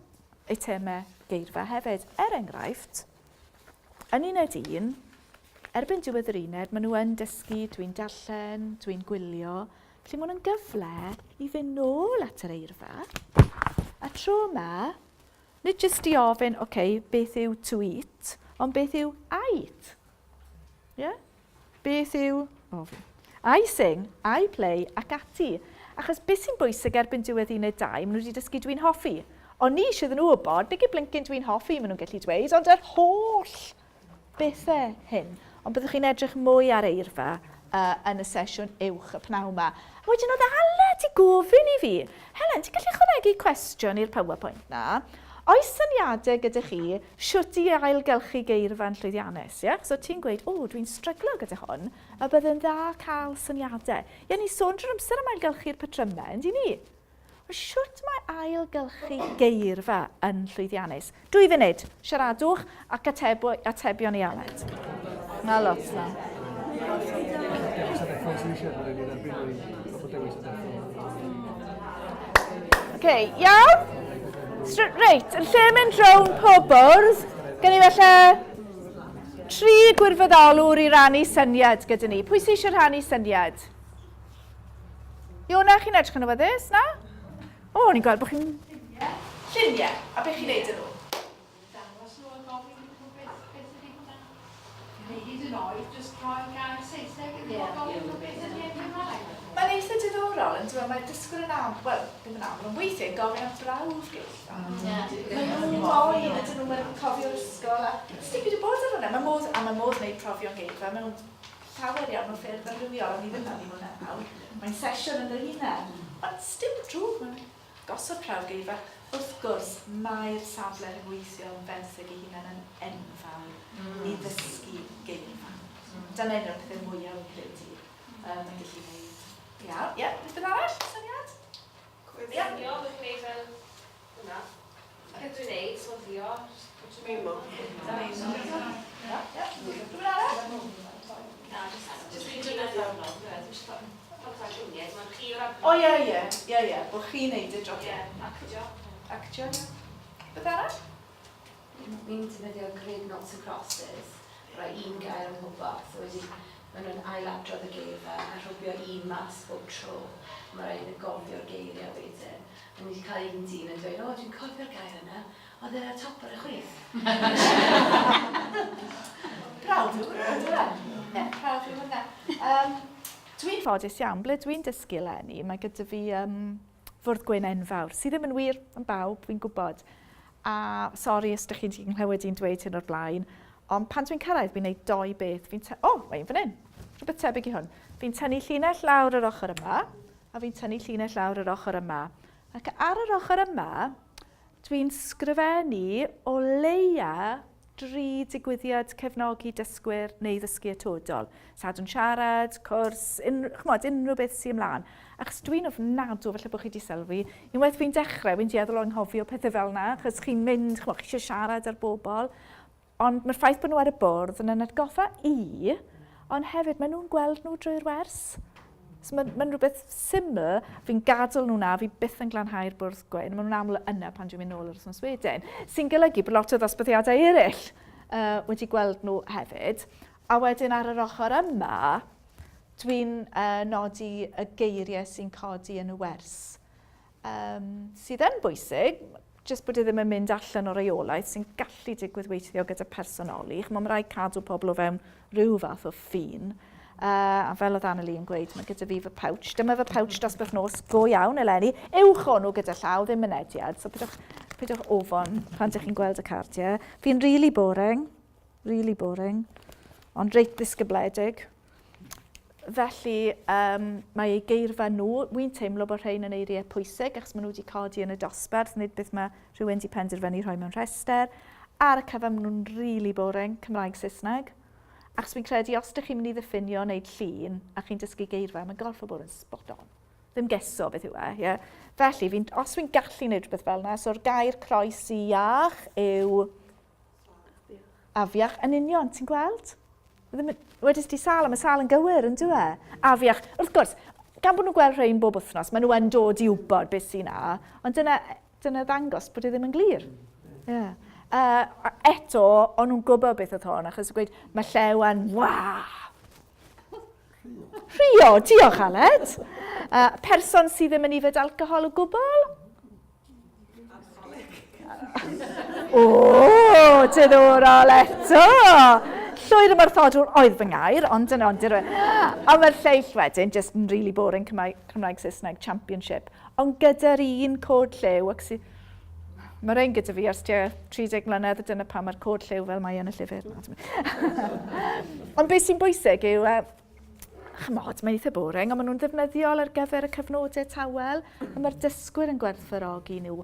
eitemau geirfa hefyd. Er enghraifft, yn uned 1, erbyn diwedd yr uned, maen nhw yn dysgu, dwi'n darllen, dwi'n gwylio. Felly mae hwn yn gyfle i fynd nôl at yr eirfa. A tro yma, nid jyst i ofyn, oce, okay, beth yw to eat, ond beth yw I eat. Yeah? Beth yw... Oh, I sing, I play ac ati. Achos beth sy'n bwysig erbyn diwedd uned 2, maen nhw wedi dysgu dwi'n hoffi. Ond ni eisiau iddyn nhw wybod, nid blincyn dwi'n hoffi, maen nhw'n gallu dweud, ond yr holl bethau hyn. Ond byddwch chi'n edrych mwy ar eirfa uh, yn y sesiwn uwch y pnawn yma. A wedyn oedd Aled i gofyn i fi, Helen, ti'n gallu ychwanegu cwestiwn i'r PowerPoint na? Oes syniadau gyda chi shwt i ailgylchu geirfa'n llwyddiannus, ie? So ti'n gweud, o, dwi'n stryglo gyda hwn, a bydd yn dda cael syniadau. Ie, ni sôn drwy'r amser am ailgylchu'r patrymau, ynddi ni? Ond shwt mae ailgylchu geirfa yn llwyddiannus? Dwy funud, siaradwch ac atebo, atebion i Aled. Na lot na. OK, iawn? Reit, yn lle mynd rownd pob bwrdd, gen i felly tri gwirfoddolwr i rannu syniad gyda ni. Pwy sy'n eisiau rhannu syniad? Iona, chi'n edrych yn awyddus, na? O, o'n i'n gweld bod chi'n... Lluniau. Lluniau. A beth chi'n neud â nhw? Dangos nhw a gofyn iddyn nhw beth, beth ydy hwnna. Neu hyd yn oed, jyst rhoi gair Saesneg iddyn nhw a gofyn nhw beth ydy e'n Gymraeg. Mae'n eitha diddorol, yn dyw e? Mae dysgwyr yn am, wel, ddim yn aml, ond weithiau yn gofyn am brawf geirfa. Maen nhw moyn, ydyn nhw, maen nhw'n cofio'r ysgol a... Sdim byd o bod ar hwnna. Mae modd, a mae modd wneud profion geirfa mewn llawer iawn o ffyrdd amrywiol, a ni ddim yn hwnna nawr. Mae'n sesiwn yn ei hunan. Ond sdim drwg mewn gosod prawf geirfa. Wrth gwrs, mae'r safle rhyngweithiol yn fenthyg ei hunan yn enfawr mm. i ddysgu geirfa. Dyna un o'r pethau mwyaf fi'n credu um, yn gallu gwneud. Iawn, ie, rhywbeth arall, syniad? Cwyddio, yeah. gwneud fel hwnna. Beth dwi'n neud, soddio. Memo. Ie, ie. Rhywun arall? Na, jyst chi'n dod ar O ie, ie, ie, ie, bod chi'n neud e dros. Ie, actio. Actio, ie. Beth arall? Ni'n defnyddio grid noughts and crosses, rhoi un gair ym mhob bocs, a wedyn maen nhw'n ailadrodd y geirfa a rhwbio un mas bob tro. Mae rhaid nhw gofio'r geiriau wedyn. A ni wedi cael un dyn yn dweud, o, dwi'n cofio'r gair yna, oedd e ar top ar y chwith. Prawf yw hwnna, yndyw e? Ie, prawf yw hwnna. Um, dwi'n ffodus iawn, ble dwi'n dysgu eleni, mae gyda fi um, fwrdd gwyn enfawr, sydd ddim yn wir yn bawb, fi'n gwybod. A sori os ydych chi'n nghlywed i'n dweud hyn o'r blaen, ond pan dwi'n cyrraedd, fi'n gwneud doi beth. Fi'n o, oh, mae un fan hyn, rhywbeth tebyg i hwn. Fi'n tynnu llinell lawr yr ochr yma, a fi'n tynnu llinell lawr yr ochr yma. Ac ar yr ochr yma, dwi'n sgrifennu o leia dri digwyddiad cefnogi dysgwyr neu ddysgu atodol. Sadwrn siarad, cwrs, unrhyw, chmod, unrhyw beth sy'n ymlaen. Achos dwi'n ofnadw, falle bod chi wedi sylwi, unwaith fi'n dechrau, fi'n dueddol o anghofio pethau fel yna, achos chi'n mynd, chmod, chi eisiau siarad â'r bobl. Ond mae'r ffaith bod nhw ar y bwrdd yn yn atgoffa i, ond hefyd maen nhw'n gweld nhw drwy'r wers. So mae'n ma rhywbeth syml, fi'n gadael nhw na, fi byth yn glanhau'r bwrdd gwyn, maen nhw'n aml yna pan dwi'n mynd nôl yr wythnos wedyn. Sy'n golygu bod lot o ddosbarthiadau eraill uh, wedi gweld nhw hefyd. A wedyn ar yr ochr yma, dwi'n uh, nodi y geiriau sy'n codi yn y wers. um, sydd yn bwysig, jyst bod e ddim yn mynd allan o reolaeth sy'n gallu digwydd weithio gyda personoli. Chymod, mae rhaid cadw pobl o fewn rhyw fath o ffin. Uh, a fel oedd Annalie yn gweud, mae gyda fi fy pouch. Dyma fy pouch dosbarth nos go iawn eleni. Uwch o'n nhw gyda llaw, ddim mynediad. So pidwch, pidwch ofon pan ydych chi'n gweld y cardiau. Fi'n really boring. Really boring. Ond reit ddisgybledig. Felly, um, mae eu geirfa nhw, wy'n teimlo bod rhain yn eiriau pwysig achos maen nhw wedi codi yn y dosbarth, nid beth mae rhywun wedi penderfynu rhoi mewn rhestr. Ar y cyfan, maen nhw'n really boring, Cymraeg, Saesneg. Achos fi'n credu os ydych chi'n mynd i ddiffinio wneud llun a chi'n dysgu geirfa, mae'n gorfod bod yn spot on. Ddim geso beth yw e, ie. Yeah. Felly, fi, os fi'n gallu gwneud rhywbeth fel yna, so'r gair croes i iach yw Afiach, yn union, ti'n gweld? Ddim, wedys di sal, a mae sal yn gywir, yn dyw e? Afiach. Wrth gwrs, gan bod nhw'n gweld rhain bob wythnos, maen nhw yn dod i wybod beth sy'n na, ond dyna, dyna ddangos bod e ddim yn glir. Yeah. Uh, eto, o'n nhw'n gwybod beth oedd hon, achos gweud, mae llew yn wa! Rhio, diolch Aled. Uh, person sydd ddim yn yfed alcohol o gwbl? O, diddorol eto! Llwyr ymwrthodwr oedd fy ngair, ond dyna ond dyna. A mae'r lleill wedyn, just yn really boring Cymraeg, Cymraeg Saesneg Championship. Ond gyda'r un cod lliw, ac sy'n... Mae rhain gyda fi ers tua 30 mlynedd, a dyna pam mae'r cod lliw fel mae yn y llyfr. Ond beth sy'n bwysig yw, chymod, mae'n eitha boring, ond maen nhw'n ddefnyddiol ar gyfer y cyfnodau tawel, a mae'r dysgwyr yn gwerthfawrogi nhw.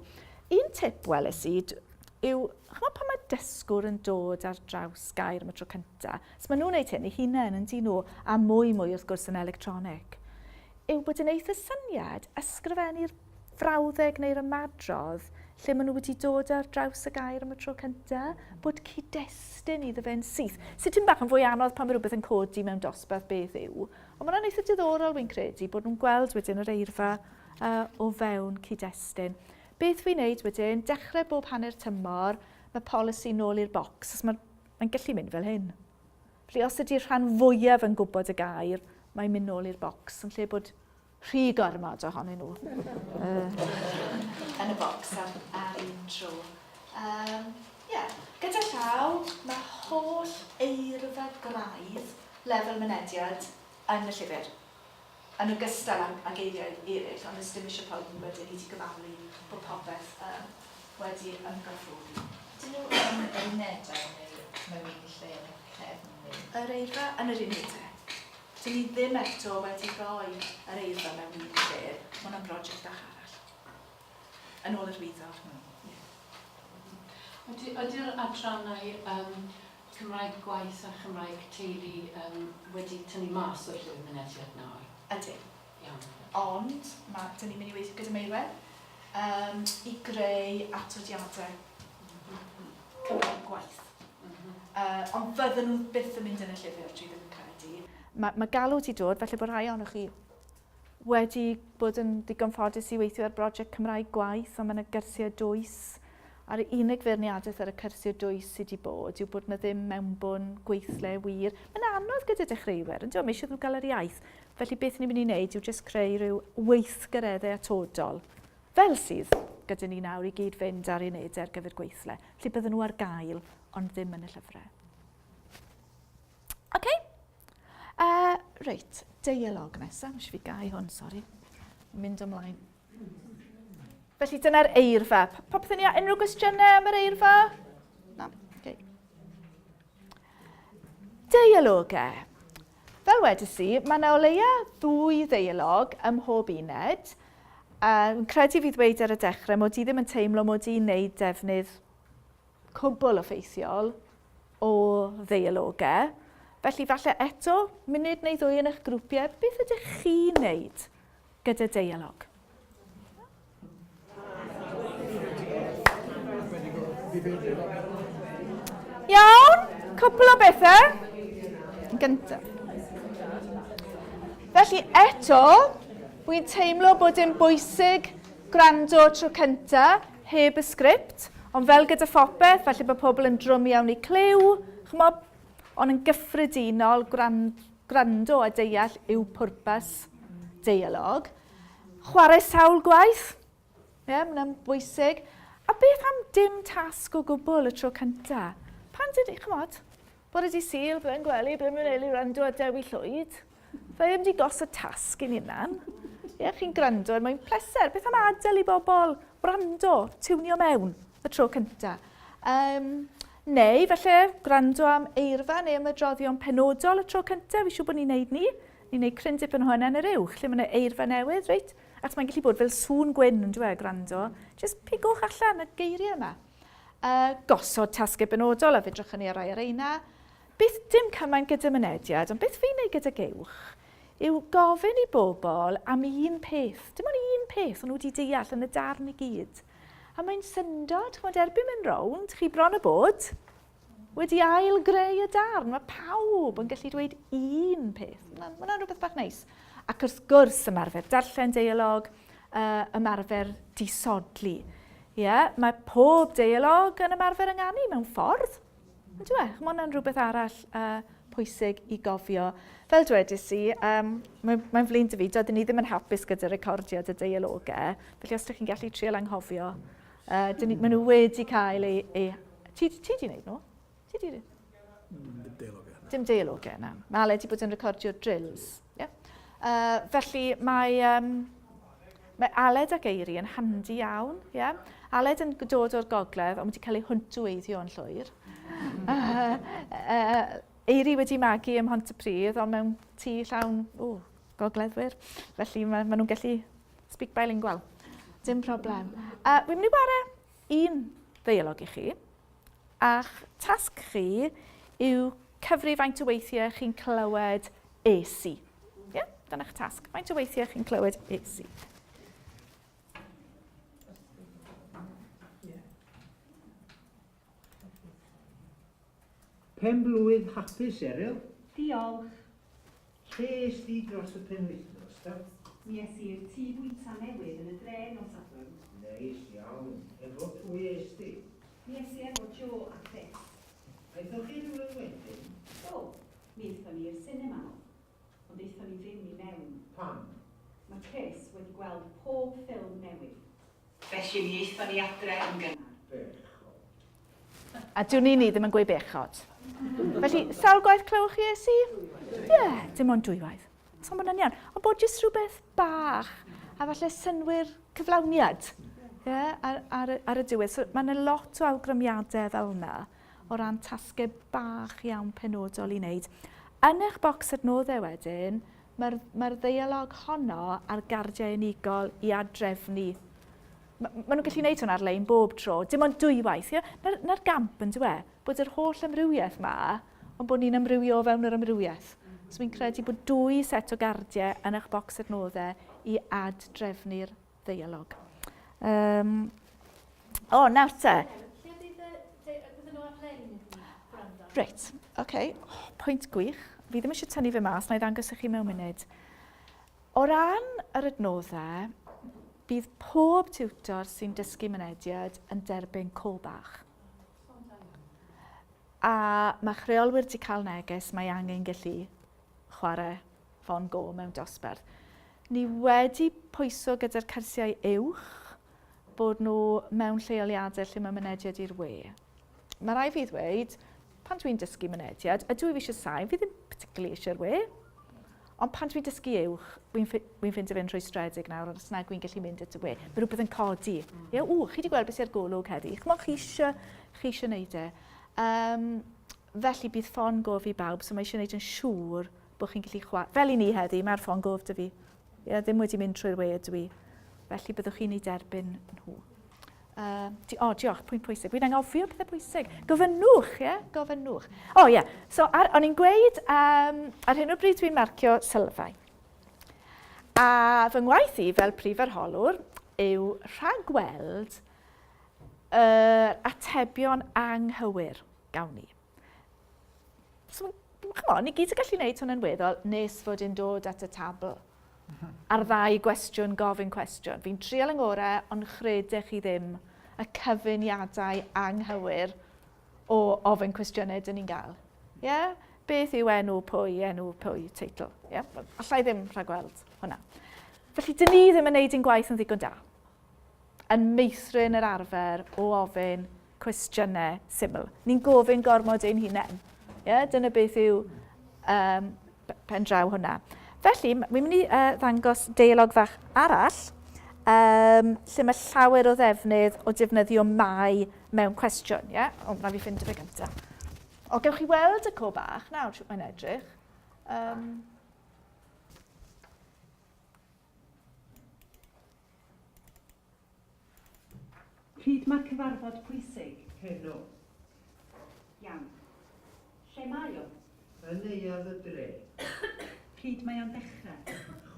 Un tip weles i yw, chymod pan mae dysgwr yn dod ar draws gair am y tro cyntaf, so maen nhw'n gwneud hyn eu hunain yn dyn nhw, a mwy mwy wrth gwrs yn electronic, yw bod yn eitha syniad ysgrifennu'r frawddeg neu'r ymadrodd lle maen nhw wedi dod ar draws y gair am y tro cyntaf, bod cyd-destun iddo fe'n syth. Sydd tipyn bach yn fwy anodd pan mae rhywbeth yn codi mewn dosbarth beth yw, ond mae hwnna'n eitha diddorol fi'n credu, bod nhw'n gweld wedyn yr eirfa uh, o fewn cyd-destun. Beth fi'n neud wedyn, dechrau bob hanner tymor, mae polisi nôl i'r bocs, os mae'n mae gallu mynd fel hyn. Felly os ydy'r rhan fwyaf yn gwybod y gair, mae'n mynd nôl i'r bocs, yn lle bod rhy gormod ohonyn nhw yn y bocs ar, ar un tro. Um, yeah. Gyda llaw, mae holl eirfa graidd lefel mynediad yn y llyfr, yn ogystal â, â geiriau eraill, ond ys dim eisiau poeni wedyn i ti gofalu bod popeth um, wedi ymgorffori. Ydyn nhw yn yr unedau neu mewn un lle yn y cefn neu? Yr eirfa yn yr unedau. Dyn ni ddim eto wedi rhoi yr eirfa mewn un lle, mae hwnna'n broject bach arall. Yn ôl yr wyddor. Ie. Ydy, ydy'r adrannau um, Cymraeg gwaith a Chymraeg teulu um, wedi tynnu mas o'r llyfr mynediad nawr? Ydy. Iawn. Ond, ma, dyn ni'n mynd i weithio gyda Meirwen um, i greu atodiadau Cymraeg gwaith. Uh, ond fydden nhw byth yn mynd yn y llyfr, dwi ddim yn credu. Mae, mae galw wedi dod, felly bod rhai ohonoch chi wedi bod yn ddigon ffodus i weithio ar brosiect Cymraeg Gwaith, ond mae yna gyrsiau dwys. A'r unig feirniadaeth ar y cyrsiau dwys sydd wedi bod yw bod yna ddim mewnbwn gweithle wir. Mae'n anodd gyda dechreuwyr, yn dweud, mae eisiau nhw gael yr iaith. Felly beth ni'n mynd i wneud yw jyst creu rhyw weithgareddau atodol fel sydd gyda ni nawr i gyd fynd ar unedau ar gyfer gweithle. Felly bydden nhw ar gael, ond ddim yn y llyfrau. OK? Reit, deialog nesaf. Mae eisiau fi gau hwn, sori. Mynd ymlaen. Felly dyna'r eirfa. Popeth yn iawn? Unrhyw gwestiynau am yr eirfa? Na? Okay. Deialogau. Fel wedes i, mae yna o leia ddwy ddeialog ym mhob uned. Yn credu fi ddweud ar y dechrau mod i ddim yn teimlo mod i'n neud defnydd cwbl effeithiol o ddeialogau. Felly falle eto, munud neu ddwy yn eich grwpiau, beth ydych chi'n neud gyda deialog? Iawn, cwpl o bethau. Yn gyntaf. Felly eto, wy'n teimlo bod e'n bwysig gwrando tro cynta heb y sgript, ond fel gyda phopeth, falle bod pobl yn drwm iawn i clyw, ch'mo, ond yn gyffredinol, gwrando a deall yw pwrpas deialog. Chwarae sawl gwaith, ie, yeah, mae'n bwysig. A beth am dim tasg o gwbl y tro cynta? Pan dyd, chymod, bore di Sul, byddai'n gwely, byddai'n mynd eili rando ar Dewi Llwyd. Fe ddim wedi gosod tasg i'n hunan. Ie, yeah, chi'n gwrando er mwyn pleser. Beth am adael i bobl wrando, tiwnio mewn y tro cynta? Um, neu, falle, gwrando am eirfa neu ymadroddion penodol y tro cynta. Fi siŵr bod ni'n neud ni. Ni'n neud cryn dipyn o hynna yn yr uwch, lle mae yna eirfa newydd, reit? Achos mae'n gallu bod fel sŵn gwyn yn dweud, gwrando. Jyst pigwch allan y geiriau yma. Gosod tasgau benodol, a fedrwch chi ar rai ar reina. Beth dim cymaint gyda mynediad, ond beth fi'n neud gyda gewch, yw gofyn i bobl am un peth, dim ond un peth o'n nhw wedi deall yn y darn i gyd. A mae'n syndod, ch'mod, erbyn mynd rownd, chi bron a bod wedi ail-greu y darn. Mae pawb yn gallu dweud un peth. Mae hwnna'n rhywbeth bach neis. Ac wrth gwrs, ymarfer darllen deialog, uh, ymarfer disodli. Ie, yeah, mae pob deialog yn ymarfer ynganu mewn ffordd. Yndyw e? Mae hwnna'n rhywbeth arall uh, pwysig i gofio. Fel dwedais i, um, mae'n mae flin dy fi, doeddwn ni ddim yn hapus gyda recordiad y deialogau, felly os ydych chi'n gallu trial anghofio, uh, dyn ni, maen nhw wedi cael ei... ei ti, ti di wneud nhw? Ti di... Dim deialogau. Dim deialogau, na. Mae Ale wedi bod yn recordio drills. Yeah? Felly mae, um, mae Aled ac Eiri yn handi iawn. Yeah? Aled yn dod o'r gogledd, ond wedi cael ei hwntweiddio yn llwyr. Eiri wedi magu ym Mhontypridd, ond mewn tŷ llawn o, gogleddwyr. Felly mae, ma nhw'n gallu speak bilingual. Dim problem. Wi'n mynd i ware un ddeialog i chi, a'ch tasg chi yw cyfri faint o weithiau chi'n clywed es i. Ie, yeah? Dyna'ch tasg. Faint o weithiau chi'n clywed es i. Pen-blwydd hapus, Eryl. Diolch. Lle es di dros y penwythnos, ta? Mi es i i'r tŷ bwyta newydd yn y dre nos Sadwrn. Neis iawn. Efo pwy es di? Mi es i efo Jo a Chris. Aethoch chi rywle wedyn? Do. Mi aethon ni i'r sinema. Ond aethon ni ddim i mewn. Pam? Mae Chris wedi gweld pob ffilm newydd. Felly mi aethon ni adre yn gynnar. Bechod. A dwn i ni ddim yn gweud bechod. Felly, sawl gwaith clywch chi Iesu? Ie, yeah, dim ond dwywaith. So mae hwnna'n iawn. Ond bod jyst rhywbeth bach, a falle synnwyr cyflawniad yeah, ar, ar, ar y diwedd. So mae yna lot o awgrymiadau fel yna o ran tasgau bach iawn penodol i wneud. Yn eich bocs adnoddau wedyn, mae'r mae ddeialog honno ar gardiau unigol i adrefnu Maen nhw'n gallu gwneud hwn ar-lein bob tro, dim ond dwywaith. Ie? Na'r, na gamp yn dwi, bod yr holl amrywiaeth ma, ond bod ni'n amrywio o fewn yr amrywiaeth. So fi'n credu bod dwy set o gardiau yn eich bocs adnoddau i ad-drefnu'r ddeialog. Um, o, nawr te. Lle bydd y, bydden nhw ar-lein i gwrando? Reit, oce. Okay. Oh, pwynt gwych. Fi ddim eisiau tynnu fe mas, na i ddangos i chi mewn munud. O ran yr adnoddau, bydd pob tiwtor sy'n dysgu mynediad yn derbyn co bach. A mae'ch rheolwyr wedi cael neges mae angen gallu chwarae ffon go mewn dosbarth. Ni wedi pwyso gyda'r cyrsiau uwch bod nhw mewn lleoliadau lle mae mynediad i'r we. Mae rai fi ddweud, pan dwi'n dysgu mynediad, ydw i fi eisiau sain, fi ddim particularly eisiau'r we. Ond pan dwi'n dysgu uwch, wi'n wi ffindio fe'n rhwystredig nawr, ond os nag wi'n gallu mynd at y we, mae rhywbeth yn codi. Mm. Ie, ww, chi wedi gweld beth sy'n ar golwg heddi. Ch'mod, chi eisiau, chi eisiau neud e. Um, felly bydd ffon gof i bawb, so mae eisiau neud yn siŵr bod chi'n gallu chwarae. Fel i ni heddi, mae'r ffon gof dy fi. Ie, ddim wedi mynd trwy'r we ydw i. Felly byddwch chi'n ei derbyn nhw. Uh, di, o, diolch, pwynt pwysig. Fi'n anghofio pethau pwysig. Gofynnwch, ie? Yeah? Gofynnwch. O, ie. Yeah. So, ar, o'n i'n gweud, um, ar hyn o bryd dwi'n marcio sylfaen. A fy ngwaith i fel prif arholwr yw rhagweld yr atebion anghywir gawn ni. So, ch'mo', ni gyd yn gallu neud hwn yn weddol nes fod e'n dod at y tabl. A'r ddau gwestiwn gofyn cwestiwn. Fi'n trial yng ngore, ond chredech chi ddim y cyfuniadau anghywir o ofyn cwestiynau dyn ni'n gael. Ie? Yeah? Beth yw enw pwy, enw pwy, teitl. Ie? Yeah? Allai ddim rhagweld hwnna. Felly, dyn ni ddim yn neud ein gwaith yn ddigon da. Yn meithrin yr arfer o ofyn cwestiynau syml. Ni'n gofyn gormod ein hunain. Yeah? Dyna beth yw um, pen draw hwnna. Felly, mi'n mynd i uh, ddangos deialog fach arall, um, lle mae llawer o ddefnydd o defnyddio mai mewn cwestiwn. Yeah? O, na fi ffind fe gyntaf. O, gewch chi weld y co bach nawr, sut mae'n edrych. Um, Pryd mae'r cyfarfod pwysig? Heno. Iawn. Lle mae o? Yn Neuadd y Dre. Pryd mae o'n dechrau?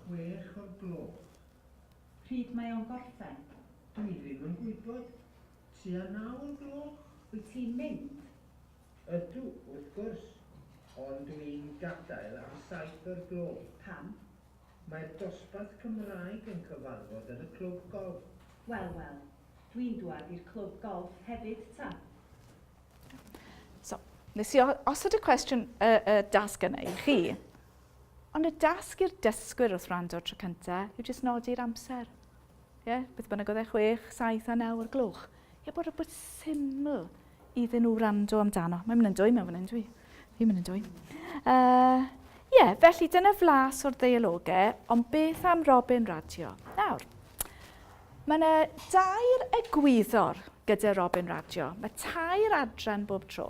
6 o'r gloch. Pryd mae o'n gorffen? Dwi ddim yn gwybod. Tua 9 o'r gloch. Wyt ti'n mynd? Ydw, wrth gwrs. Ond dwi'n gadael am 7 o'r gloch. Pam? Mae'r dosbarth Cymraeg yn cyfarfod yn y clwb golff. Wel, wel, dwi'n dwad i'r clwb golff hefyd ta. So, nes i osod y cwestiwn, y, y dasg yna i chi, ond y dasg i'r dysgwyr wrth wrando tro cynta yw jyst nodi'r amser. Ie, yeah, beth bynnag oedd e, 6, 7 a 9 o'r gloch. Ie, yeah, bod rhywbeth syml iddyn nhw wrando amdano. Mae'n mynd yn dwym mewn fan hyn, dwi. Fi'n mynd yn dwym. Ie, yeah, felly dyna flas o'r ddeialogau, ond beth am Robin Radio? Nawr, Mae yna dair egwyddor gyda Robin Radio. Mae tair adran bob tro.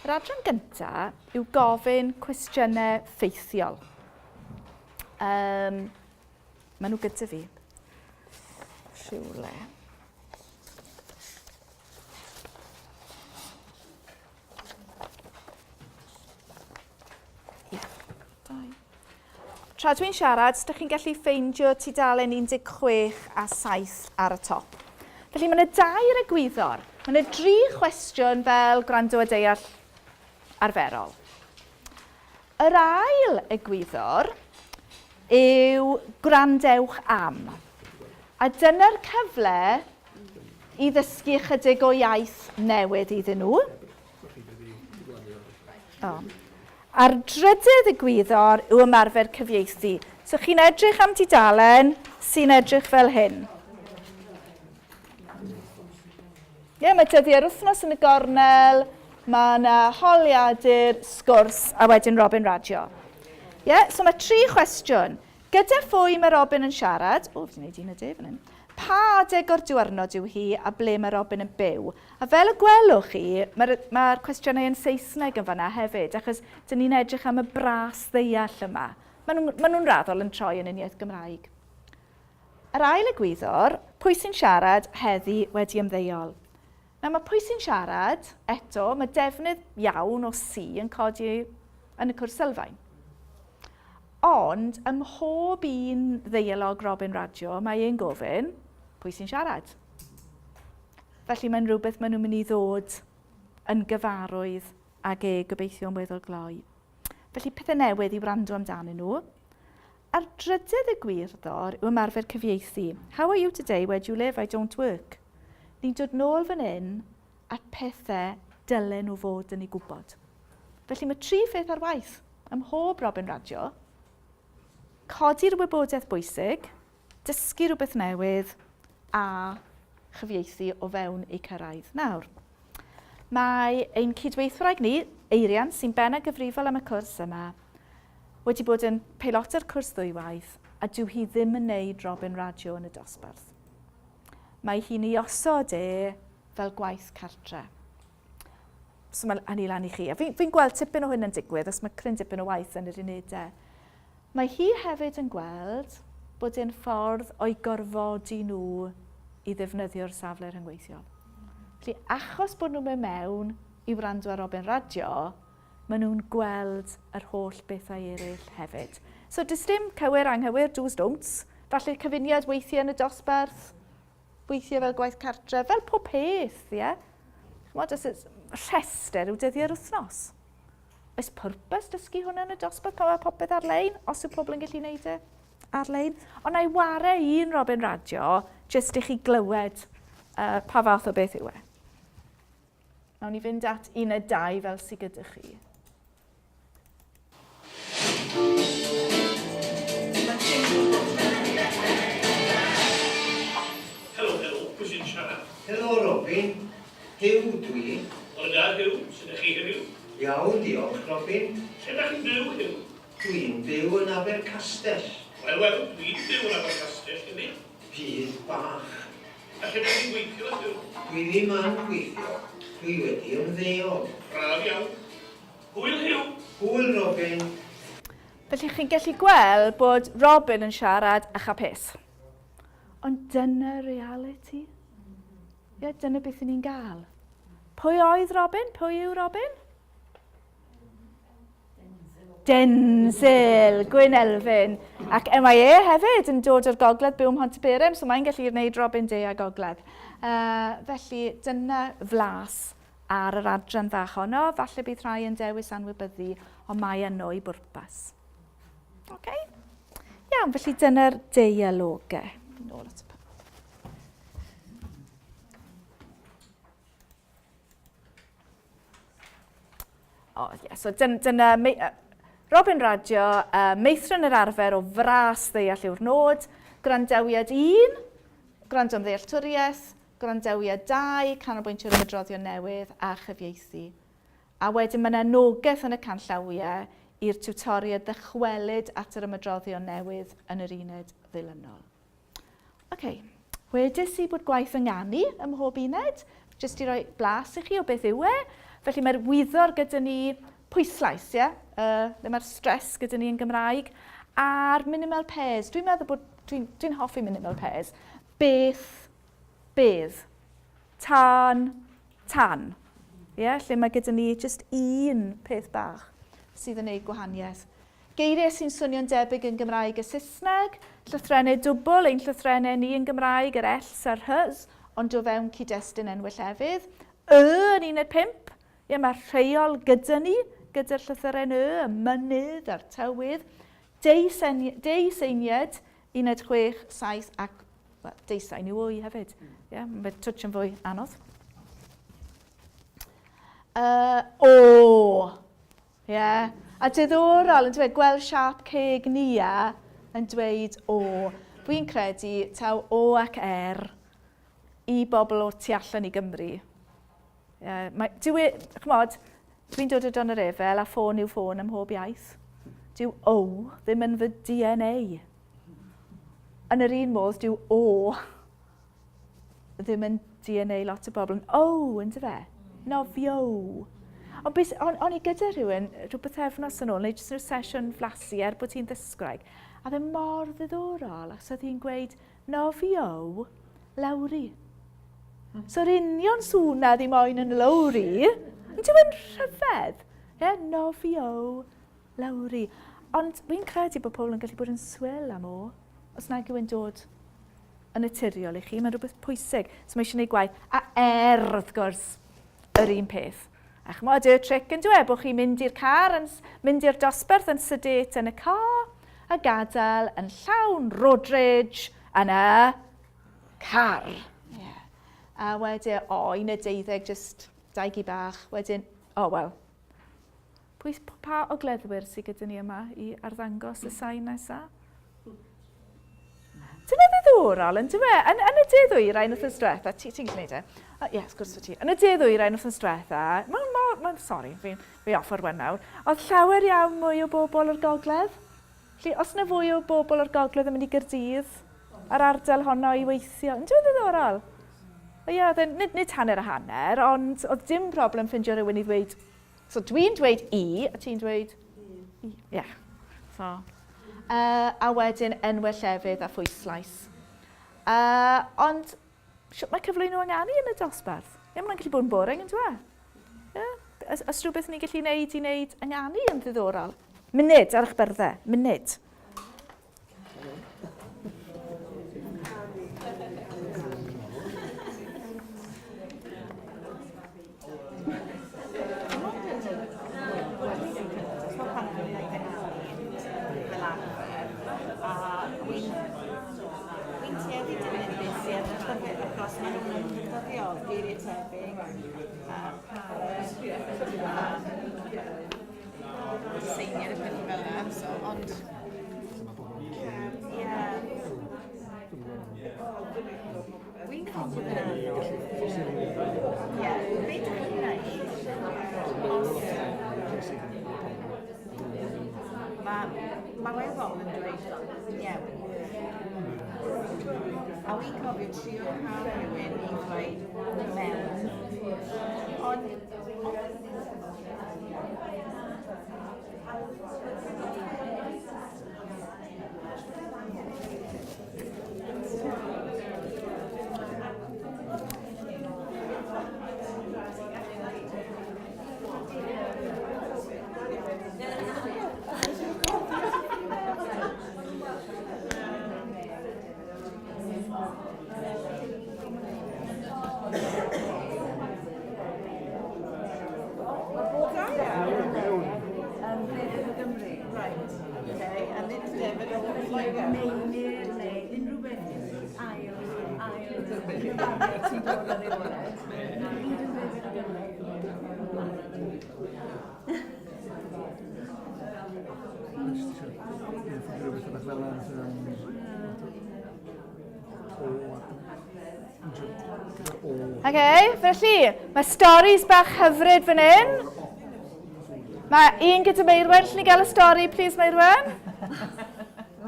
Yr adran gyntaf yw gofyn cwestiynau ffeithiol. Um, maen nhw gyda fi. Rhywle. Tra dwi'n siarad, ydych chi'n gallu ffeindio tudalen 16 a 7 ar y top. Felly mae yna dair egwyddor. Mae yna dri chwestiwn fel gwrando a deall arferol. Yr ail egwyddor yw gwrandewch am. A dyna'r cyfle i ddysgu ychydig o iaith newydd iddyn nhw. O. A'r drydydd egwyddor yw ymarfer cyfieithu. So chi'n edrych am dudalen sy'n edrych fel hyn. Ie, yeah, mae dyddiau'r wythnos yn y gornel, mae yna holiadur, sgwrs, a wedyn Robin Radio. Ie, yeah, so mae tri chwestiwn. Gyda phwy mae Robin yn siarad? O, fi wedi gwneud un o de fan hyn. Pa adeg o'r diwrnod yw hi a ble mae Robin yn byw? A fel y gwelwch chi, mae'r mae cwestiynau yn Saesneg yn fanna hefyd, achos dyn ni'n edrych am y bras ddeall yma. Maen nhw'n ma nhw raddol yn troi yn uniaith Gymraeg. Yr ail egwyddor, pwy sy'n siarad heddi wedi ymddeol? Nawr mae pwy sy'n siarad, eto, mae defnydd iawn o si yn codi yn y cwrs sylfaen. Ond ym mhob un ddeialog Robin Radio, mae e'n gofyn, pwy sy'n siarad? Felly mae'n rhywbeth maen nhw'n mynd i ddod yn gyfarwydd ag e gobeithio yn weddol gloi. Felly pethau newydd i wrando amdanyn nhw. A'r drydydd egwyddor yw ymarfer cyfieithu. How are you today? Where do you live? I don't work. Ni'n dod nôl fan hyn at pethau dylen nhw fod yn ei gwybod. Felly mae tri pheth ar waith ym mhob Robin Radio. Codi'r wybodaeth bwysig, dysgu rhywbeth newydd a chyfieithu o fewn eu cyrraedd. Nawr, mae ein cydweithwraig ni, Eirian, sy'n benna gyfrifol am y cwrs yma, wedi bod yn peilota'r cwrs ddwywaith a dyw hi ddim yn neud Robin Radio yn y dosbarth. Mae hi'n ei osod e fel gwaith cartre. So mae hynny lan i chi. A fi'n fi gweld tipyn o hyn yn digwydd, os mae cryn dipyn o waith yn yr unedau. Mae hi hefyd yn gweld bod e'n ffordd o'i gorfodi nhw i ddefnyddio'r safle rhyngweithiol. Felly, achos bod nhw'n mynd mewn i wrando ar Robin Radio, maen nhw'n gweld yr holl bethau eraill hefyd. So, does dim cywir, anghywir, do's, don'ts. Falle cyfuniad weithiau yn y dosbarth, weithiau fel gwaith cartref, fel pob peth, ie? Yeah? Chymod, os oes rhestr yw dyddiau'r wythnos. Oes pwrpas dysgu hwnna yn y dosbarth pan mae popeth ar-lein, os yw pobl yn gallu gwneud e ar-lein. Ond na i ware un Robin Radio, jyst i chi glywed uh, pa fath o beth yw e. Nawn ni fynd at uned 2 fel sydd gyda chi. Helo, helo, pwy sy'n siarad? Helo Robin, Huw dwi. Bore da Huw, sut ydych chi heddiw? Iawn diolch Robin. Lle dach chi'n byw Huw? Dwi'n byw yn Abercastell. Wel wel, dwi'n byw yn Abercastell hefyd. Byd bach. A lle dach chi'n gweithio heddiw? Dwi ddim yn gweithio, dwi wedi ymddeol. Braf iawn. Hwyl Huw! Hwyl Robin! Felly chi'n gallu gweld bod Robin yn siarad a chapus. Ond dyna realiti. Ie, dyna beth ni'n gael. Pwy oedd Robin? Pwy yw Robin? Denzil, Gwyn Elfyn. Ac mae e hefyd yn dod o'r gogledd byw ym Mhontyberem, so mae'n gallu gwneud Robin De a Gogledd. Uh, felly dyna flas ar yr adran fach honno. Falle bydd rhai yn dewis anwybyddu, ond mae yno i bwrpas. Okay? Iawn, felly dyna'r deialogau. Nôl at y O, oh, yeah, so dyn, dyna Robin Radio, uh, meithrin yr arfer o fras ddeall yw'r nod, gwrandawiad 1, gwrando am ddealltwriaeth, gwrandawiad 2, canolbwyntio ar ymedroddion newydd a chyfieithu. A wedyn mae yna anogaeth yn y canllawiau i'r tiwtoriaid ddychwelyd at yr ymedroddion newydd yn yr uned ddilynol. Ok, Wedes i bod gwaith ynganu ym mhob uned, jyst i roi blas i chi o beth yw e. Felly mae'r wyddor gyda ni pwyslais, ie? Yeah? Le mae'r stress gyda ni yn Gymraeg. A'r minimal pairs, dwi'n meddwl bod, dwi'n dwi hoffi minimal pairs. Beth, bedd, tân, tan. Ie, yeah? Lle mae gyda ni jyst un peth bach sydd yn ei gwahaniaeth. Geiriau sy'n swnio'n debyg yn Gymraeg a Saesneg, llythrennau dwbl, ein llythrennau ni yn Gymraeg, yr Ls a'r Hs, ond o fewn cyd-destun enwau llefydd. Y yn uned 5, ie, mae'r rheol gyda ni, gyda'r llythyren Y, y mynydd a'r tywydd. Deuseinied, uned 6, 7 ac well, deusain yw wy hefyd. Ie, mae'n twtsh yn fwy anodd. Uh, o! Ie. A diddorol, yn dweud, gweld siâp ceg Nia yn dweud o. Fi'n credu taw o ac er i bobl o'r tu allan i Gymru. Ie, mae, dyw e, ch'mod, dwi'n dod o Donyrefail a ffôn yw ffôn ym mhob iaith. Dyw o ddim yn fy DNA. Yn yr un modd, dyw o ddim yn DNA lot o bobl yn o, yn dyfe? Nofio. Ond beth, on, on i gyda rhywun rhyw bythefnos yn ôl, neu jyst rhyw sesiwn flasu er bod hi'n ddysgwraig, a fe mor ddiddorol, achos oedd hi'n gweud, nofio, Lowri. So'r union sŵn na ddim oen yn Lowri, yn dyw e'n rhyfedd? Ie, yeah, nofio, Lowri. Ond fi'n credu bod pobl yn gallu bod yn swil am o, os nag yw e'n dod yn naturiol i chi, mae'n rhywbeth pwysig. So mae eisiau gwneud gwaith. A er, wrth gwrs, yr un peth. A chymod, y tric yn dweud bod chi'n mynd i'r car, yn, mynd i'r dosbarth yn sedate yn y car, a gadael yn llawn road rage yn y car. Yeah. A wedyn, o, oh, un y deuddeg, just dau gi bach. Wedyn, o, oh, wel, Pwy, pa ogleddwyr sydd gyda ni yma i arddangos y sain nesaf? Dyna ddiddorol, yn dyfe? Yn, yn y de ddwyrain wythnos diwetha, ti'n ti gallu gwneud e? Ie, yeah, wrth gwrs wyt ti. Yn y de ddwyrain wythnos diwetha, mae'n mor, mae'n, sori, fi, fi off ar wen nawr, oedd llawer iawn mwy o bobl o'r gogledd. Felly, os yna fwy o bobl o'r gogledd yn mynd i Gyrdydd, a'r ardal honno i weithio, yn dweud ddiddorol? Ie, yeah, nid, nid hanner a hanner, ond oedd dim problem ffindio rhywun i ddweud So dwi'n dweud i, a ti'n dweud i. Ie. Yeah. So, uh, a wedyn enwau llefydd a phwyslais. Uh, ond, sut mae cyflwyno ynganu yn y dosbarth? Ie, mae'n gallu bod yn boring yn dweud. Ie. Os, os rhywbeth ni'n gallu wneud i wneud ynganu yn ddiddorol. Munud ar eich byrddau, munud. Seiniau a pethau fel yna, so, ond... Ie. Wy'n credu bod yn anodd. Ie, be dych chi'n gwneud os... Mae ma lawer o bobl yn dweud iawn. A wy'n cofio trio cael rhywun i ddweud mewn, ond Ok, felly, mae storis bach hyfryd fan hyn. Mae un gyda Meirwen, lle ni gael y stori, please, Meirwen?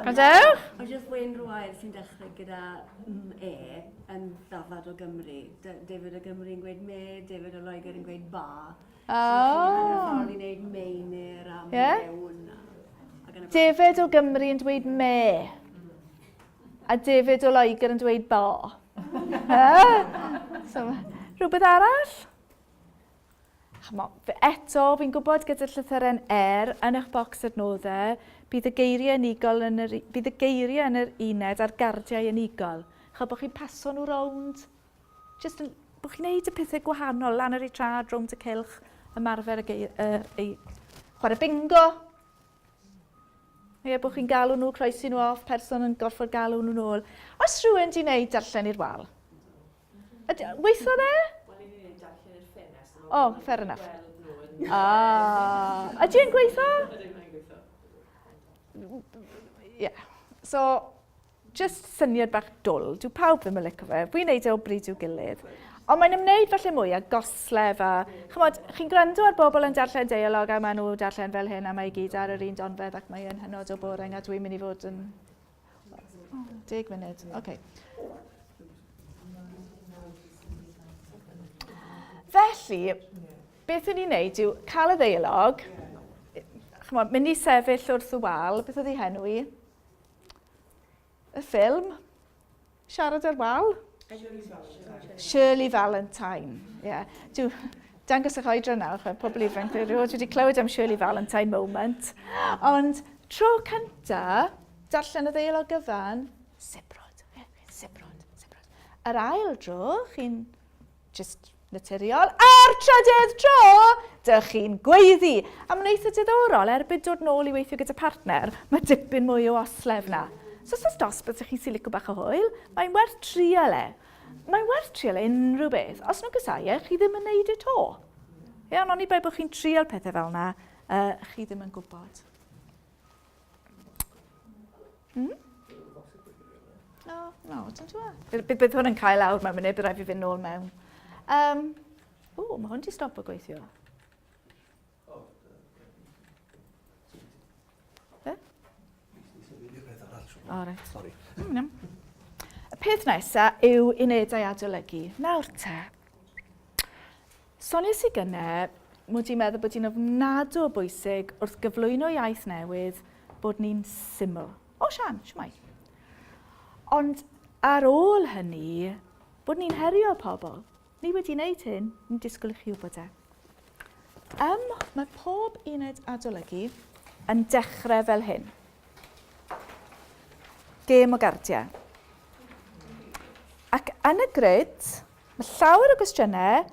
Gadewch. Ond jyst Wayne Royal sy'n dechrau gyda M E. Yn ddafad o Gymru. David o Gymru yn gweud me, David o Loegr yn gweud ba. Oh. So chi'n ffordd i wneud meinir a yeah. mewn. David o Gymru yn dweud me. A David o Loegr yn dweud ba. so, rhywbeth arall? Ch'mo', eto, fi'n gwybod gyda llythyren R yn eich bocs adnoddau, bydd y geiriau unigol yn yr, bydd y geiriau yn yr uned a'r gardiau unigol. Ch'mo' bod chi'n paso nhw rownd, jyst yn, bod chi'n neud y pethau gwahanol lan ar eu trad, rownd y cylch, ymarfer y geir, y, y, chwarae bingo. Ie, bod chi'n galw nhw, croesi nhw off, person yn gorfod galw nhw nôl. Oes rhywun di wneud darllen i'r wal? Weithodd e? Wel, ni'n ei darllen i'r ffenest. Oh, fair enough. Ah, ydy e'n gweithio? Ydy, mae'n gweithio. Yeah. So, just syniad bach dwl. Dyw pawb ddim yn licio fe. Fi'n neud e o bryd i'w gilydd. Ond mae'n ymwneud falle mwy â goslef a... Chymod, chi'n gwrando ar bobl yn darllen deialog a maen nhw darllen fel hyn a mae i gyd ar yr un donfedd ac mae yn hynod o boring a dwi'n mynd i fod yn Oh, deg munud, oce. Okay. Felly, beth ydyn ni'n neud yw cael y ddeialog, chymod, mynd i sefyll wrth y wal, beth oedd ei henw i? Y ffilm, Siarad ar wal? Shirley Valentine. Yeah. Dw, dangos eich oedran nawr, chwe, pobl ifanc, dwi wedi clywed am Shirley Valentine moment. Ond tro cynta, darllen y ddeialog gyfan, sibrwd, sibrwd, sibrwd. Yr ail dro, chi'n just naturiol. A'r trydydd tro, dych chi'n gweiddi. A mae'n eitha diddorol, erbyn dod nôl i weithio gyda partner, mae dipyn mwy o oslef na. So os oes dosbarth ych chi'n sy'n licio bach o hwyl, mae'n werth trial e. Mae'n werth trial e unrhyw beth. Os nhw'n gysau e, chi ddim yn neud e to. Ie, ond oni bai bod chi'n trial pethau fel yna, uh, chi ddim yn gwybod. Hmm? No, no, don't do it. Bydd, bydd hwn yn cael awr mewn munud, bydd rhaid fi fynd nôl mewn. Um, o, mae hwn di stopo gweithio. Be? O, reit. Sorry. Mm, Y peth nesaf yw unedau adolygu. Nawr te, Soniais i gynne mod i'n meddwl bod hi'n ofnadw o bwysig wrth gyflwyno iaith newydd bod ni'n syml. O, Sian, shwmae? Ond ar ôl hynny, bod ni'n herio pobl. Ni wedi wneud hyn, ni'n disgwyl i chi wybod e. Ym, mae pob uned adolygu yn dechrau fel hyn. Gêm o gardiau. Ac yn y grid, Mae llawer o gwestiynau,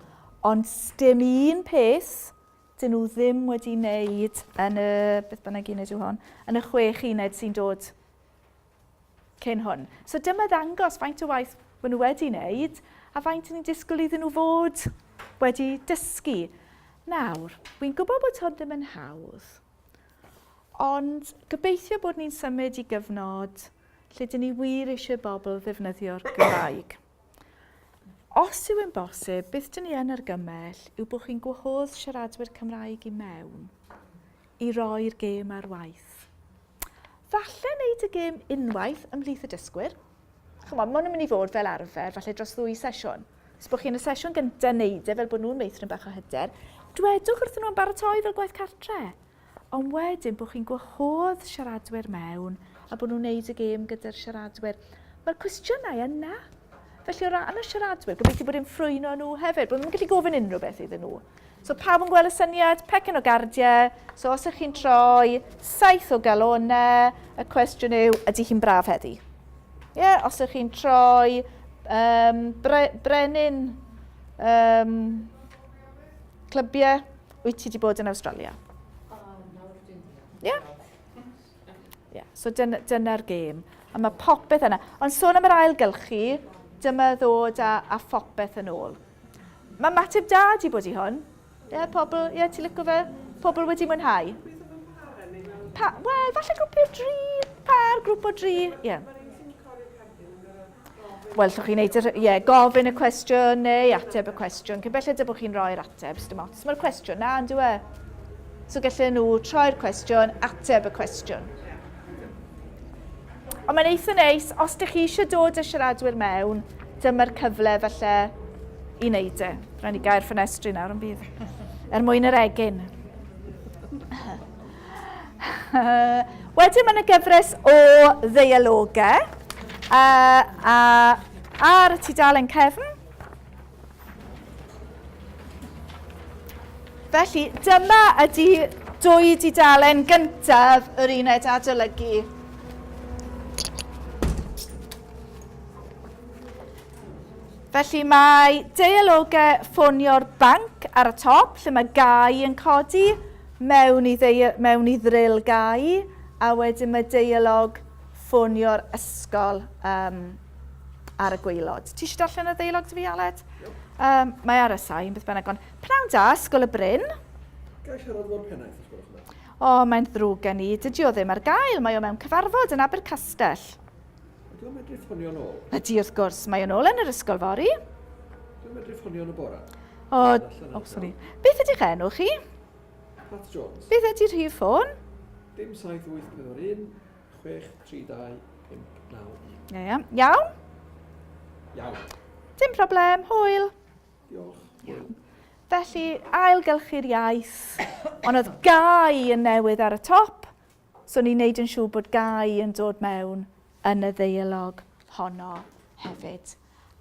ond sdim un peth dyn nhw ddim wedi wneud yn y, beth bynnag uned yw hon, yn y chwech uned sy'n dod cyn hwn. So dyma ddangos faint o waith maen nhw wedi wneud a faint ni'n disgwyl iddyn nhw fod wedi dysgu. Nawr, wi'n gwybod bod hwn ddim yn hawdd, ond gobeithio bod ni'n symud i gyfnod lle dyn ni wir eisiau bobl ddefnyddio'r Gymraeg. Os yw e'n bosib, beth dyn ni yn argymell yw bod chi'n gwahodd siaradwyr Cymraeg i mewn i roi'r gêm ar waith. Falle wneud y gêm unwaith ymhlith y dysgwyr. Chymod, maen nhw'n mynd i fod fel arfer, falle dros ddwy sesiwn. Os bod chi yn y sesiwn gyntaf wneud e fel bod nhw'n meithrin bach o hyder, dwedwch wrthyn nhw am baratoi fel gwaith cartre. Ond wedyn bod chi'n gwahodd siaradwyr mewn a bod nhw'n neud y gêm gyda'r siaradwyr. Mae'r cwestiynau yna. Felly o ran y siaradwyr, gobeithio bod e'n ffrwyno nhw hefyd, bod nhw'n gallu gofyn unrhyw beth iddyn nhw. So pawb yn gweld y syniad, pecyn o gardiau, so os ych chi'n troi saith o galonau, y cwestiwn yw, ydy hi'n braf heddi? Ie, yeah, os ych chi'n troi um, bre, brenin um, clybiau, Wyt ti wedi bod yn Awstralia? Ie? Yeah? Yeah. So dyna, dyna'r gêm. A mae popeth yna. Ond sôn am yr ailgylchu, dyma ddod â, a phopeth yn ôl. Mae mateb da di bod i hwn. Ie, yeah, pobl, ie, yeah, ti'n licio fe? Pobl wedi mwynhau. Pa, wel, falle grwp o dri, par, grwp o dri, ie. Yeah. Wel, llwch chi wneud yr, ie, gofyn y cwestiwn neu ateb y cwestiwn. Cyn belled â bod chi'n rhoi'r ateb, sdim ots. Mae'r cwestiwn na, yn dyw e? So gallen nhw troi'r cwestiwn, ateb y cwestiwn. Ond mae'n eitha neis, os ydych chi eisiau dod â siaradwyr mewn, dyma'r cyfle falle i wneud e. Rhaid ni gau'r ffenestri nawr yn bydd. Er mwyn yr egin. Wedyn mae yna gyfres o ddeialogau a ar y tudalen cefn. Felly, dyma ydy dwy dudalen gyntaf yr uned adolygu. Felly mae deialogau ffonio'r banc ar y top, lle mae Guy yn codi mewn i, ddei, mewn i ddril Guy, a wedyn mae deialog ffonio'r ysgol um, ar y gwaelod. Ti eisiau darllen y ddeialog dy fi, Aled? Um, mae ar y sain, beth bynnag, ond pnawn da, Ysgol y Bryn. Ga i siarad efo'r pennaeth, os gwelwch yn dda? O, mae'n ddrwg gen i. Dydy o ddim ar gael. Mae o mewn cyfarfod yn Abercastell. Ydy o'n medru ffonio nôl? Ydy, wrth gwrs. Mae o'n ôl yn yr ysgol fory. Ydy o'n medru ffonio yn y bora? O, oh, sori. Beth ydych enw chi? Pat Jones. Beth ydy rhif ffôn? Dim 7 8 4 1 6 3 2 5 9 1. Ie, ia. Iawn? Iawn. Dim problem, hwyl. Diolch. Iawn. Felly, ailgylchu'r iaith, ond oedd gau yn newydd ar y top, So ni'n neud yn siŵr bod Guy yn dod mewn yn y ddeialog honno hefyd.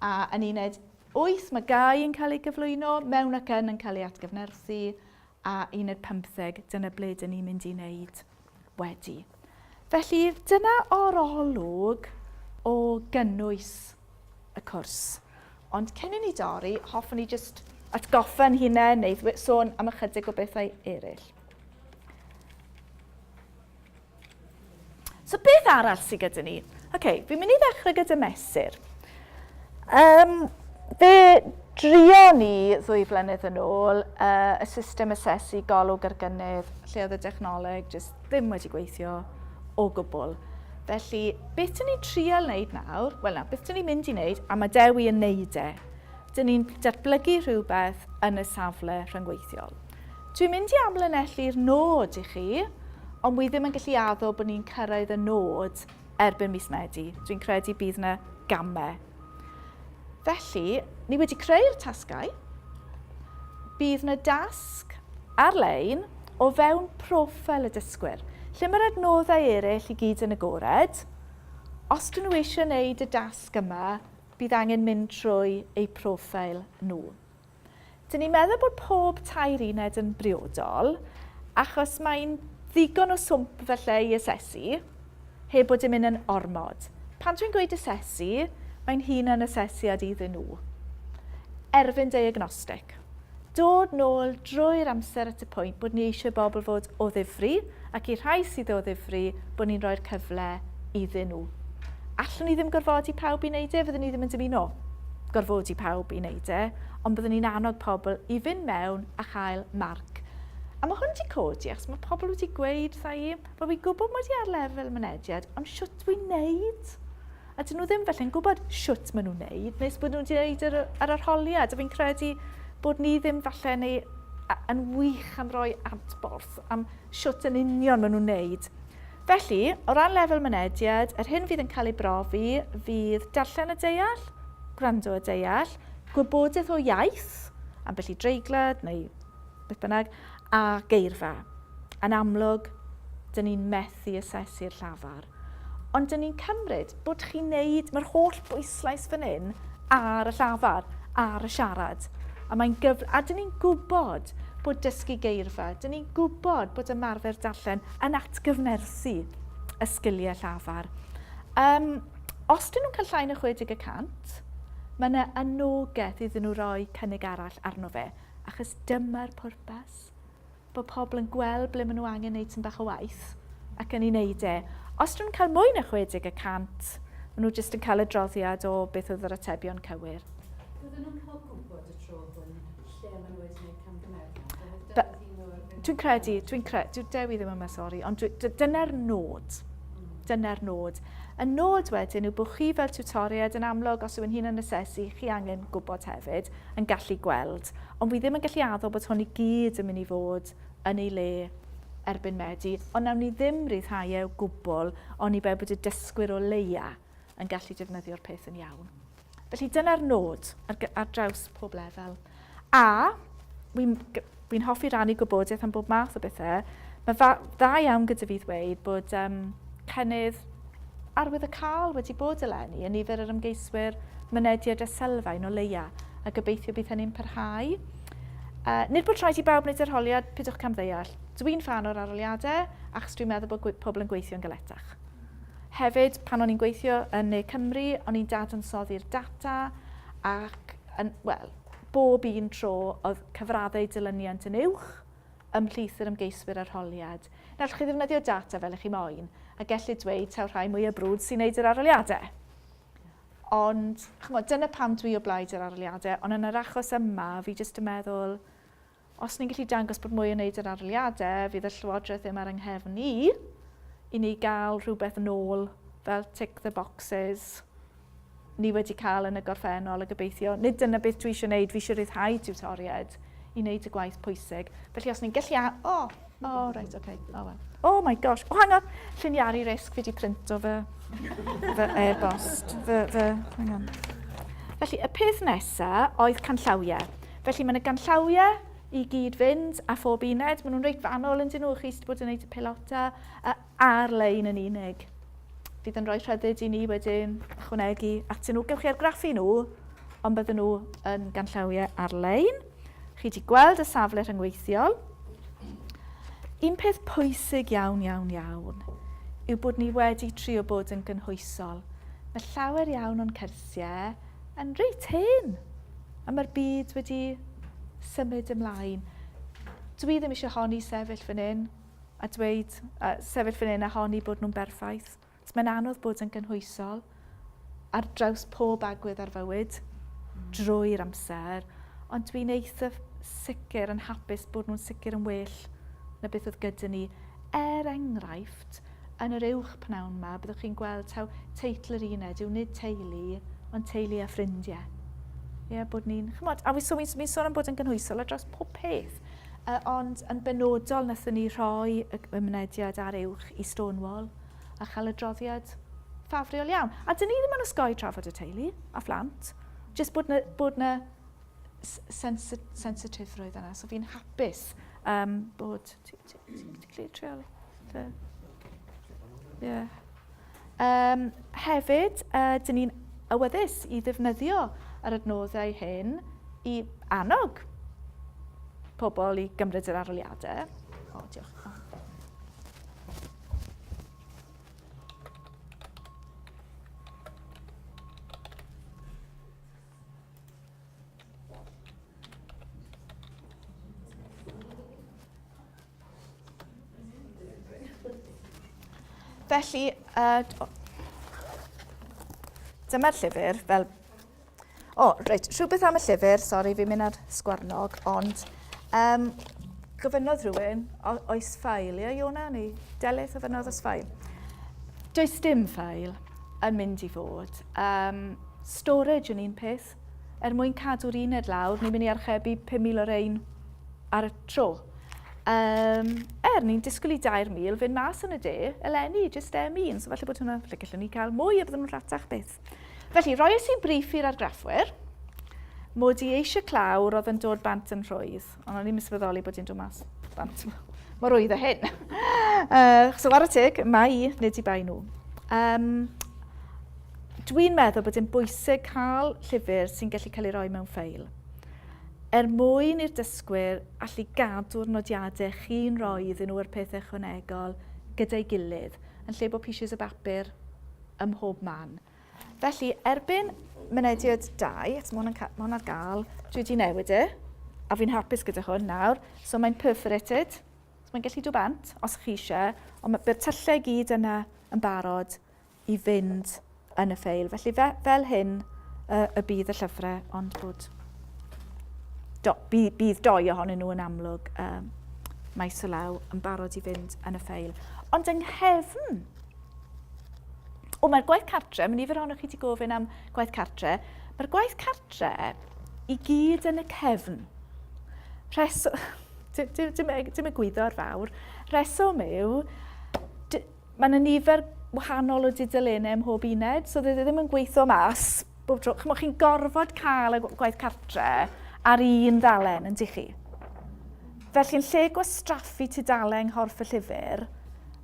A yn uned 8 mae Guy yn cael ei gyflwyno, mewn ac yn yn cael ei atgyfnerthu, a uned 15 dyna ble dyn ni'n mynd i wneud wedi. Felly dyna orolwg o gynnwys y cwrs. Ond cyn i ni dorri, hoffwn i jyst atgoffa'n hunain neu sôn am ychydig o bethau eraill. So beth arall sydd gyda ni? Oce, okay, fi'n mynd i ddechrau gyda mesur. Um, fe drio ni ddwy flynedd yn ôl uh, y system asesu golwg ar gynnydd, lle oedd y dechnoleg jyst ddim wedi gweithio o gwbl. Felly, beth dyn ni'n trial wneud nawr, wel na, beth dyn ni'n mynd i wneud, a mae Dewi yn wneud e, dyn ni'n datblygu rhywbeth yn y safle rhyngweithiol. Dwi'n mynd i amlinellu'r nod i chi, ond wi ddim yn gallu addo bod ni'n cyrraedd y nod erbyn mis Medi. Dwi'n credu bydd yna gamau. Felly, ni wedi creu'r tasgau. Bydd yna dasg ar-lein o fewn proffil y dysgwyr, lle mae'r adnoddau eraill i gyd yn agored. Os dyn nhw eisiau gwneud y dasg yma, bydd angen mynd trwy eu proffil nhw. Dyn ni'n meddwl bod pob tair uned yn briodol, achos mae'n ddigon o swmp falle i asesu, heb bod yn mynd yn ormod. Pan dwi'n gweud asesu, mae'n hunan asesiad iddyn nhw. Erfyn diagnostic. Dod nôl drwy'r amser at y pwynt bod ni eisiau bobl fod o ddifri, ac i'r rhai sydd o ddifri, bod ni'n rhoi'r cyfle iddyn nhw. Allwn ni ddim gorfodi pawb i wneud e, fyddwn ni ddim yn dymuno gorfodi pawb i wneud e, ond byddwn ni'n annog pobl i fynd mewn a chael marc. A mae hwn wedi codi achos mae pobl wedi gweud wrtha i, wel fi'n gwybod mod i ar lefel mynediad, ond shwt dwi'n neud? A dyn nhw ddim felly'n gwybod shwt maen nhw'n neud, nes bod nhw wedi neud yr, yr arholiad. A fi'n credu bod ni ddim falle neu yn wych am roi adborth am shwt yn union maen nhw'n neud. Felly, o ran lefel mynediad, yr hyn fydd yn cael ei brofi fydd darllen a deall, gwrando a deall, gwybodaeth o iaith, ambell i dreiglad neu beth bynnag, a geirfa. Yn amlwg, dyn ni'n methu asesu'r llafar. Ond dyn ni'n cymryd bod chi'n neud, mae'r holl bwyslais fan hyn ar y llafar, ar y siarad. A mae'n gyfle, a dyn ni'n gwybod bod dysgu geirfa, dyn ni'n gwybod bod ymarfer darllen yn atgyfnerthu y sgiliau llafar. Um, os dyn nhw'n cael llai na 60 y cant, mae yna anogaeth iddyn nhw roi cynnig arall arno fe, achos dyma'r pwrpas. Bod pobl yn gweld ble maen nhw angen wneud tipyn bach o waith ac yn ei wneud e. Os dyn nhw'n cael mwy na 60 y cant, maen nhw jyst yn cael adroddiad o beth oedd yr atebion cywir. Bydden nhw'n cael gwybod y tro hwn lle maen nhw wedi gwneud camgymeriad? Dwi'n credu, dwi'n credu, dwi Dewi ddim yma, sori, ond dyna'r nod. Dyna'r nod. Y nod wedyn yw bod chi fel tiwtoriaid yn amlwg, os yw'n hunan asesu, chi angen gwybod hefyd, yn gallu gweld. Ond fi ddim yn gallu addo bod hwn i gyd yn mynd i fod yn ei le erbyn Medi, ond nawn ni ddim ryddhau e o gwbl, oni bai bod y dysgwyr o leia yn gallu defnyddio'r peth yn iawn. Felly dyna'r nod ar, ar draws pob lefel. A, wi'n wi hoffi rannu gwybodaeth am bob math o bethau. Mae dda, dda iawn gyda fi ddweud bod um, cynnydd arwyddocaol wedi bod eleni yn nifer yr ymgeiswyr mynediad a sylfaen o leia, a gobeithio bydd hynny'n parhau. Uh, nid bod rhaid i bawb wneud arholiad, pidwch camddeall. Dwi'n ffan o'r arholiadau, achos dwi'n meddwl bod pobl yn gweithio'n galetach. Hefyd, pan o'n i'n gweithio yn Ne Cymru, o'n i'n dadansoddi'r data ac, yn, wel, bob un tro oedd cyfraddau dilyniant yn uwch ymhlith yr ymgeiswyr arholiad. Nawr, allwch chi ddefnyddio data fel ych chi moyn, a gellid dweud taw rhai mwyaf brwd sy'n neud yr arholiadau. Ond, chymod, dyna pam dwi o blaid yr arholiadau, ond yn yr achos yma, fi jyst yn meddwl, Os ni'n gallu dangos bod mwy o wneud yr arholiadau, fydd y Llywodraeth ddim ar yng nghefn i, i ni gael rhywbeth yn ôl fel tick the boxes ni wedi cael yn y gorffennol a gobeithio, nid dyna beth dwi eisiau wneud, fi eisiau rhyddhau tiwtoriaid i wneud y gwaith pwysig. Felly os ni'n gallu... A, oh, oh, right, okay, oh well. Oh my gosh, oh hang on, lliniaru risg, fi wedi printo fy, fy e-bost, fy, fy, hang on. Felly, y peth nesaf oedd canllawiau. Felly mae yna ganllawiau i gyd fynd a phob uned. Maen nhw'n reit fanwl yn dyn nhw, chi sydd wedi bod yn gwneud y peilota ar-lein yn unig. Fydd yn rhoi rhyddid i ni wedyn ychwanegu atyn nhw. Gewch chi argraffu nhw, ond bydden nhw yn ganllawiau ar-lein. Chi wedi gweld y safle rhyngweithiol. Un peth pwysig iawn, iawn, iawn yw bod ni wedi trio bod yn gynhwysol. Mae llawer iawn o'n cyrsiau yn reit hen, a mae'r byd wedi symud ymlaen. Dwi ddim eisiau honni sefyll fan hyn a dweud, uh, sefyll fan hyn a honni bod nhw'n berffaith. So mae'n anodd bod yn gynhwysol ar draws pob agwedd ar fywyd drwy'r amser, ond dwi'n eitha sicr yn hapus bod nhw'n sicr yn well na beth oedd gyda ni. Er enghraifft, Yn yr uwch pnawn 'ma, byddwch chi'n gweld taw teitl yr uned yw nid teulu, ond teulu a ffrindiau. Ie, yeah, bod ni'n, chymod, a so fi'n fi sôn am bod yn gynhwysol ar draws pob peth, uh, ond yn benodol nathon ni rhoi y, y mynediad ar uwch i Stonewall a chael adroddiad ffafriol iawn. A dyn ni ddim yn osgoi trafod y teulu a phlant, jyst bod na, bod na sensitifrwydd yna. So fi'n hapus um, bod... Ti'n ti, ti, ti gallu trial Ie. Um, hefyd, uh, dyn ni'n awyddus i ddefnyddio yr adnoddau hyn i annog pobl i gymryd yr arholiadau. O, oh, diolch. Oh. Felly, uh, dyma'r llyfr fel... O, oh, reit, rhywbeth am y llyfr, sori, fi'n mynd ar sgwarnog, ond um, gofynnodd rhywun, oes ffael, ie, Iona, neu Delyth ofynnodd oes ffael. Does dim ffael yn mynd i fod. Um, storage yn un peth. Er mwyn cadw'r uned lawr, ni'n mynd i archebu 5,000 o rein ar y tro. Um, er, ni'n disgwyl i 3,000 fynd mas yn y de eleni, jyst em un, so falle bod hwnna, falle gallwn ni cael mwy a bydden nhw'n rhatach byth. Felly, roes i briff i'r argraffwyr, mod i eisiau clawr oedd yn dod bant yn rhwydd, ond o'n i'n sylweddoli bod hi'n dod mas bant mor rwydd â hyn. Uh, so ar y teg, mae i, nid i bai nhw. Um, Dwi'n meddwl bod e'n bwysig cael llyfr sy'n gallu cael ei roi mewn ffeil. Er mwyn i'r dysgwyr allu gadw'r nodiadau chi'n rhoi iddyn nhw a'r pethau ychwanegol gyda'i gilydd, yn lle bod pieces o bapur ym mhob man. Felly, erbyn mynediad 2, achos mae hwn, mae hwn ar gael, dwi wedi newid e, a fi'n hapus gyda hwn nawr, so mae'n perforated, so mae'n gallu dod bant, os chi eisiau, ond mae'r tyllau i gyd yna yn barod, i fynd yn y ffeil. Felly fe, fel hyn uh, y bydd y llyfrau, ond bod do, bydd, bydd doi ohonyn nhw yn amlwg um, maes o law yn barod i fynd yn y ffeil. Ond yng nghefn, o mae'r gwaith cartre, mae nifer ohonoch chi wedi gofyn am gwaith cartre, mae'r gwaith cartre i gyd yn y cefn. Rhes, dim, dim, dim, dim y gwyddor fawr, rheswm yw, Mae yna nifer wahanol o dudalennau ym mhob uned, so dde ddim yn gweithio mas. Bob tro. Chymod, chi'n gorfod cael y gwaith cartre ar un ddalen, yn chi? Felly, yn lle gwastraffu tudalen nghorff y llyfr,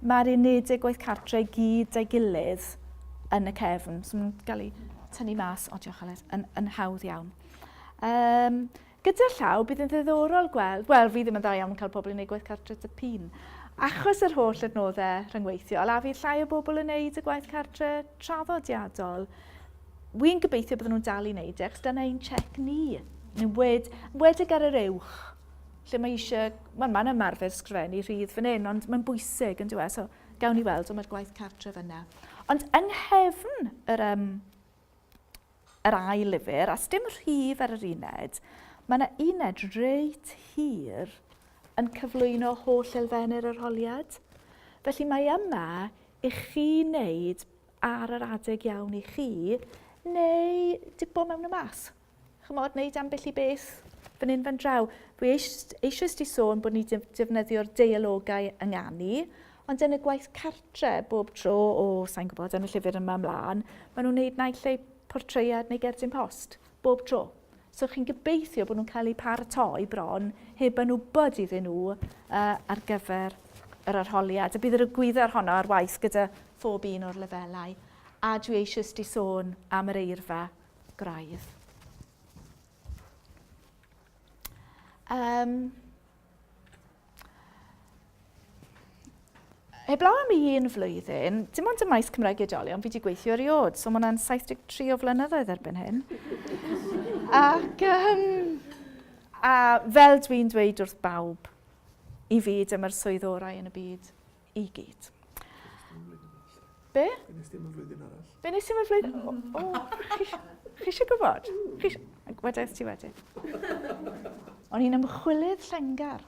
mae'r unedau gwaith cartre i gyd a'i gilydd yn y cefn. So, maen nhw'n cael eu tynnu mas, o diolch Aled, yn, yn hawdd iawn. Um, gyda llaw, bydd yn ddiddorol gweld, wel, fi ddim yn dda iawn yn cael pobl i wneud gwaith cartre dy pin. Achos yr holl adnoddau rhyngweithiol, a fydd llai o bobl yn wneud y gwaith cartre traddodiadol. Wi'n gobeithio bydden nhw'n dal i wneud e, achos dyna ein check ni. Yn wed, wedig ar yr uwch, lle mae eisiau, wel mae'n ymarfer sgrifennu rhydd fan hyn, ond mae'n bwysig yn dweud, so gawn ni weld, ond mae'r gwaith cartref yna. Ond yng nghefn yr, um, yr ail lyfr, a sdim rhif ar yr uned, mae yna uned reit hir yn cyflwyno holl elfennau'r arholiad. Felly mae yma i chi wneud ar yr adeg iawn i chi, neu dipo mewn y mas. Chymod, wneud ambell i beth fan hyn fan draw. Dwi eisoes di sôn bod ni defnyddio'r deialogau ynganu, ond yn y gwaith cartre bob tro, o, sa'n gwybod, yn y llyfr yma ymlaen, maen nhw'n gwneud naill ai portread neu gerdyn post, bob tro. So chi'n gobeithio bod nhw'n cael eu paratoi bron heb yn wybod iddyn nhw uh, ar gyfer yr arholiad. A bydd yr egwyddor honno ar waith gyda phob un o'r lefelau. A dwi eisoes di sôn am yr eirfa graidd. Um, Heblaw am un flwyddyn, dim ond y maes Cymraeg i oedolion, fi wedi gweithio erioed, so mae hwnna'n 73 o flynyddoedd erbyn hyn. Ac, um, a fel dwi'n dweud wrth bawb, i fi dyma'r swydd orau yn y byd i gyd. Be? Be nes ti am y flwyddyn arall? Be nes ti am y flwyddyn... O, oh, chi, chi eisiau gwybod? Chi Wedais ti wedyn. O'n i'n ymchwilydd llengar.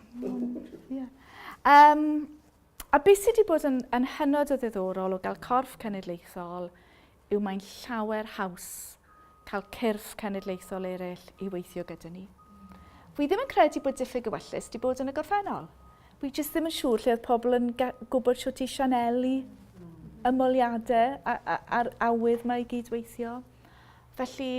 Yeah. Um, a beth sydd wedi bod yn, yn hynod o ddiddorol o gael corff cenedlaethol yw mae'n llawer haws cael cyrff cenedlaethol eraill i weithio gyda ni. Fi ddim yn credu bod diffyg ewyllys wedi bod yn y gorffennol. Fi jyst ddim yn siŵr lle oedd pobl yn gwybod shwt i sianelu ymholiadau a'r awydd mae i gydweithio. Felly,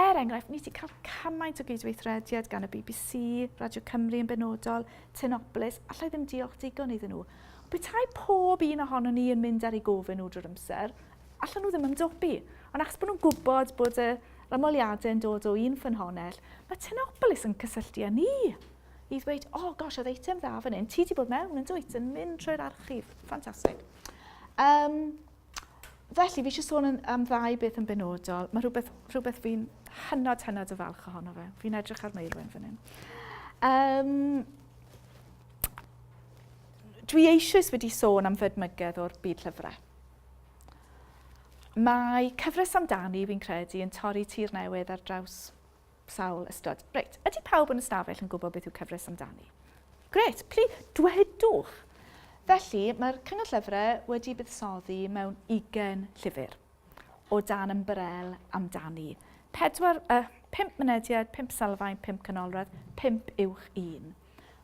er enghraifft, ni wedi cael cymaint o gydweithrediad gan y BBC, Radio Cymru yn benodol, Tinopolis, allai ddim diolch digon iddyn nhw. Petai pob un ohonon ni yn mynd ar eu gofyn nhw drwy'r amser, allan nhw ddim ymdopi. Ond achos bod nhw'n gwybod bod y ymholiadau yn dod o un ffynhonnell, mae Tinopolis yn cysylltu â ni i ddweud, oh gosh, oedd eitem dda fan hyn, ti wedi bod mewn yn dwyt, yn mynd trwy'r archif. Ffantastig. Um, felly, fi eisiau sôn yn, am ddau beth yn benodol. Mae rhywbeth, rhywbeth fi'n hynod, hynod o falch ohono fe. Fi'n edrych ar Meirwen fan hyn. Um, dwi eisoes wedi sôn am fydmygedd o'r byd llyfrau. Mae cyfres amdani, fi'n credu, yn torri tir newydd ar draws sawl ystod. Reit, ydy pawb yn y stafell yn gwybod beth yw cyfres amdani? Gret, pli, dwedwch! Felly, mae'r Cyngor Llyfrau wedi buddsoddi mewn 20 llyfr o dan ymbrel amdani. Pedwar, uh, pump mynediad, pump sylfaen, pump canolradd, pump uwch un.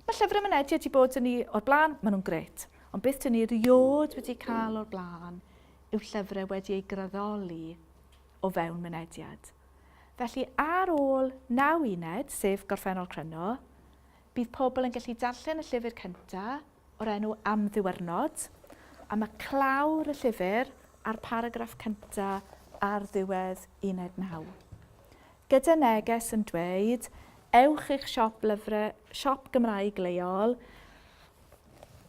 Mae llyfrau mynediad wedi bod yn ni o'r blaen, maen nhw'n gret. Ond beth dyn ni erioed wedi cael o'r blaen yw llyfrau wedi eu graddoli o fewn mynediad. Felly ar ôl naw uned, sef Gorffennol Cryno, bydd pobl yn gallu darllen y llyfr cyntaf o'r enw Am Ddiwrnod, a mae clawr y llyfr a'r paragraff cyntaf ar ddiwedd uned naw. Gyda neges yn dweud, ewch i'ch siop lyfrau, siop Gymraeg leol,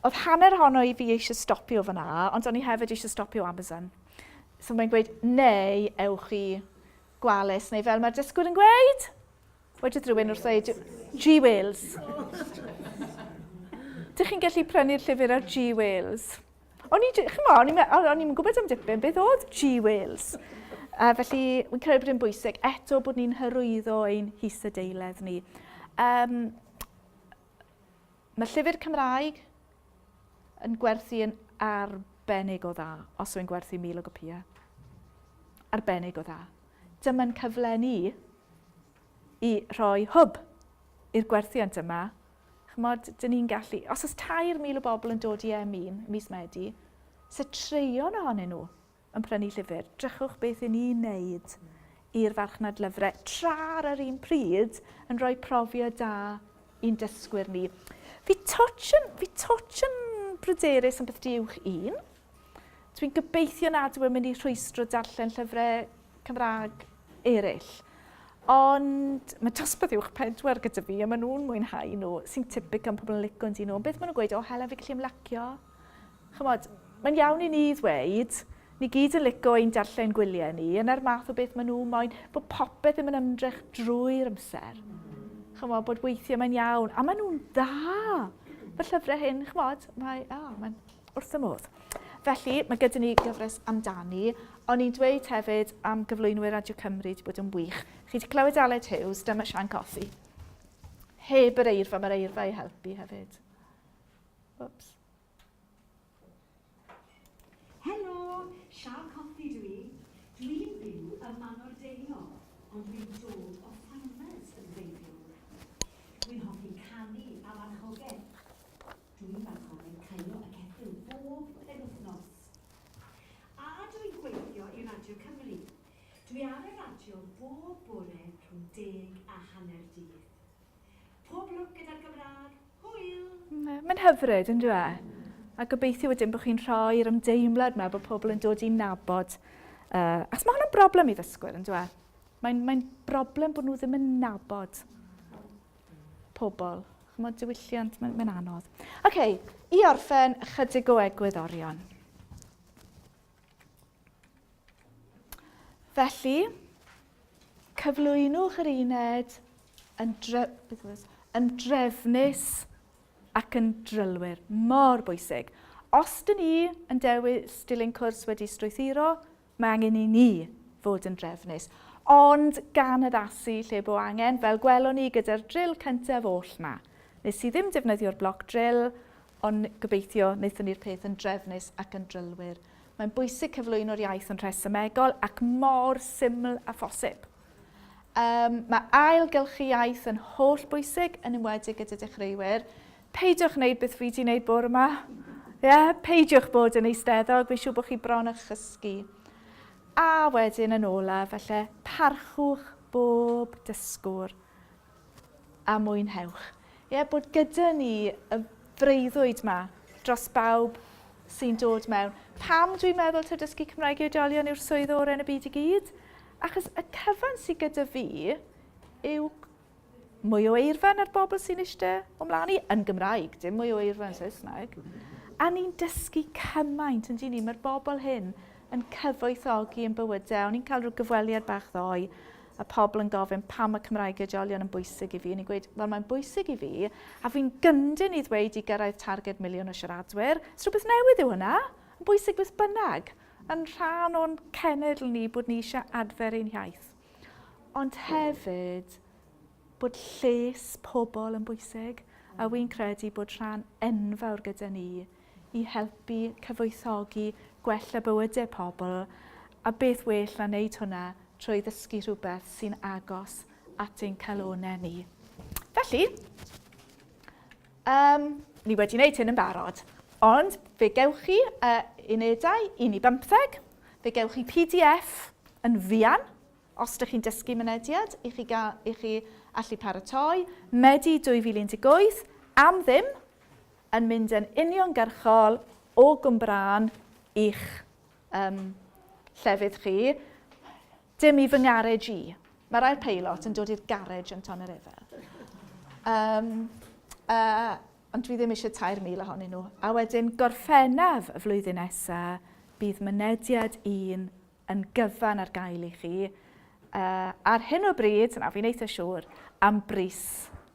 Oedd hanner ohono i fi eisiau stopio fyna, ond o'n i hefyd eisiau stopio Amazon. So mae'n gweud, neu ewch i Gwales, neu fel mae'r dysgwyr yn gweud, wedodd rhywun wrth ddweud, G-Wales. Dych chi'n gallu prynu'r llyfr ar G-Wales. O'n i, chymod, o'n i'n o'n i'n gwybod am dipyn beth oedd G-Wales. Uh, felly, wy'n credu bod e'n bwysig eto bod ni'n hyrwyddo ein hisadeiledd ni. Um, Mae llyfr Cymraeg yn gwerthu yn arbennig o dda, os yw'n gwerthu 1,000 o gopïau. Arbennig o dda. Dyma'n cyfle ni i rhoi hwb i'r gwerthiant yma. Chymod, dyn ni'n gallu... Os oes 3,000 o bobl yn dod i M1 mis Medi, se treion ohonyn nhw yn prynu llyfr, drychwch beth i ni'n neud i'r farchnad lyfrau, tra ar yr un pryd yn rhoi profiad da i'n dysgwyr ni. Fi twtsh yn, fi twtsh yn bryderus am beth di uwch un. Dwi'n gobeithio nad yw'n mynd i rhwystro darllen llyfrau Cymraeg eraill. Ond mae dosbarth uwch pedwar gyda fi a maen nhw'n mwynhau nhw, sy'n typical am pobl yn lico yn nhw. Ond beth maen nhw'n gweud, o Helen, fi gallu ymlacio. Chymod, mae'n iawn i ni ddweud, ni gyd yn lico ein darllen gwyliau ni, yna'r math o beth maen nhw moyn, bod popeth ddim yn ymdrech drwy'r amser. Chymod, bod weithiau mae'n iawn, a maen nhw'n dda. Fy llyfrau hyn, chymod, mae, oh, mae'n wrth y modd. Felly, mae gyda ni gyfres amdani. O'n i'n dweud hefyd am gyflwynwyr Radio Cymru wedi bod yn wych. Chi wedi clywed Aled Hughes, dyma Sian Cothi. Heb yr eirfa, mae'r eirfa i helpu hefyd. Oops. Helo, Sian Cothi dwi. Dwi'n byw ym Manor Deio, ond dwi'n dod o Ffarmers yn wreiddiol. Dwi'n hoffi canu a marchogaeth. Dwi'n marchogaeth Caio a Ceffyl bob penwythnos. A dwi'n gweithio i Radio Cymru. Dwi ar y radio bob bore rhwng deg a hanner dydd. Pob lwc gyda'r Gymraeg, hwyl! Mae'n hyfryd, yn dyw e? A gobeithio wedyn bod chi'n rhoi'r ymdeimlad yma bod pobl yn dod i nabod. Uh, achos mae hwnna'n broblem i ddysgwyr, yn dyw e? Mae'n mae broblem bod nhw ddim yn nabod pobl. Chymod, diwylliant, mae'n mae anodd. Oce, okay, i orffen, ychydig o egwyddorion. Felly, cyflwynwch yr uned yn, dre, yn drefnus ac yn drylwyr. Mor bwysig. Os dyn ni yn dewis dilyn cwrs wedi strwythuro, Mae angen i ni fod yn drefnus, ond gan addasu lle bo angen, fel gwelwn ni gyda'r drill cyntaf oll 'ma. Nes i ddim defnyddio'r bloc drill, ond gobeithio wnaethon ni'r peth yn drefnus ac yn drylwyr. Mae'n bwysig cyflwyno'r iaith yn rhesymegol ac mor syml â phosib. Um, mae ailgylchu iaith yn holl bwysig, yn enwedig gyda dechreuwyr. Peidiwch wneud beth fi 'di wneud bore 'ma. Ie, peidiwch bod yn eisteddog, fi'n siŵr bod chi bron â chysgu. A wedyn yn ola, falle, parchwch bob dysgwr a mwynhewch. Ie, bod gyda ni y freuddwyd 'ma dros bawb sy'n dod mewn. Pam dwi'n meddwl taw dysgu Cymraeg i oedolion yw'r swydd orau yn y byd i gyd? Achos y cyfan sydd gyda fi yw mwy o eirfa na'r bobl sy'n eistedd o mlaen i, yn Gymraeg, dim mwy o eirfa yn Saesneg. A ni'n dysgu cymaint, yn ni? Mae'r bobl hyn yn cyfoethogi yn bywydau. O'n i'n cael rhyw gyfweliad bach ddoe, a pobl yn gofyn pam mae Cymraeg i oedolion yn bwysig i fi. O'n i'n gweud, wel mae'n bwysig i fi, a fi'n gyndyn i ddweud i gyrraedd targed miliwn o siaradwyr. Os rhywbeth newydd yw hwnna, yn bwysig beth bynnag, yn rhan o'n cenedl ni bod ni eisiau adfer ein hiaith. Ond hefyd bod lles pobl yn bwysig, a wy'n credu bod rhan enfawr gyda ni i helpu cyfoethogi gwella bywydau pobl, a beth well na wneud hwnna trwy ddysgu rhywbeth sy'n agos at ein calonau ni. Felly, um, ni wedi wneud hyn yn barod, ond fe gewch chi uh, unedau 1 i 15, fe gewch chi PDF yn fuan, os ydych chi'n dysgu mynediad, i chi, i chi allu paratoi. Medi 2018, am ddim, yn mynd yn uniongyrchol o Gwmbrân i'ch um, llefydd chi. Dim i fy ngarej i. Mae'r ail peilot yn dod i'r garej yn Tonyrefail. Um, uh, ond dwi ddim eisiau 3,000 ohonyn nhw. A wedyn gorffennaf y flwyddyn nesaf, bydd mynediad un yn gyfan ar gael i chi. Uh, ar hyn o bryd, na fi'n eitha siŵr, am bris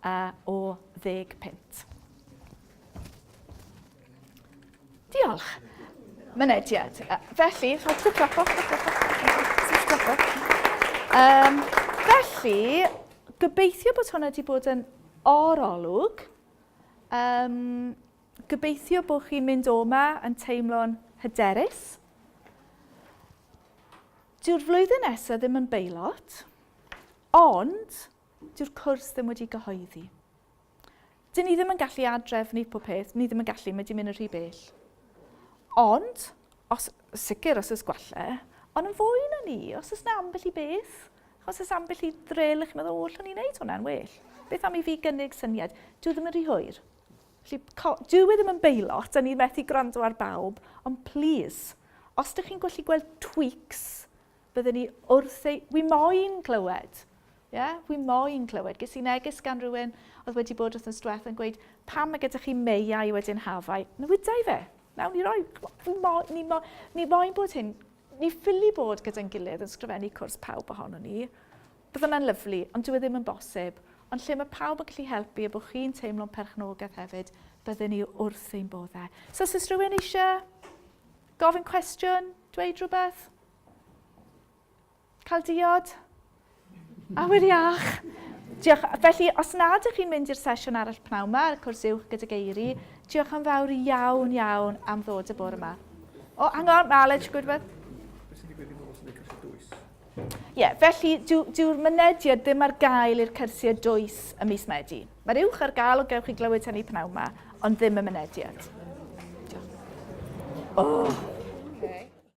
uh, o ddeg punt. Diolch. Mynediad. Felly, rhaid chi clapo, clapo. Um, felly, gobeithio bod hwnna wedi bod yn orolwg. Um, gobeithio bod chi'n mynd o yma yn teimlo'n hyderus. Dyw'r flwyddyn nesaf ddim yn beilot, ond dyw'r cwrs ddim wedi gyhoeddi. Dyn ni ddim yn gallu adrefnu pob peth, ni ddim yn gallu, mae di mynd yn rhy bell. Ond, os, sicr os oes gwalle, ond yn fwy na ni, os oes na ambell i beth, Os oes ambell i ddril, chi'n meddwl, o, allwn ni wneud hwnna'n well. Beth am i fi gynnig syniad? Dwi ddim yn rhy hwyr. Felly, dyw e ddim yn beilot, a ni methu gwrando ar bawb, ond please, os ydych chi'n gallu gweld tweaks, byddwn ni wrth ei... Wi moyn clywed. Yeah? Wi moyn clywed. Ges i neges gan rhywun oedd wedi bod wythnos diwethaf yn gweud, pam mae gyda chi meiau wedyn hafau? Newidau fe. Nawn ni roi... Ni, mo, ni, mo, ni moyn bod hyn... Ni ffili bod gyda'n gilydd yn sgrifennu cwrs pawb ohono ni. Bydde hwnna'n lyfli, ond dyw e ddim yn bosib. Ond lle mae pawb yn gallu helpu a bod chi'n teimlo'n perchnogaeth hefyd, bydden ni wrth ein boddau. So os oes rhywun eisiau gofyn cwestiwn, dweud rhywbeth? Cael diod? Awyr iach! Diolch. Felly, os nad ydych chi'n mynd i'r sesiwn arall pnawn yma, ar y cwrs uwch gyda Geiri, diolch yn fawr iawn iawn am ddod y bore yma. O, hang on, mae Aled eisiau gweud rhywbeth. Beth sy'n digwydd i bobl sy'n gwneud cyrsiau dwys? Ie, yeah, felly dyw'r dyw mynediad ddim ar gael i'r cyrsiau dwys ym mis Medi. Mae'r uwch ar gael o gewch chi glywed hynny pnawn yma, ond ddim y mynediad. Diolch. Oh.